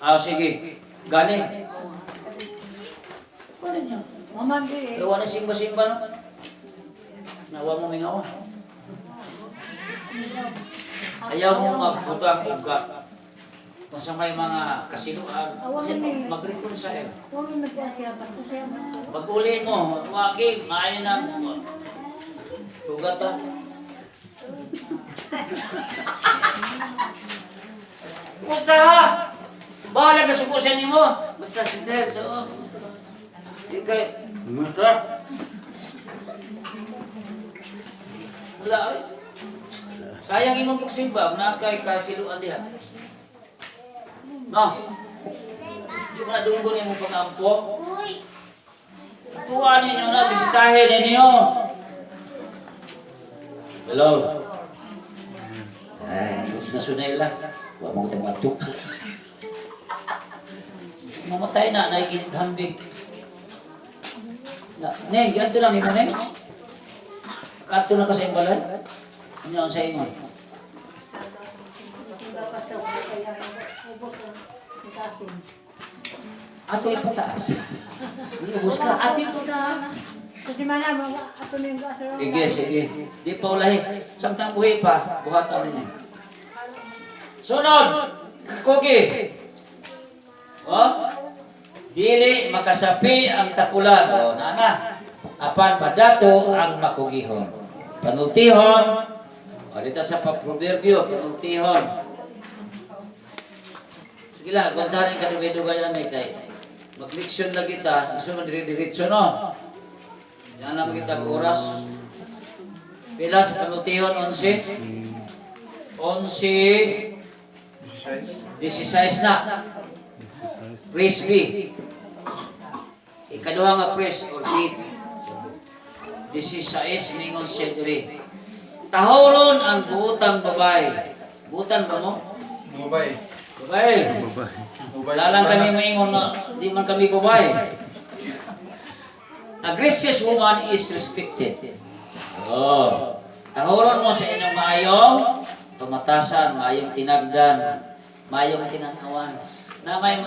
Ah, sige. Gani. Wala niya. Gawa na simba-simba no? Nawa mo mingaw. Ayaw mo magbutang og ka. Kung sa may mga kasiluan, kasi mag-reconcile. Pag uli mo, waki, maayo na. Sugat ah. Basta ha! Bahala ka sukusin nimo. Basta sister, so. Di kay, basta. Wala ay. Sayang imong pagsimba, na kay kasiluan diha. No. Di mo na dunggon imong pangampo. Tuwa ninyo na, bisitahin ninyo. Hello. Ay, gusto na sunay lang. Huwag mo kitang matuk. Mamatay na, naigit hambing. Na, Neng, ganito lang imo, Neng. Kato na ka sa imong balay. Ano ang sa ingon? Ato ipataas. Hindi ubos ka. Ato ipataas. Sige, sige. Di pa ulahi. Samtang buhi pa, buhatan ninyo. Sunod! Kugi! Oh? Dili makasapi ang takulan. O, nana. Apan padato ang makugihon. Panultihon. O, dito sa proverbio, panultihon. Sige lang, kwantahan ka dugay-dugay lang eh, kay mag-leksyon lang kita. Gusto mo dire-diretso, no? Yan lang kita oras. Pila sa panultihon, 11? 11, 16 na. Praise B. Ikaduha nga praise or deed. 16 mingon siya diri. Tahoron ang buutang babay. Buutan ba mo? Mubay. Babay. Mubay. Wala lang kami maingon na di man kami babay. A gracious woman is respected. Oh. Tahoron mo sa inyong maayong pamatasan, maayong tinagdan, maayong tinanawan. Na may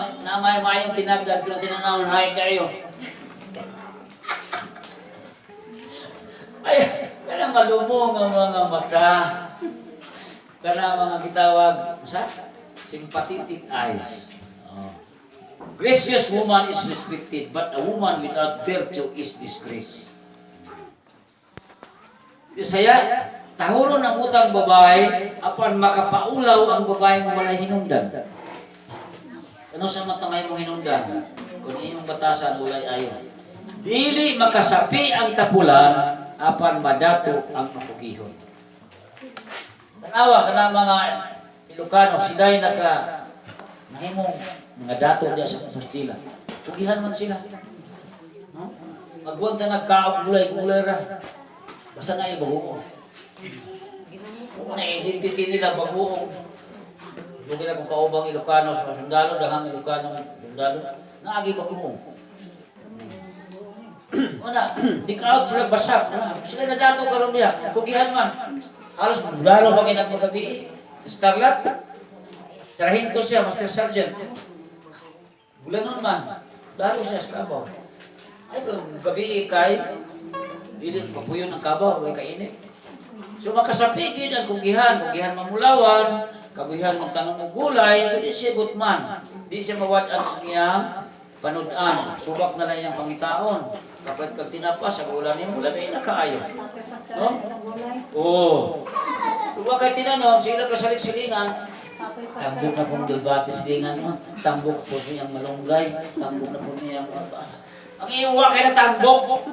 maayong tinagdan, pero tinanawan, hay kayo. Ay, kanang malumong ang mga mata. Kanang mga gitawag, sa sympathetic eyes. Oh. Gracious woman is respected, but a woman without virtue is disgrace. Bisaya, tahuron ang utang babae, apan makapaulaw ang babaeng walay hinungdan. Ano sa matangay mong hinungdan? Kung inyong batasan, walay ayo. Dili makasapi ang tapulan, apan madato ang makugihon. Tanawa ka na mga Ilocano, sila'y naka nahimong mga dato diya sa Compostela. Kugihan man sila. No? Magwag ta nagkaog gulay-gulay ra. Basta na yung bagoong. Kung na identity nila bagoong. Dugay na kung kaubang Ilocano sa sundalo, dahang Ilocano sundalo, naagi bagoong. Una, di out sila basak. Una, sila na dato karon niya. Kugihan man. Halos lalo bang inag magabi. Starlat. Sarhinto siya, Master Sergeant. Bulanon man. Lalo siya sa kabaw. Ay, pero gabi kay dili kapuyon ang kabaw, way kainit. So makasapi gid ang kugihan, kugihan mamulawan, kabuhian magtanong og gulay, so di siya gutman. Di siya mawad-an ang iyang panud-an. Subak na lang iyang pangitaon. Kapag kag tinapa sa ulan nimo, labi na kaayo. No? Oo. Kung kay tinanom, sila ka salik-silingan, tambok na pong dulbati silingan mo, tambok po niyang malunggay, tambok na po niyang... Ang iwa kay na tambok!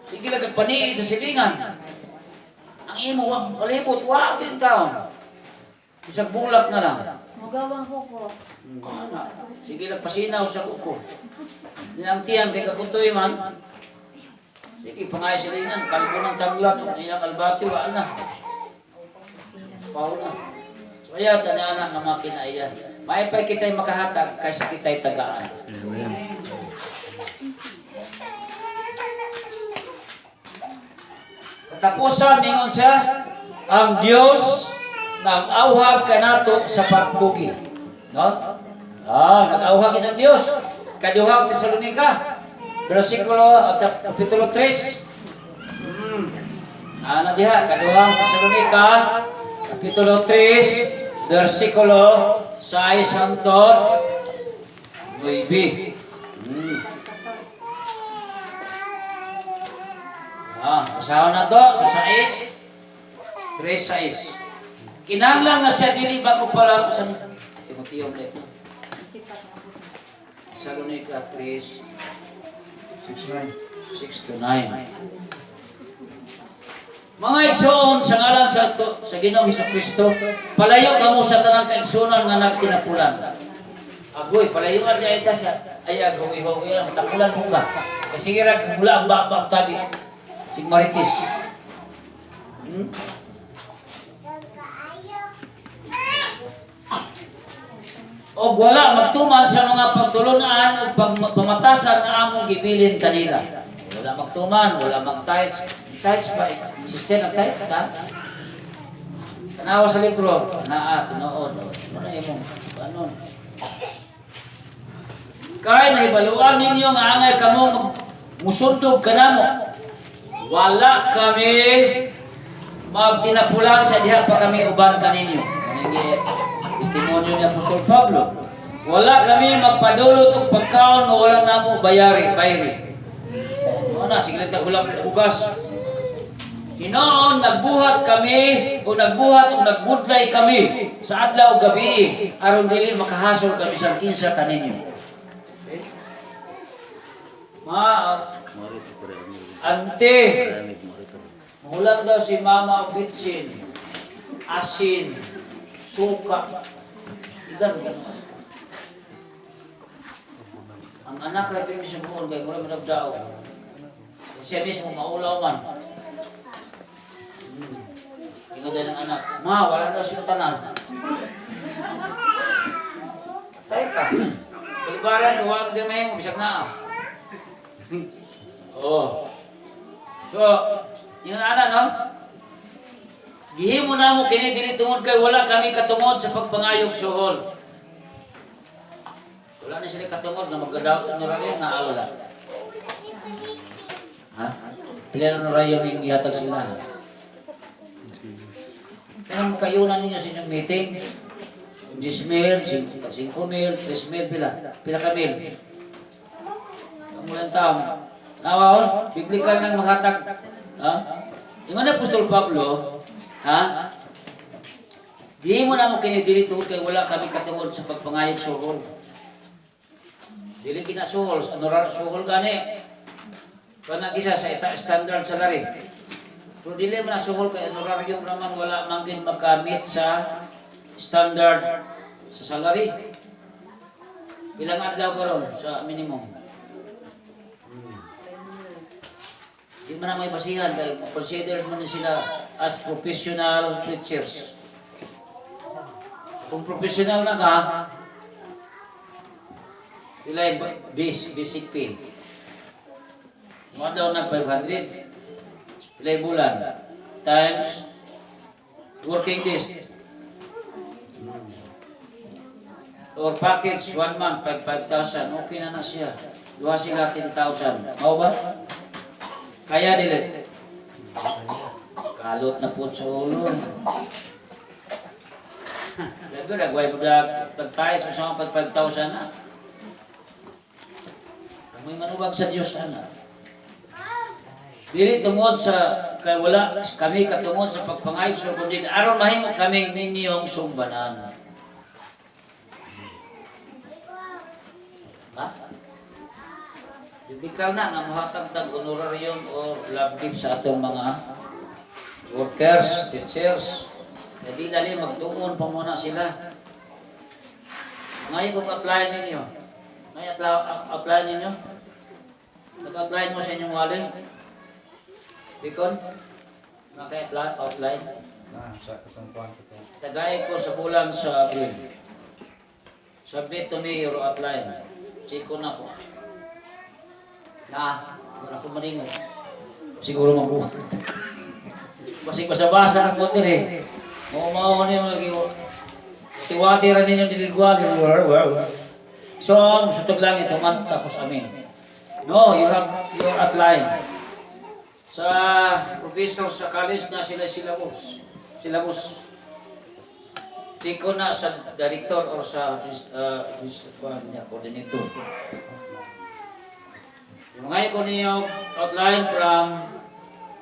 Sige lang kagpaniid sa silingan. Ang imo, kalibot, wag yung taon. Isang bulak na lang. Mugawang kuko. Sige lang, pasinaw sa kuko. Ang tiyan, kay kakutoy man. Sige, pangay silingan, kalbo ng tanglat, ang iyang albati, wala na. Pao na. So, ayaw, tanana nga mga kinaiya. Maipay kita'y makahatag kaysa kita'y tagaan. Amen. Katapusan, ningon siya, ang Diyos nag-auhag kanato sa pagkugi. No? Ah, nag-auhag ang Diyos. Kaduhang Tesalonika, versikulo, kapitulo 3. Ano diha? Kaduhang Tesalonika, kapitulo 3, versikulo 6 hangtod 9. Ah, basahon na to sa 6, 3, 6. Kinahanglan nga siya dili ba ko pala sa Timoteo ulit. Salonika 3, 6-9. 6 to 9. Mga igsoon sa ngalan sa to, sa Ginoong Kristo, palayo kamo sa tanang kaigsuonan nga nagtinapulan. Agoy, palayuan niya ita siya. Ay, agoy, hoy, matapulan mo ka. Kasi gira, mula ang baba ang tabi. Sig Marites. Og wala magtuman sa mga pagtulunan o pamatasan nga among gibilin kanila. Wala magtuman, wala mag-tithes. Tithes ba? System ang tithes, ta? Tanawa sa libro, naa, tinuod. Ano imong, ano? Kay nahibaluan ninyo nga angay kamo musundog kanamo. Wala kami magtinapulan sa diha pa kami uban kaninyo. Ano testimonyo ni Apostol Pablo. Wala kami magpadulot og pagkaon nga wala namo bayari, bayri. Ano na, sige lang ta hulang bugas. Hinoon, nagbuhat kami o nagbuhat o nagbudlay kami sa adlaw ug gabi aron dili makahasol kami sa kinsa kaninyo. Okay? Ma, ante, mahulang daw si Mama og bitsin, asin, suka. Idan ganun. Ang anak ra pirmi sa buon kay mura man nagdao. Siya mismo maulaw man. Ingon din ang anak, ma, wala daw siya tanan. Teka. Balibaran, huwag din may bisag na. Oh. So, yung anak, no? Gihimo na mo kini dili tungod kay wala kami katungod sa pagpangayog suhol. Wala na sila katungod na magdadaot sa honorarium na wala. Ha? Pila na honorarium yung ihatag sila. Kung kayo na ninyo sa inyong meeting, 10 mil, 5 mil, 3 mil, pila? Pila ka mil? Ang mulang taon. Nawa, biblical nang maghatag. Ha? Ingon na Apostol Pablo, ha? Di mo na mo kini dili tungod kay wala kami katungod sa pagpangayog suhol. Dili kina suhol, ano ra suhol gani? Kana gisa sa ita standard salary. Pero dili man na suhol kay honorarium naman wala man gid makamit sa standard sa salary. Ilang adlaw karon sa minimum? Di man na may basihan kay considered man ni sila as professional preachers. Kung professional na ka, pilay basic pay. Mga daw na 500. Pilay bulan times working days or package one month, 5,000, okay na na siya. Duha sila 10,000. Mao ba? Kaya dili. Kalot na po sa ulo. Labi, nagway mo na pagpayas mo sa mga pag 5,000 na. Amoy manubag sa Diyos, ana. Dili tungod sa kay wala kami katungod sa pagpangayo sa kundi aron mahimo kaming ninyong sumbanan. Ha? Biblical na nga mohatag tag honorarium or love gift sa atong mga workers, teachers. Kaya di dali magtuon pa muna sila. Ngayon kung apply ninyo, ngayon apply ninyo, nag-apply mo sa inyong wallet, Bicon, maka-apply, outline. Na sa katong kuan ko. Tagay ko sa bulan sa Abril. Submit to me your outline. Check ko na ko. Na, wala ko maningo. Siguro mabuhat. Basig basa-basa ng konti eh. Mao-mao ni mga tiwati ra ninyo diligwag. So, sutog lang ito man tapos amin. No, you have your outline. Sa professor sa college na sila syllabus. Syllabus. Check ko na sa director or sa niya, coordinator. Yung ngayon ko niyo outline from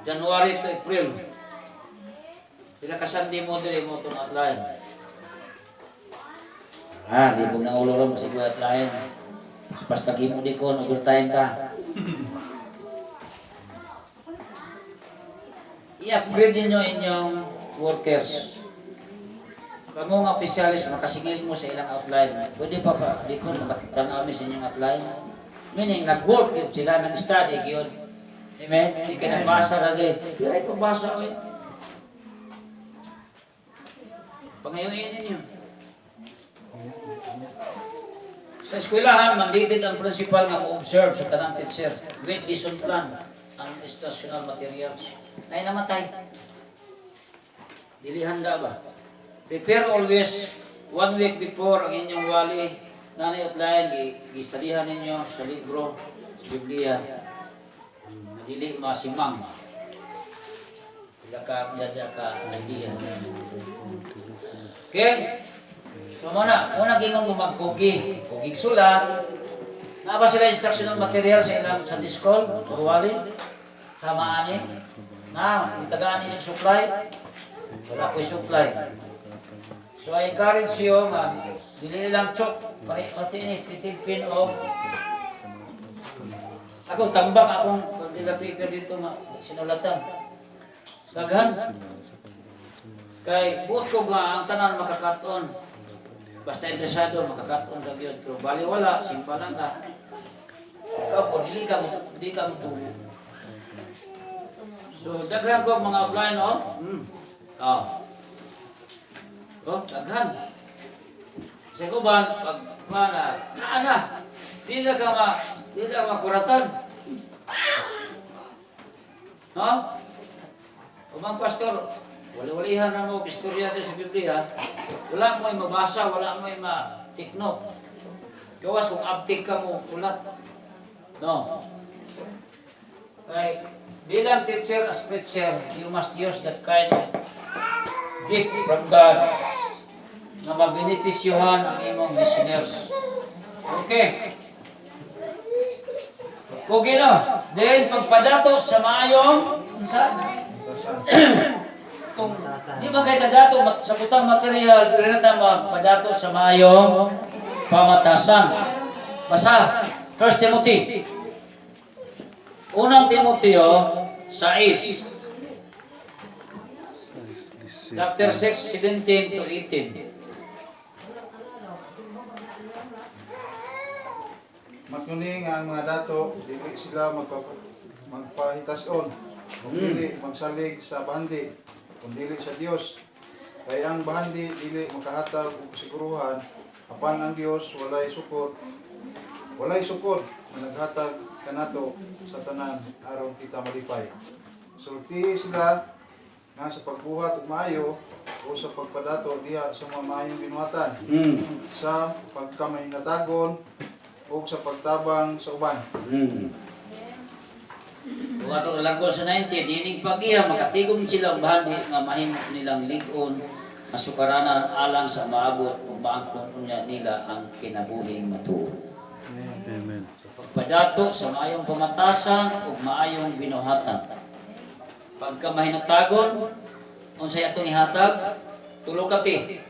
January to April. Pila ka Sunday mo diri mo itong outline. Ah, di ko na ulo ron masig outline. Basta gimo di ko overtime ka. I-upgrade ninyo inyong workers. Kamo nga opisyalis, makasingil mo sa ilang outline. Pwede pa pa, di ko makatanaw mi sa inyong outline. Meaning, nag-work yun sila, nag-study yun. Amen? Hindi ka nagbasa na din. Pero ay pagbasa ko yun. Pangayuin ninyo. Sa eskwelahan, mandated ang principal nga mo-observe sa tanang teacher. Great lesson plan ang instructional materials. Ay namatay. Dili handa ba? Prepare always one week before ang inyong wali. Nanay outline, gisalihan ninyo sa libro, sa Biblia. Dili masimang. Ila ka, dyan ka, idea. Okay? So muna, muna gingon mo magkugi. Kugig sulat. Naa ba sila instructional material sa ilang Sunday school or wali? Sama ani? Na, itagaan ninyong supply? Wala ko'y supply. So I encourage you nga, dili lang chok, pare pati ni printed pin o ako tambak akong dila paper dito nga sinulatan. Daghan. Kay buot ko nga ang tanan makakaton. Basta interesado makakaton ra gyud pero bali wala simpa lang ka. Ikaw po dili ka mo tubo. So daghan ko ang mga outline oh. Oh. Oh, daghan. Sa uban pag mana naa na. Dili ka makuratan. No? Umang pastor, wali-walihan na mo istorya din sa Biblia. Wala mo'y mabasa, wala mo'y ma-take note. Gawas kung uptake ka mo, sulat. No. Kay bilang teacher as preacher, you must use that kind of gift from God na mabenepisyuhan ang imong listeners. Okay. Okay no. Then pagpadato sa maayong unsa? Kung di ba kay kadato sa butang material dili na ta magpadato sa maayong pamatasan. Basa 1 Timothy. Unang Timoteo 6. Chapter 6, 17 to 18. Matnguni nga ang mga dato dili sila magpahitason ug dili magsalig sa bahandi kun dili sa Dios. Kay ang bahandi dili makahatag og kasiguruhan, apan ang Dios walay sukod nga naghatag kanato sa tanan aron kita malipay. Sultihi sila nga sa pagbuhat og maayo o sa pagpadato diha sa mga maayong binuhatan, sa pagkamahinatagon o sa pagtabang sa uban. Kung ato largo sa 90, dining pagiha, makatigom sila og bahandi nga mahimo nilang lig-on, masukaranan alang sa maabot ug maangkon unya nila ang kinabuhing matuod. Amen. So, pagpadato sa maayong pamatasan ug maayong binuhatan. Pagka mahinatagon, unsay atong ihatag? Tulo ka ti.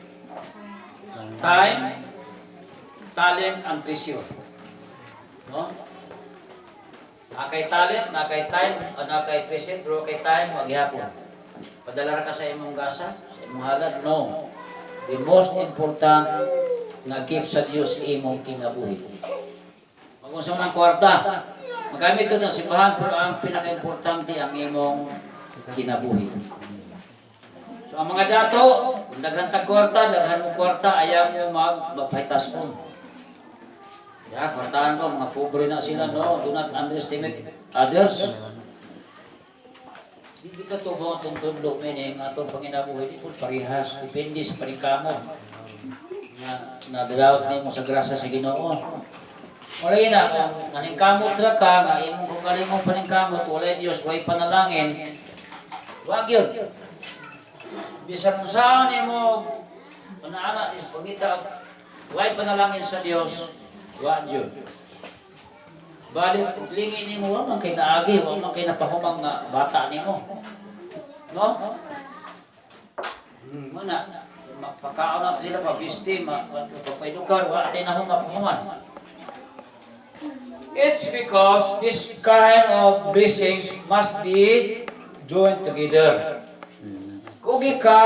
Time, talent, and treasure. No? Naa kay talent, naa kay time, o naa kay treasure, pero kay time, wag gihapon. Padala ra ka sa imong gasa, sa imong halad, no. The most important nga gift sa Dios imong kinabuhi. Mag-unsa man ang kwarta. Magamit ito ng simbahan, pero ang pinaka-importante ang imong kinabuhi. So ang mga dato, kung daghan tag kwarta, daghan mo kwarta, ayaw mo magpahitason. Ya, kwartahan ko, mga pobre na sila, no? Do not underestimate others. Di kita tubo atong tudlo, meaning atong panginabuhi, di po parehas, depende sa paningkamot nga nadalawat nimo sa grasya sa Ginoo. Wala na, kung maningkamot ra ka, nga imong kung galing mong paningkamot, walay Diyos, walay panalangin, wag yun. Bisan unsaon nimo, panaana, pangita, walay panalangin sa Dios, wa yun. Balik, kung lingi nimo, wa man kay naagi, wa man kay napahumang nga bata nimo. No? Muna, mapakaon na sila, pabisti, papaedukar, wa tay na mapahuman. It's because this kind of blessings must be joined together. Kugi ka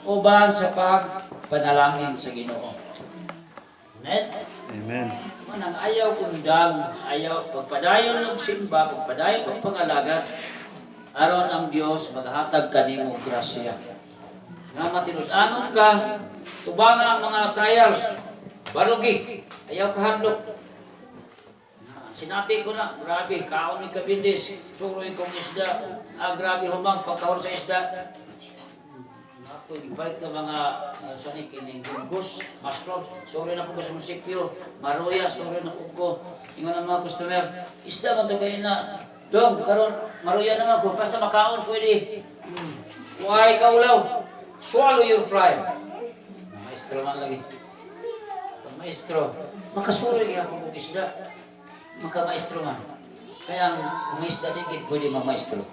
uban sa pagpanalangin sa Ginoo. Amen? Amen. Manang ayaw kundang, ayaw pagpadayon og simba, pagpadayon pagpangalagad, aron ang Dios maghatag kanimo grasya. Nga matinud-anon ka, tubangan ang mga trials, barugi, ayaw kahadlok. Sinati ko na, grabe, kaon ni Kabindis, suroy kong isda, ah, grabe humang pagkaon sa isda. Ako, ipalit ng mga sa ni kining gunggos, mushrooms, suroy na po ko sa munisipyo, maruya, suroy na po ko. Ingon ang mga customer, isda man to kayo na, dong, karon maruya naman ko, basta makaon pwede. Why kaulaw? Swallow your pride. Maestro man lagi. Pag maestro, makasuroy gihapon kong isda. Makamaestro man. Kaya ang mga isda di gid pwede mamaestro.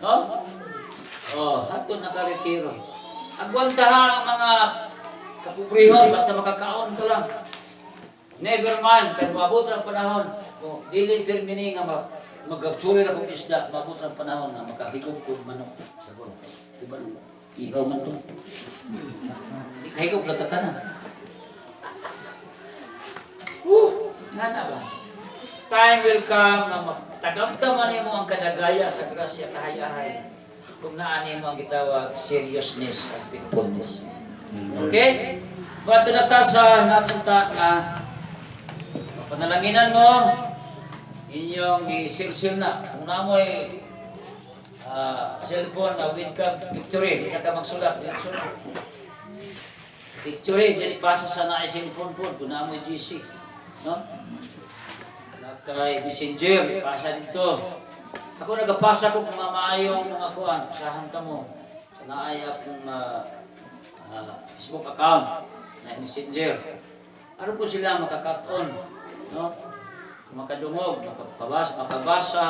No? Oh, hatod nakaretiro. Agwanta ha ang mga kapobrehon, basta makakaon ka lang. Never mind, kay maabot ang panahon. Oh, dili permini nga magsuroy na kong isda, maabot ang panahon nga makahigop kog manok. Sagot. Diba? Ihaw man to. Di kahigop lang tanan. Woo! Nasa ba? Time will come nga matagamtaman nimo ang kadagaya sa grasya kahayahay kung naa nimo ang gitawag seriousness and faithfulness. Okay? Bato na ta sa natunta nga panalanginan mo inyong gisilsil na. Kung namoy cellphone na with ka picture, di na ka magsulat. Di sulat. Picture, dyan ipasa sa na cellphone po, kung namoy GC. No? Kay Messenger, ipasa dito. Ako nagapasa ko mga maayong mga kuan, sahan ta mo. Sa naay akong Facebook account na Messenger. Aron po sila makakaton, no? Makadungog, makabasa, makabasa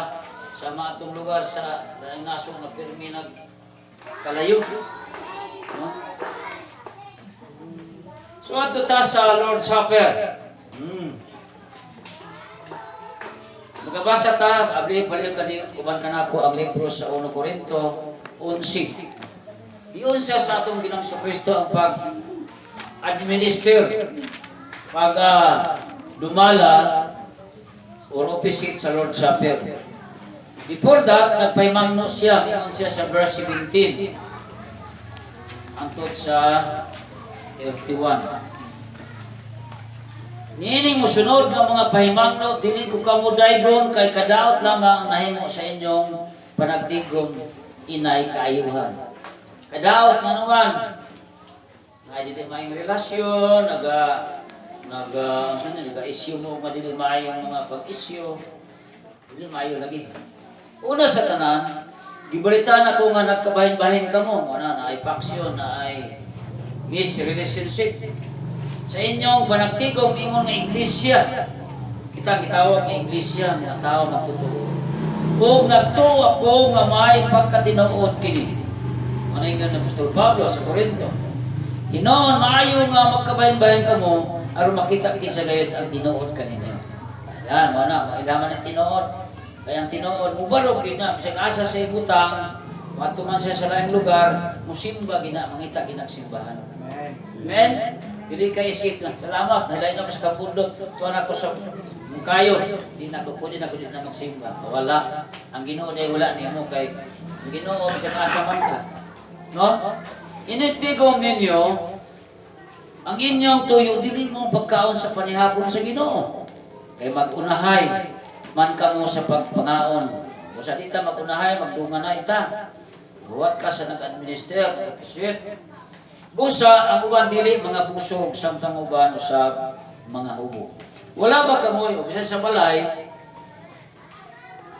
sa mga atong lugar sa laing naso nga pirmi nag kalayo. No? So adto ta sa Lord's Supper. Magabasa ta, abli paliw kani uban kanako ang libro sa 1 Corinto 11. Giunsa sa atong Ginoong Kristo ang pag administer, pag dumala. Or opposite sa Lord's Supper. Before that, nagpahimangno siya. Ingon siya sa verse 17 hangtod sa 31. Niining musunod nga mga pahimangno, dili ko kamo daygon kay kadaot lamang ang nahimo sa inyong panagtigom inay kaayuhan. Kadaot nga naman, na dili maayong relasyon, naga naga ano na, naga-issue mo nga dili maayong mga pag-issue, dili maayo lagi. Una sa tanan, gibalitaan ako nga nagkabahin-bahin kamo, ana na ay faction, na ay misrelationship sa inyong panagtigom ingon nga iglesia. Kita gitawag nga iglesia, mga tao nagtotoo. Ug nagtuo ako nga may pagkatinuod kini. Ano yung ni Apostol Pablo sa Corinto. Hinoon, maayo nga magkabahin-bahin kamo aron makita kinsa gayud ang tinuod kaninyo. Ayan, wala, mailaman ang tinuod. Kaya ang tinuod, mubalog yun na, bisag asa sa ibutang, wato man siya sa laing lugar, musimba gina, mangita ginagsimbahan. Amen. Dili ka isip na, salamat, nalain ako sa kabundok, tuwan ako sa mukayo, di na ko, pwede na ko di na magsimba. Wala. Ang Ginoo day wala nimo kay ang Ginoo bisag asa man ka. No? Initigom ninyo ang inyong tuyo dili mo pagkaon sa panihapon sa Ginoo. Kay magunahay man kamo sa pagpangaon. Busa di ta magunahay, magdungan na ita. Buhat ka sa nag-administer, nag-officiate. Busa ang uban dili mga busog samtang uban usab mga hubo. Wala ba kamoy o bisan sa balay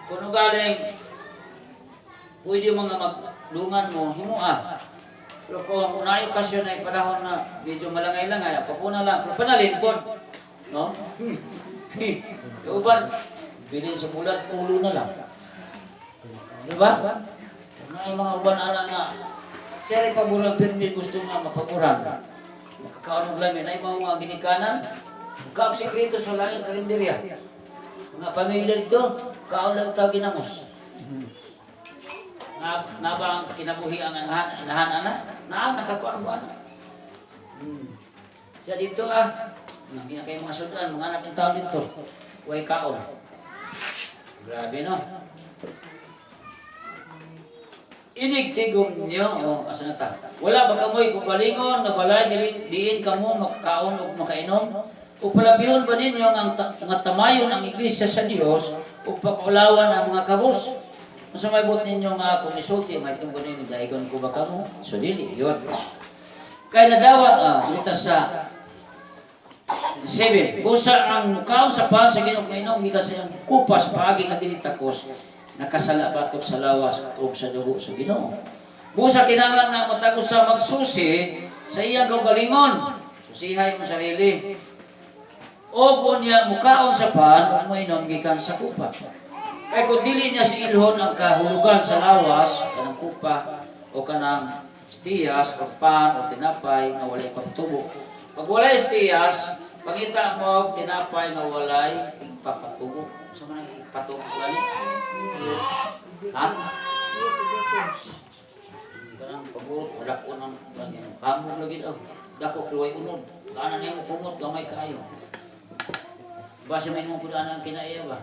kuno galing pwede mga magdungan mo himua. Pero kung unay okasyon ay panahon na medyo malangay-langay, paguna lang, pero panalin po. No? Yung uban, bilin sa bulat, ulo na lang. Di ba? May mga uban ana nga, siya rin paguran, pero hindi gusto nga mapaguran. Makakaon og lamin, ay mga ginikanan, kaong sekreto sa langit karinderya. Mga pamilya dito, kaon lang tao ginamos. Na, na ba ang kinabuhi ang anahan, anahan ana? Naa, nakakuan ko ana. Siya dito ah, nangina kayo mga sudan, mga anak ng tao dito. Way kaon. Grabe no. Inig tigom niyo, oh, asa na ta? Wala ba kamoy kugalingon nga balay dili diin kamo makakaon ug makainom? O palabihon ba ninyo ang nga tamayon ang iglesia sa Dios ug pakaulawan ang mga kabus? Unsa may buot ninyo nga akong isulti, may tungkol ninyo, daigon ko ba kamo? So dili, yun. Kay nadawat, dito sa 7. Busa ang mukaon sa pan sa Ginoo mainom gikan sa iyang kupas paagi nga dili takos nakasala batok sa lawas o sa dugo sa Ginoo. Busa kinahanglan nga matag usa magsusi sa iyang kaugalingon. Susihay mo sarili. O unya mukaon sa pan ug moinom gikan sa kupa. Kay kung dili niya si ilhon ang kahulugan sa lawas kanang kupa o kanang stiyas o pan o tinapay nga walay pagtubo. Pag walay stiyas, pangita mo og tinapay nga walay ipapatubo. Sa man ang ipatubo gani? Ha? Kanang pagurot, wala ko nang lagi. Kamog lagi daw. Dako pero way unod. Kanan nimo kumot gamay kaayo. Basta may imong kudan ang kinaiya ba?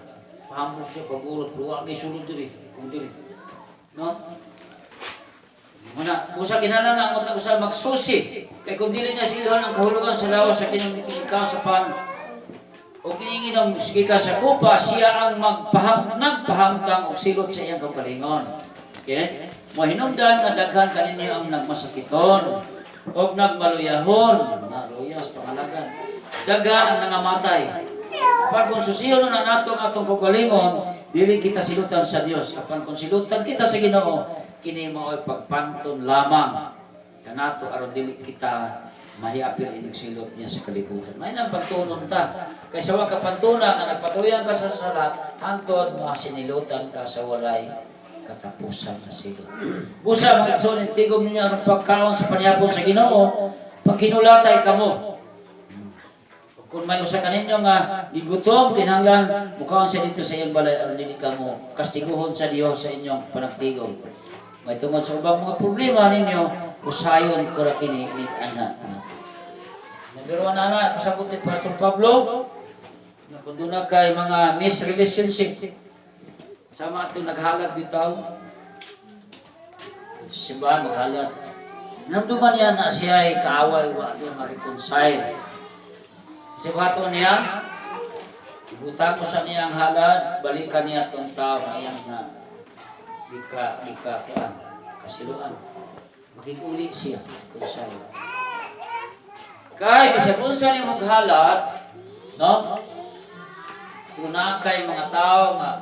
Pahambog siya pagurot, pero wa gyud sulod diri, kung diri. No? Muna, busa kinahanglan nga ang matag usa magsusi. Kay kung dili niya silhon ang kahulugan sa lawas sa kinong ikaw sa pan o kininginom gikan sa kupa, siya ang nagpahamtang og silot sa iyang kaugalingon. Okay? Mahinumdan nga daghan kaninyo ang nagmasakiton og nagmaluyahon, naluyas pangalagan. Daghan ang nangamatay. Pag kung susiyon na nato ang atong kaugalingon, dili kita silutan sa Dios. Apan kung silutan kita sa Ginoo, kini mao'y pagpanton lamang kanato aron dili kita mahiapil inig silot niya sa kalibutan. May nang pagtunon ta. Kaysa wa ka pantuna nga nagpatuyan ka sa sala, hangtod masinilutan ka sa walay katapusan na silot. Busa mga igsoon, tigom ninyo ang pagkaon sa panihapon sa Ginoo, paghinulatay kamo. Kung may usa kaninyo nga gigutom, kinahanglan mukaon siya dito sa iyong balay aron dili kamo kastiguhon sa Dios sa inyong panagtigom. May tungod sa ubang mga problema ninyo, usayon ko ra kini ni ana. Number 1 ana, pasabot ni Pastor Pablo, Nga kung doon kay mga misrelationship, sama ato naghalad bitaw, simbahan maghalad. Namduman niya na siya ay kaaway, wa niya ma-reconcile. Sibato niya, ibutang mo sa niya ang halad, balikan niya itong tao na iyang na di ka kuan, kasiluan. Makikuli siya, reconcile. Kay bisag unsa ni mong halad, no? Kung naa kay mga tao nga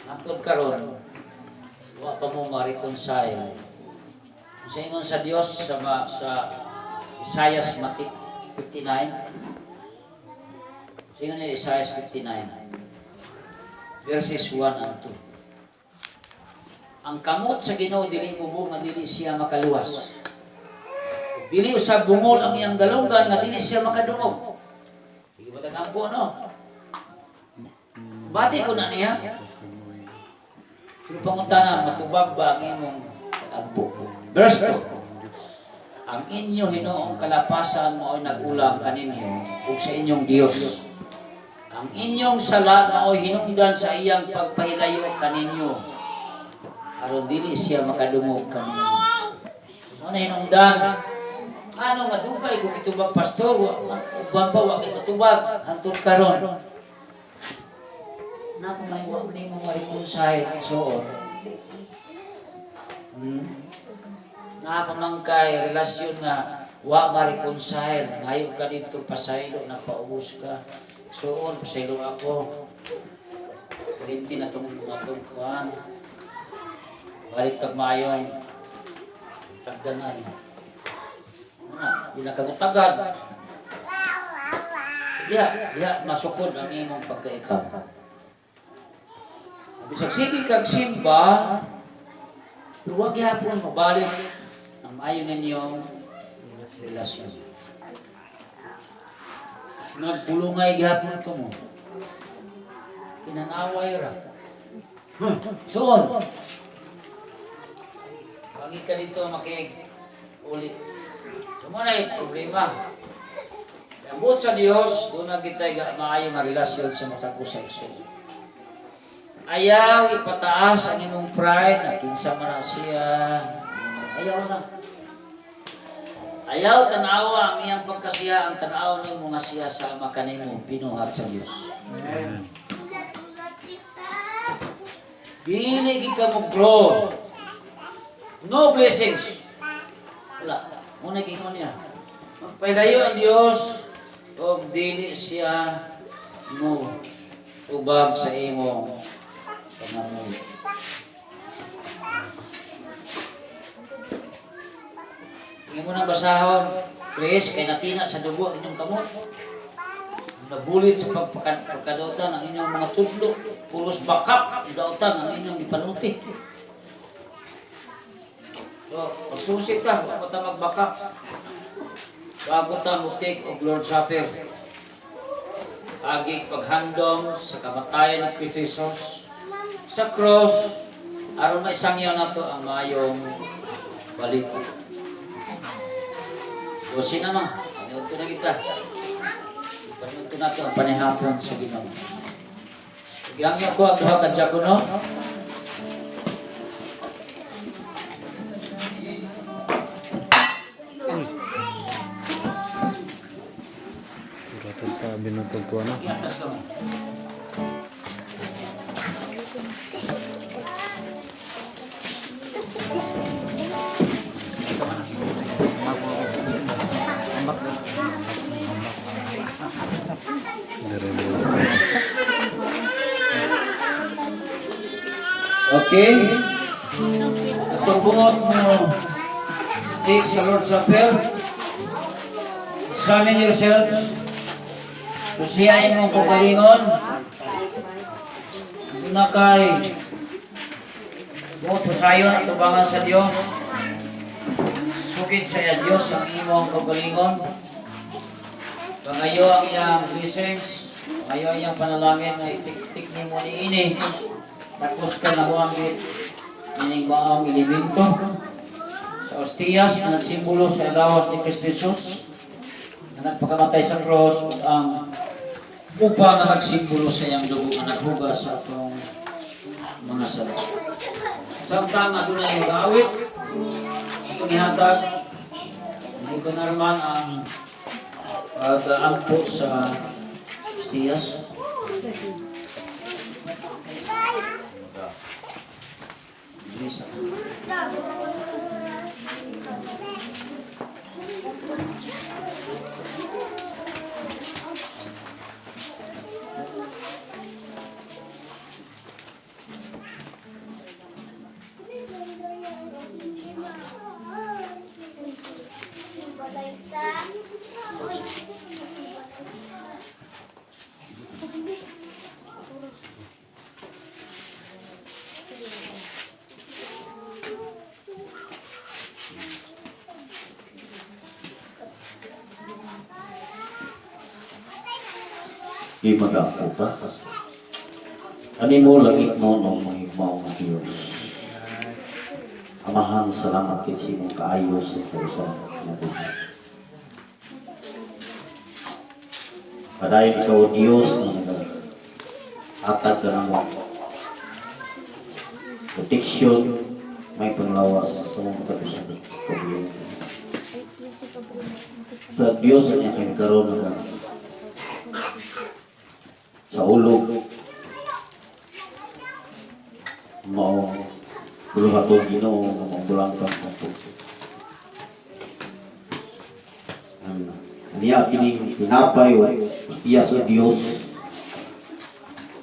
hangtod karon wa pa mo ma-reconcile. Sa ingon sa Dios sa Isaiah 59. Sa ingon ni Isaiah 59 verses 1 and 2. Ang kamot sa Ginoo dili mubo nga dili siya makaluwas. Dili usab bungol ang iyang dalunggan nga dili siya makadungog. Sige ba tagampo, no? Bati ko na niya. Pero pangutana, matubag ba ang imong pag-ampo? Verse 2. Ang inyo hinoong kalapasan mao'y nag-ulam kaninyo ug sa inyong Dios. Ang inyong sala mao'y hinungdan sa iyang pagpahilayo kaninyo, aron dili siya makadungog kaninyo. Mo na hinungdan. Ano nga dugay kung itubag, pastor, uban pa wa kay matubag hantod karon. Na kung may wa nimo ma-reconcile so. Na pa man kay relasyon nga wa ma-reconcile, ngayo ka dito pasaylo, napaubos ka. Suon, pasaylo ako. Kalinti na itong atong kuan. Balik kag maayong tagdanan. Una, di na kagutagad. Diha, diha masukod ang imong pagkaikaw. Bisag sige kag simba, luwag gihapon mabalik ang maayo ninyong relasyon. Nagpulungay gihapon ka mo. Kinanaway ra. Suon. Pagi ka dito makig ulit. So mo na yung problema. Ang buot sa Dios, doon na kita maayo nga relasyon sa matag usa, igsoon. Ayaw ipataas ang imong pride na kinsa man na siya. Ayaw na. Ayaw tanawa ang iyang pagkasiya, ang tanaw nimo nga siya sama kanimo binuhat sa Dios. Amen. Dili gid ka mo grow. No blessings. Wala. Muna gingon niya. Magpailayo ang Dios og dili siya mo ubag sa imong pangamuyo. Hindi mo nang basahon, Chris, kay natina sa dugo ang inyong kamot. Nabulit sa pagkadutan ang inyong mga tudlo, pulos bakap ang dautan ang inyong gipanuti. So, pagsusit ka, wag ta magbakap. Bago ta mo take og Lord Supper. Agi paghandom sa kamatayan ni Kristo Jesus sa cross, aron maisangyaw nato ang maayong balita. Dosi na ma, paniudto na kita. Paniudto na ito ang panihapon sa Ginoo. Gihangyo ko ang duha ka diakono. Ratag sa binutog ko ano. Giatas ka mo. Dire mo. Okay. Atong bungot mo take sa Lord's Supper. Examine yourselves. Kung siya imong kaugalingon, na kay buot pasayon at tubangan sa Dios. Sugid sa iya Dios ang imong kaugalingon. Pangayo ang iyang blessings, pangayo ang iyang panalangin nga itik-tik nimo niini. Tapos ka na huwangit ining maong elemento sa ostiyas na simbolo sa lawas ni Kristo Jesus. nga nagpakamatay sa cross ug ang upa nga nagsimbolo sa iyang dugo nga naghugas sa atong mga sala. Samtang adunay mag-awit, atong ihatag ni Narman ang pag-ampo sa Dias. Lisa. Uy. Di mag-ampo ta. Animo langit mo nung mahigmao nga Diyos. Amahan, salamat kay sa imong kaayo sa kausa kinabuhi. Padayon ikaw, Diyos, na nag-atag ka namo. Proteksyon, may panglawas sa mga katapusan kabuhi. Sa Diyos ang iyang karon na sa ulog mao buluhaton Ginoo nga maubulangkang kang ang niya kining tinapay o iya sa Dios,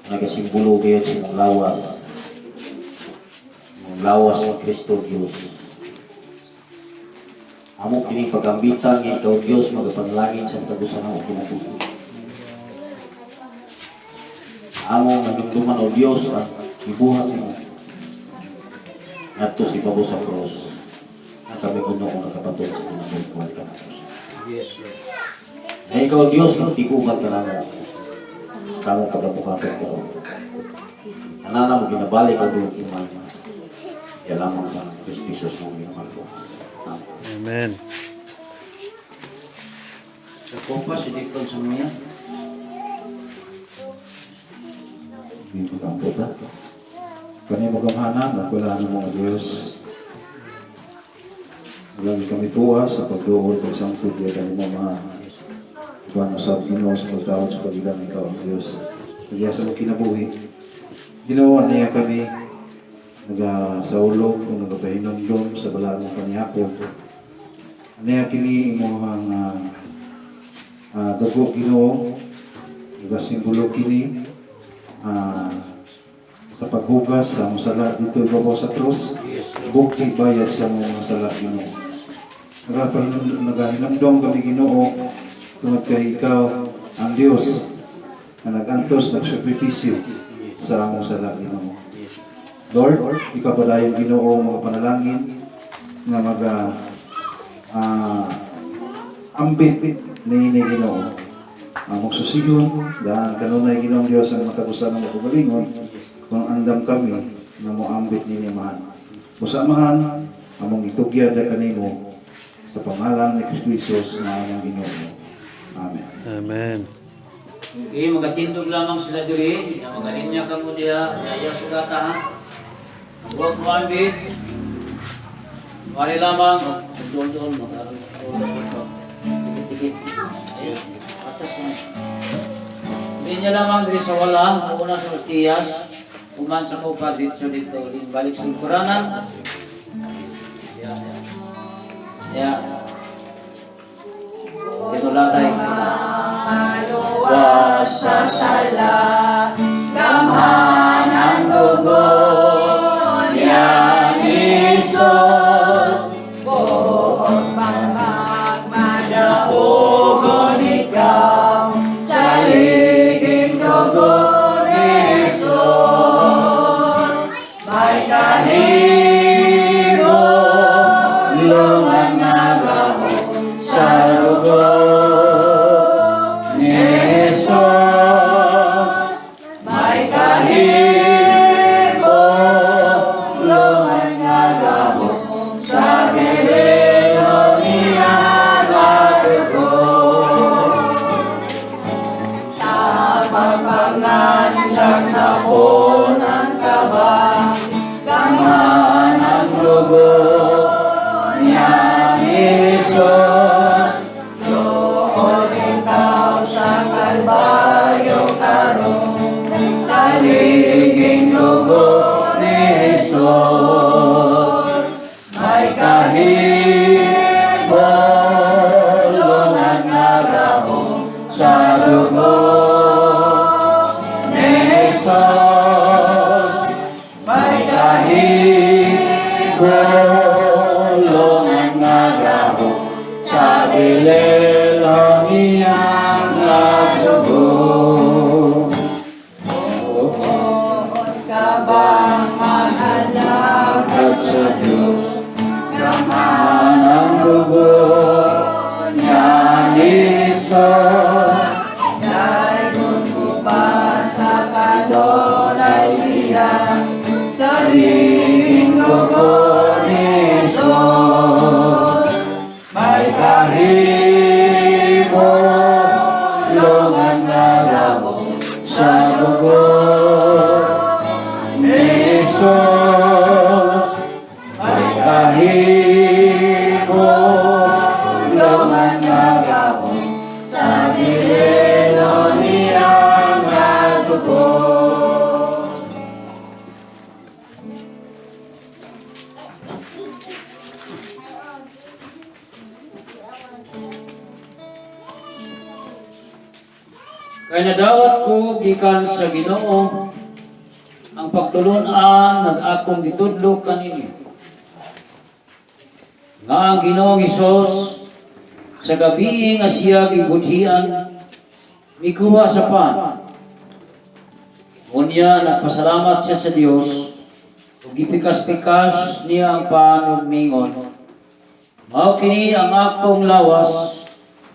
nagasimbolo kayo sa imong lawas, imong lawas ni Kristo Dios. Amo kining pagambitan nga ikaw, Dios, magapanalangin sa katapusan ng kinabuhi. Amo manumduman, o Dios, ang ibuhat mo ngadto sa ibabaw sa cross na kami kuno kung nakabaton sa kinabuhi ka. Yes, Lord. Na ikaw, Diyos, magtigubat ka namo sa among pagabuhaton karon. Anana mo ginabalik ang dulo kimay. Ya lamang sa Kristo Jesus mo ginamalo. Amen. Amen. Sa kopa, si Dikon sa mga. Hindi pag-ampo ta. Kani mo gamhanan, wala na mga Diyos. Wala kami tuwa sa pagduol, pagsangkod ya kami mo mga Tuhan usab Ginoo sa pagtawag sa pagigam ikaw ang Diyos. Kaya sa mong kinabuhi, ginawa niya kami nagasaulog o nagapahinumdum sa balaan mong panihapon. Niya kini imong dugo Ginoo, nagasimbolo kini sa paghugas sa among sala dito ibabaw sa krus, bukti bayad sa among mga sala Ginoo. Nagahinumdum kami Ginoo tungod kay ikaw ang Dios na nag-antos, nagsakripisyo sa among sala Ginoo. Lord, ikaw padayon Ginoo mga panalangin nga maga ambit niini Ginoo. Among susigon, daan kanunay Ginoong Dios ang matagusan ng makagalingon kung andam kami nga moambit nini, Amahan. Busa, Amahan, among itugyan da kanimo sa pangalan ni Kristo Jesus nga among Ginoo. Amen. Amen. Okay, magatindog lamang sila diri, ya magalinya kamo diha, yaya sugata ha. Huwag mo ambit. Mari lamang, doon-doon, mag-dikit-dikit. Ayun, atas mo. Linya lamang diri sa wala, una sa Ostiyas, uman sa kupa dito dito, balik sa lingkuranan. Ya, ya. Ya. Tinulatay. Maluwas sa sala, gamhan ang dugo niya ni Jesus. Buot bang magmadaugon ikaw sa liging dugo ni Jesus. May kahiro, lungan nga gahom sa dugo ni Jesus. Lungan kag ka ba Gamhan ang dugo niya Jesus. Doon ikaw sa Kalbaryo karon sa liging dugo ni Jesus. May kahibulongan nga gahom sa dugo ni Jesus. May kahibulongan nga gahom sa bilelo niya nga dugo. Ka bang maalagad sa Diyos? Gamhan ang dugo niya ni Jesus. Dahil mo pa sa kanunay siya sa liging dugo ni Jesus. May kahibulongan nga gahom sa dugo ni Jesus. May kahibulongan nga gahom sa bilelo niya nga dugo. Kay nadawat ko gikan sa Ginoo ang pagtulon-an nga akong gitudlo kaninyo, nga ang Ginoong Hesus, sa gabi nga siya gibudhian, mikuha sa pan. Unya nagpasalamat siya sa Dios ug gipikas-pikas niya ang pan ug mingon, "Mao kini ang akong lawas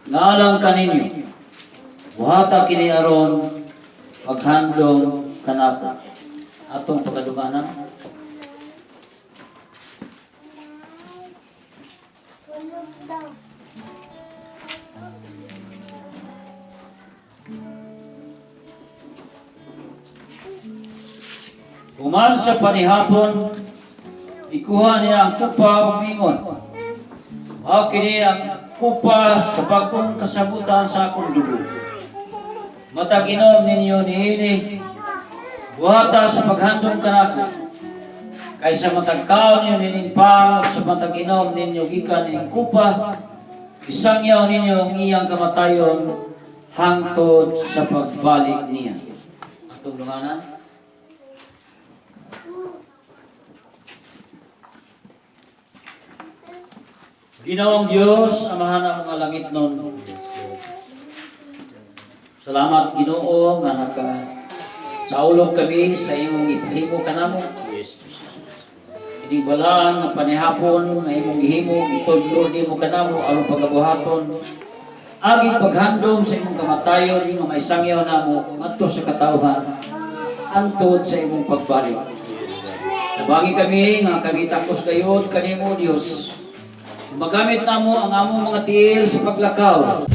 nga alang kaninyo. Buhata kini aron paghandom kanako." Atong pagkaduganan. Tulog daw. Human sa panihapon, ikuha niya ang kupa ug mingon, "Mao kini ang kupa sa bagong kasabutan sa akong dugo. Matag inom ninyo niini, buhata sa paghandom kanako. Kay sa matag kaon ninyo nining pan ug sa matag inom ninyo gikan nining kupa, isangyaw ninyo ang iyang kamatayon hangtod sa pagbalik niya." Atong dunganan. Ginoong Diyos, Amahan ng mga langitnon. Salamat, Ginoo, nga naka saulog kami sa imong ipahimo kanamo. Ining balaan nga panihapon nga imong gihimo, gitudlo nimo kanamo aron pagabuhaton. Aging paghandom sa imong kamatayon nga maisangyaw namo ngadto sa katawhan hangtod sa imong pagbalik. Tabangi kami nga kami takos gayod kanimo, Dios. Magamit namo ang among mga tiil sa paglakaw.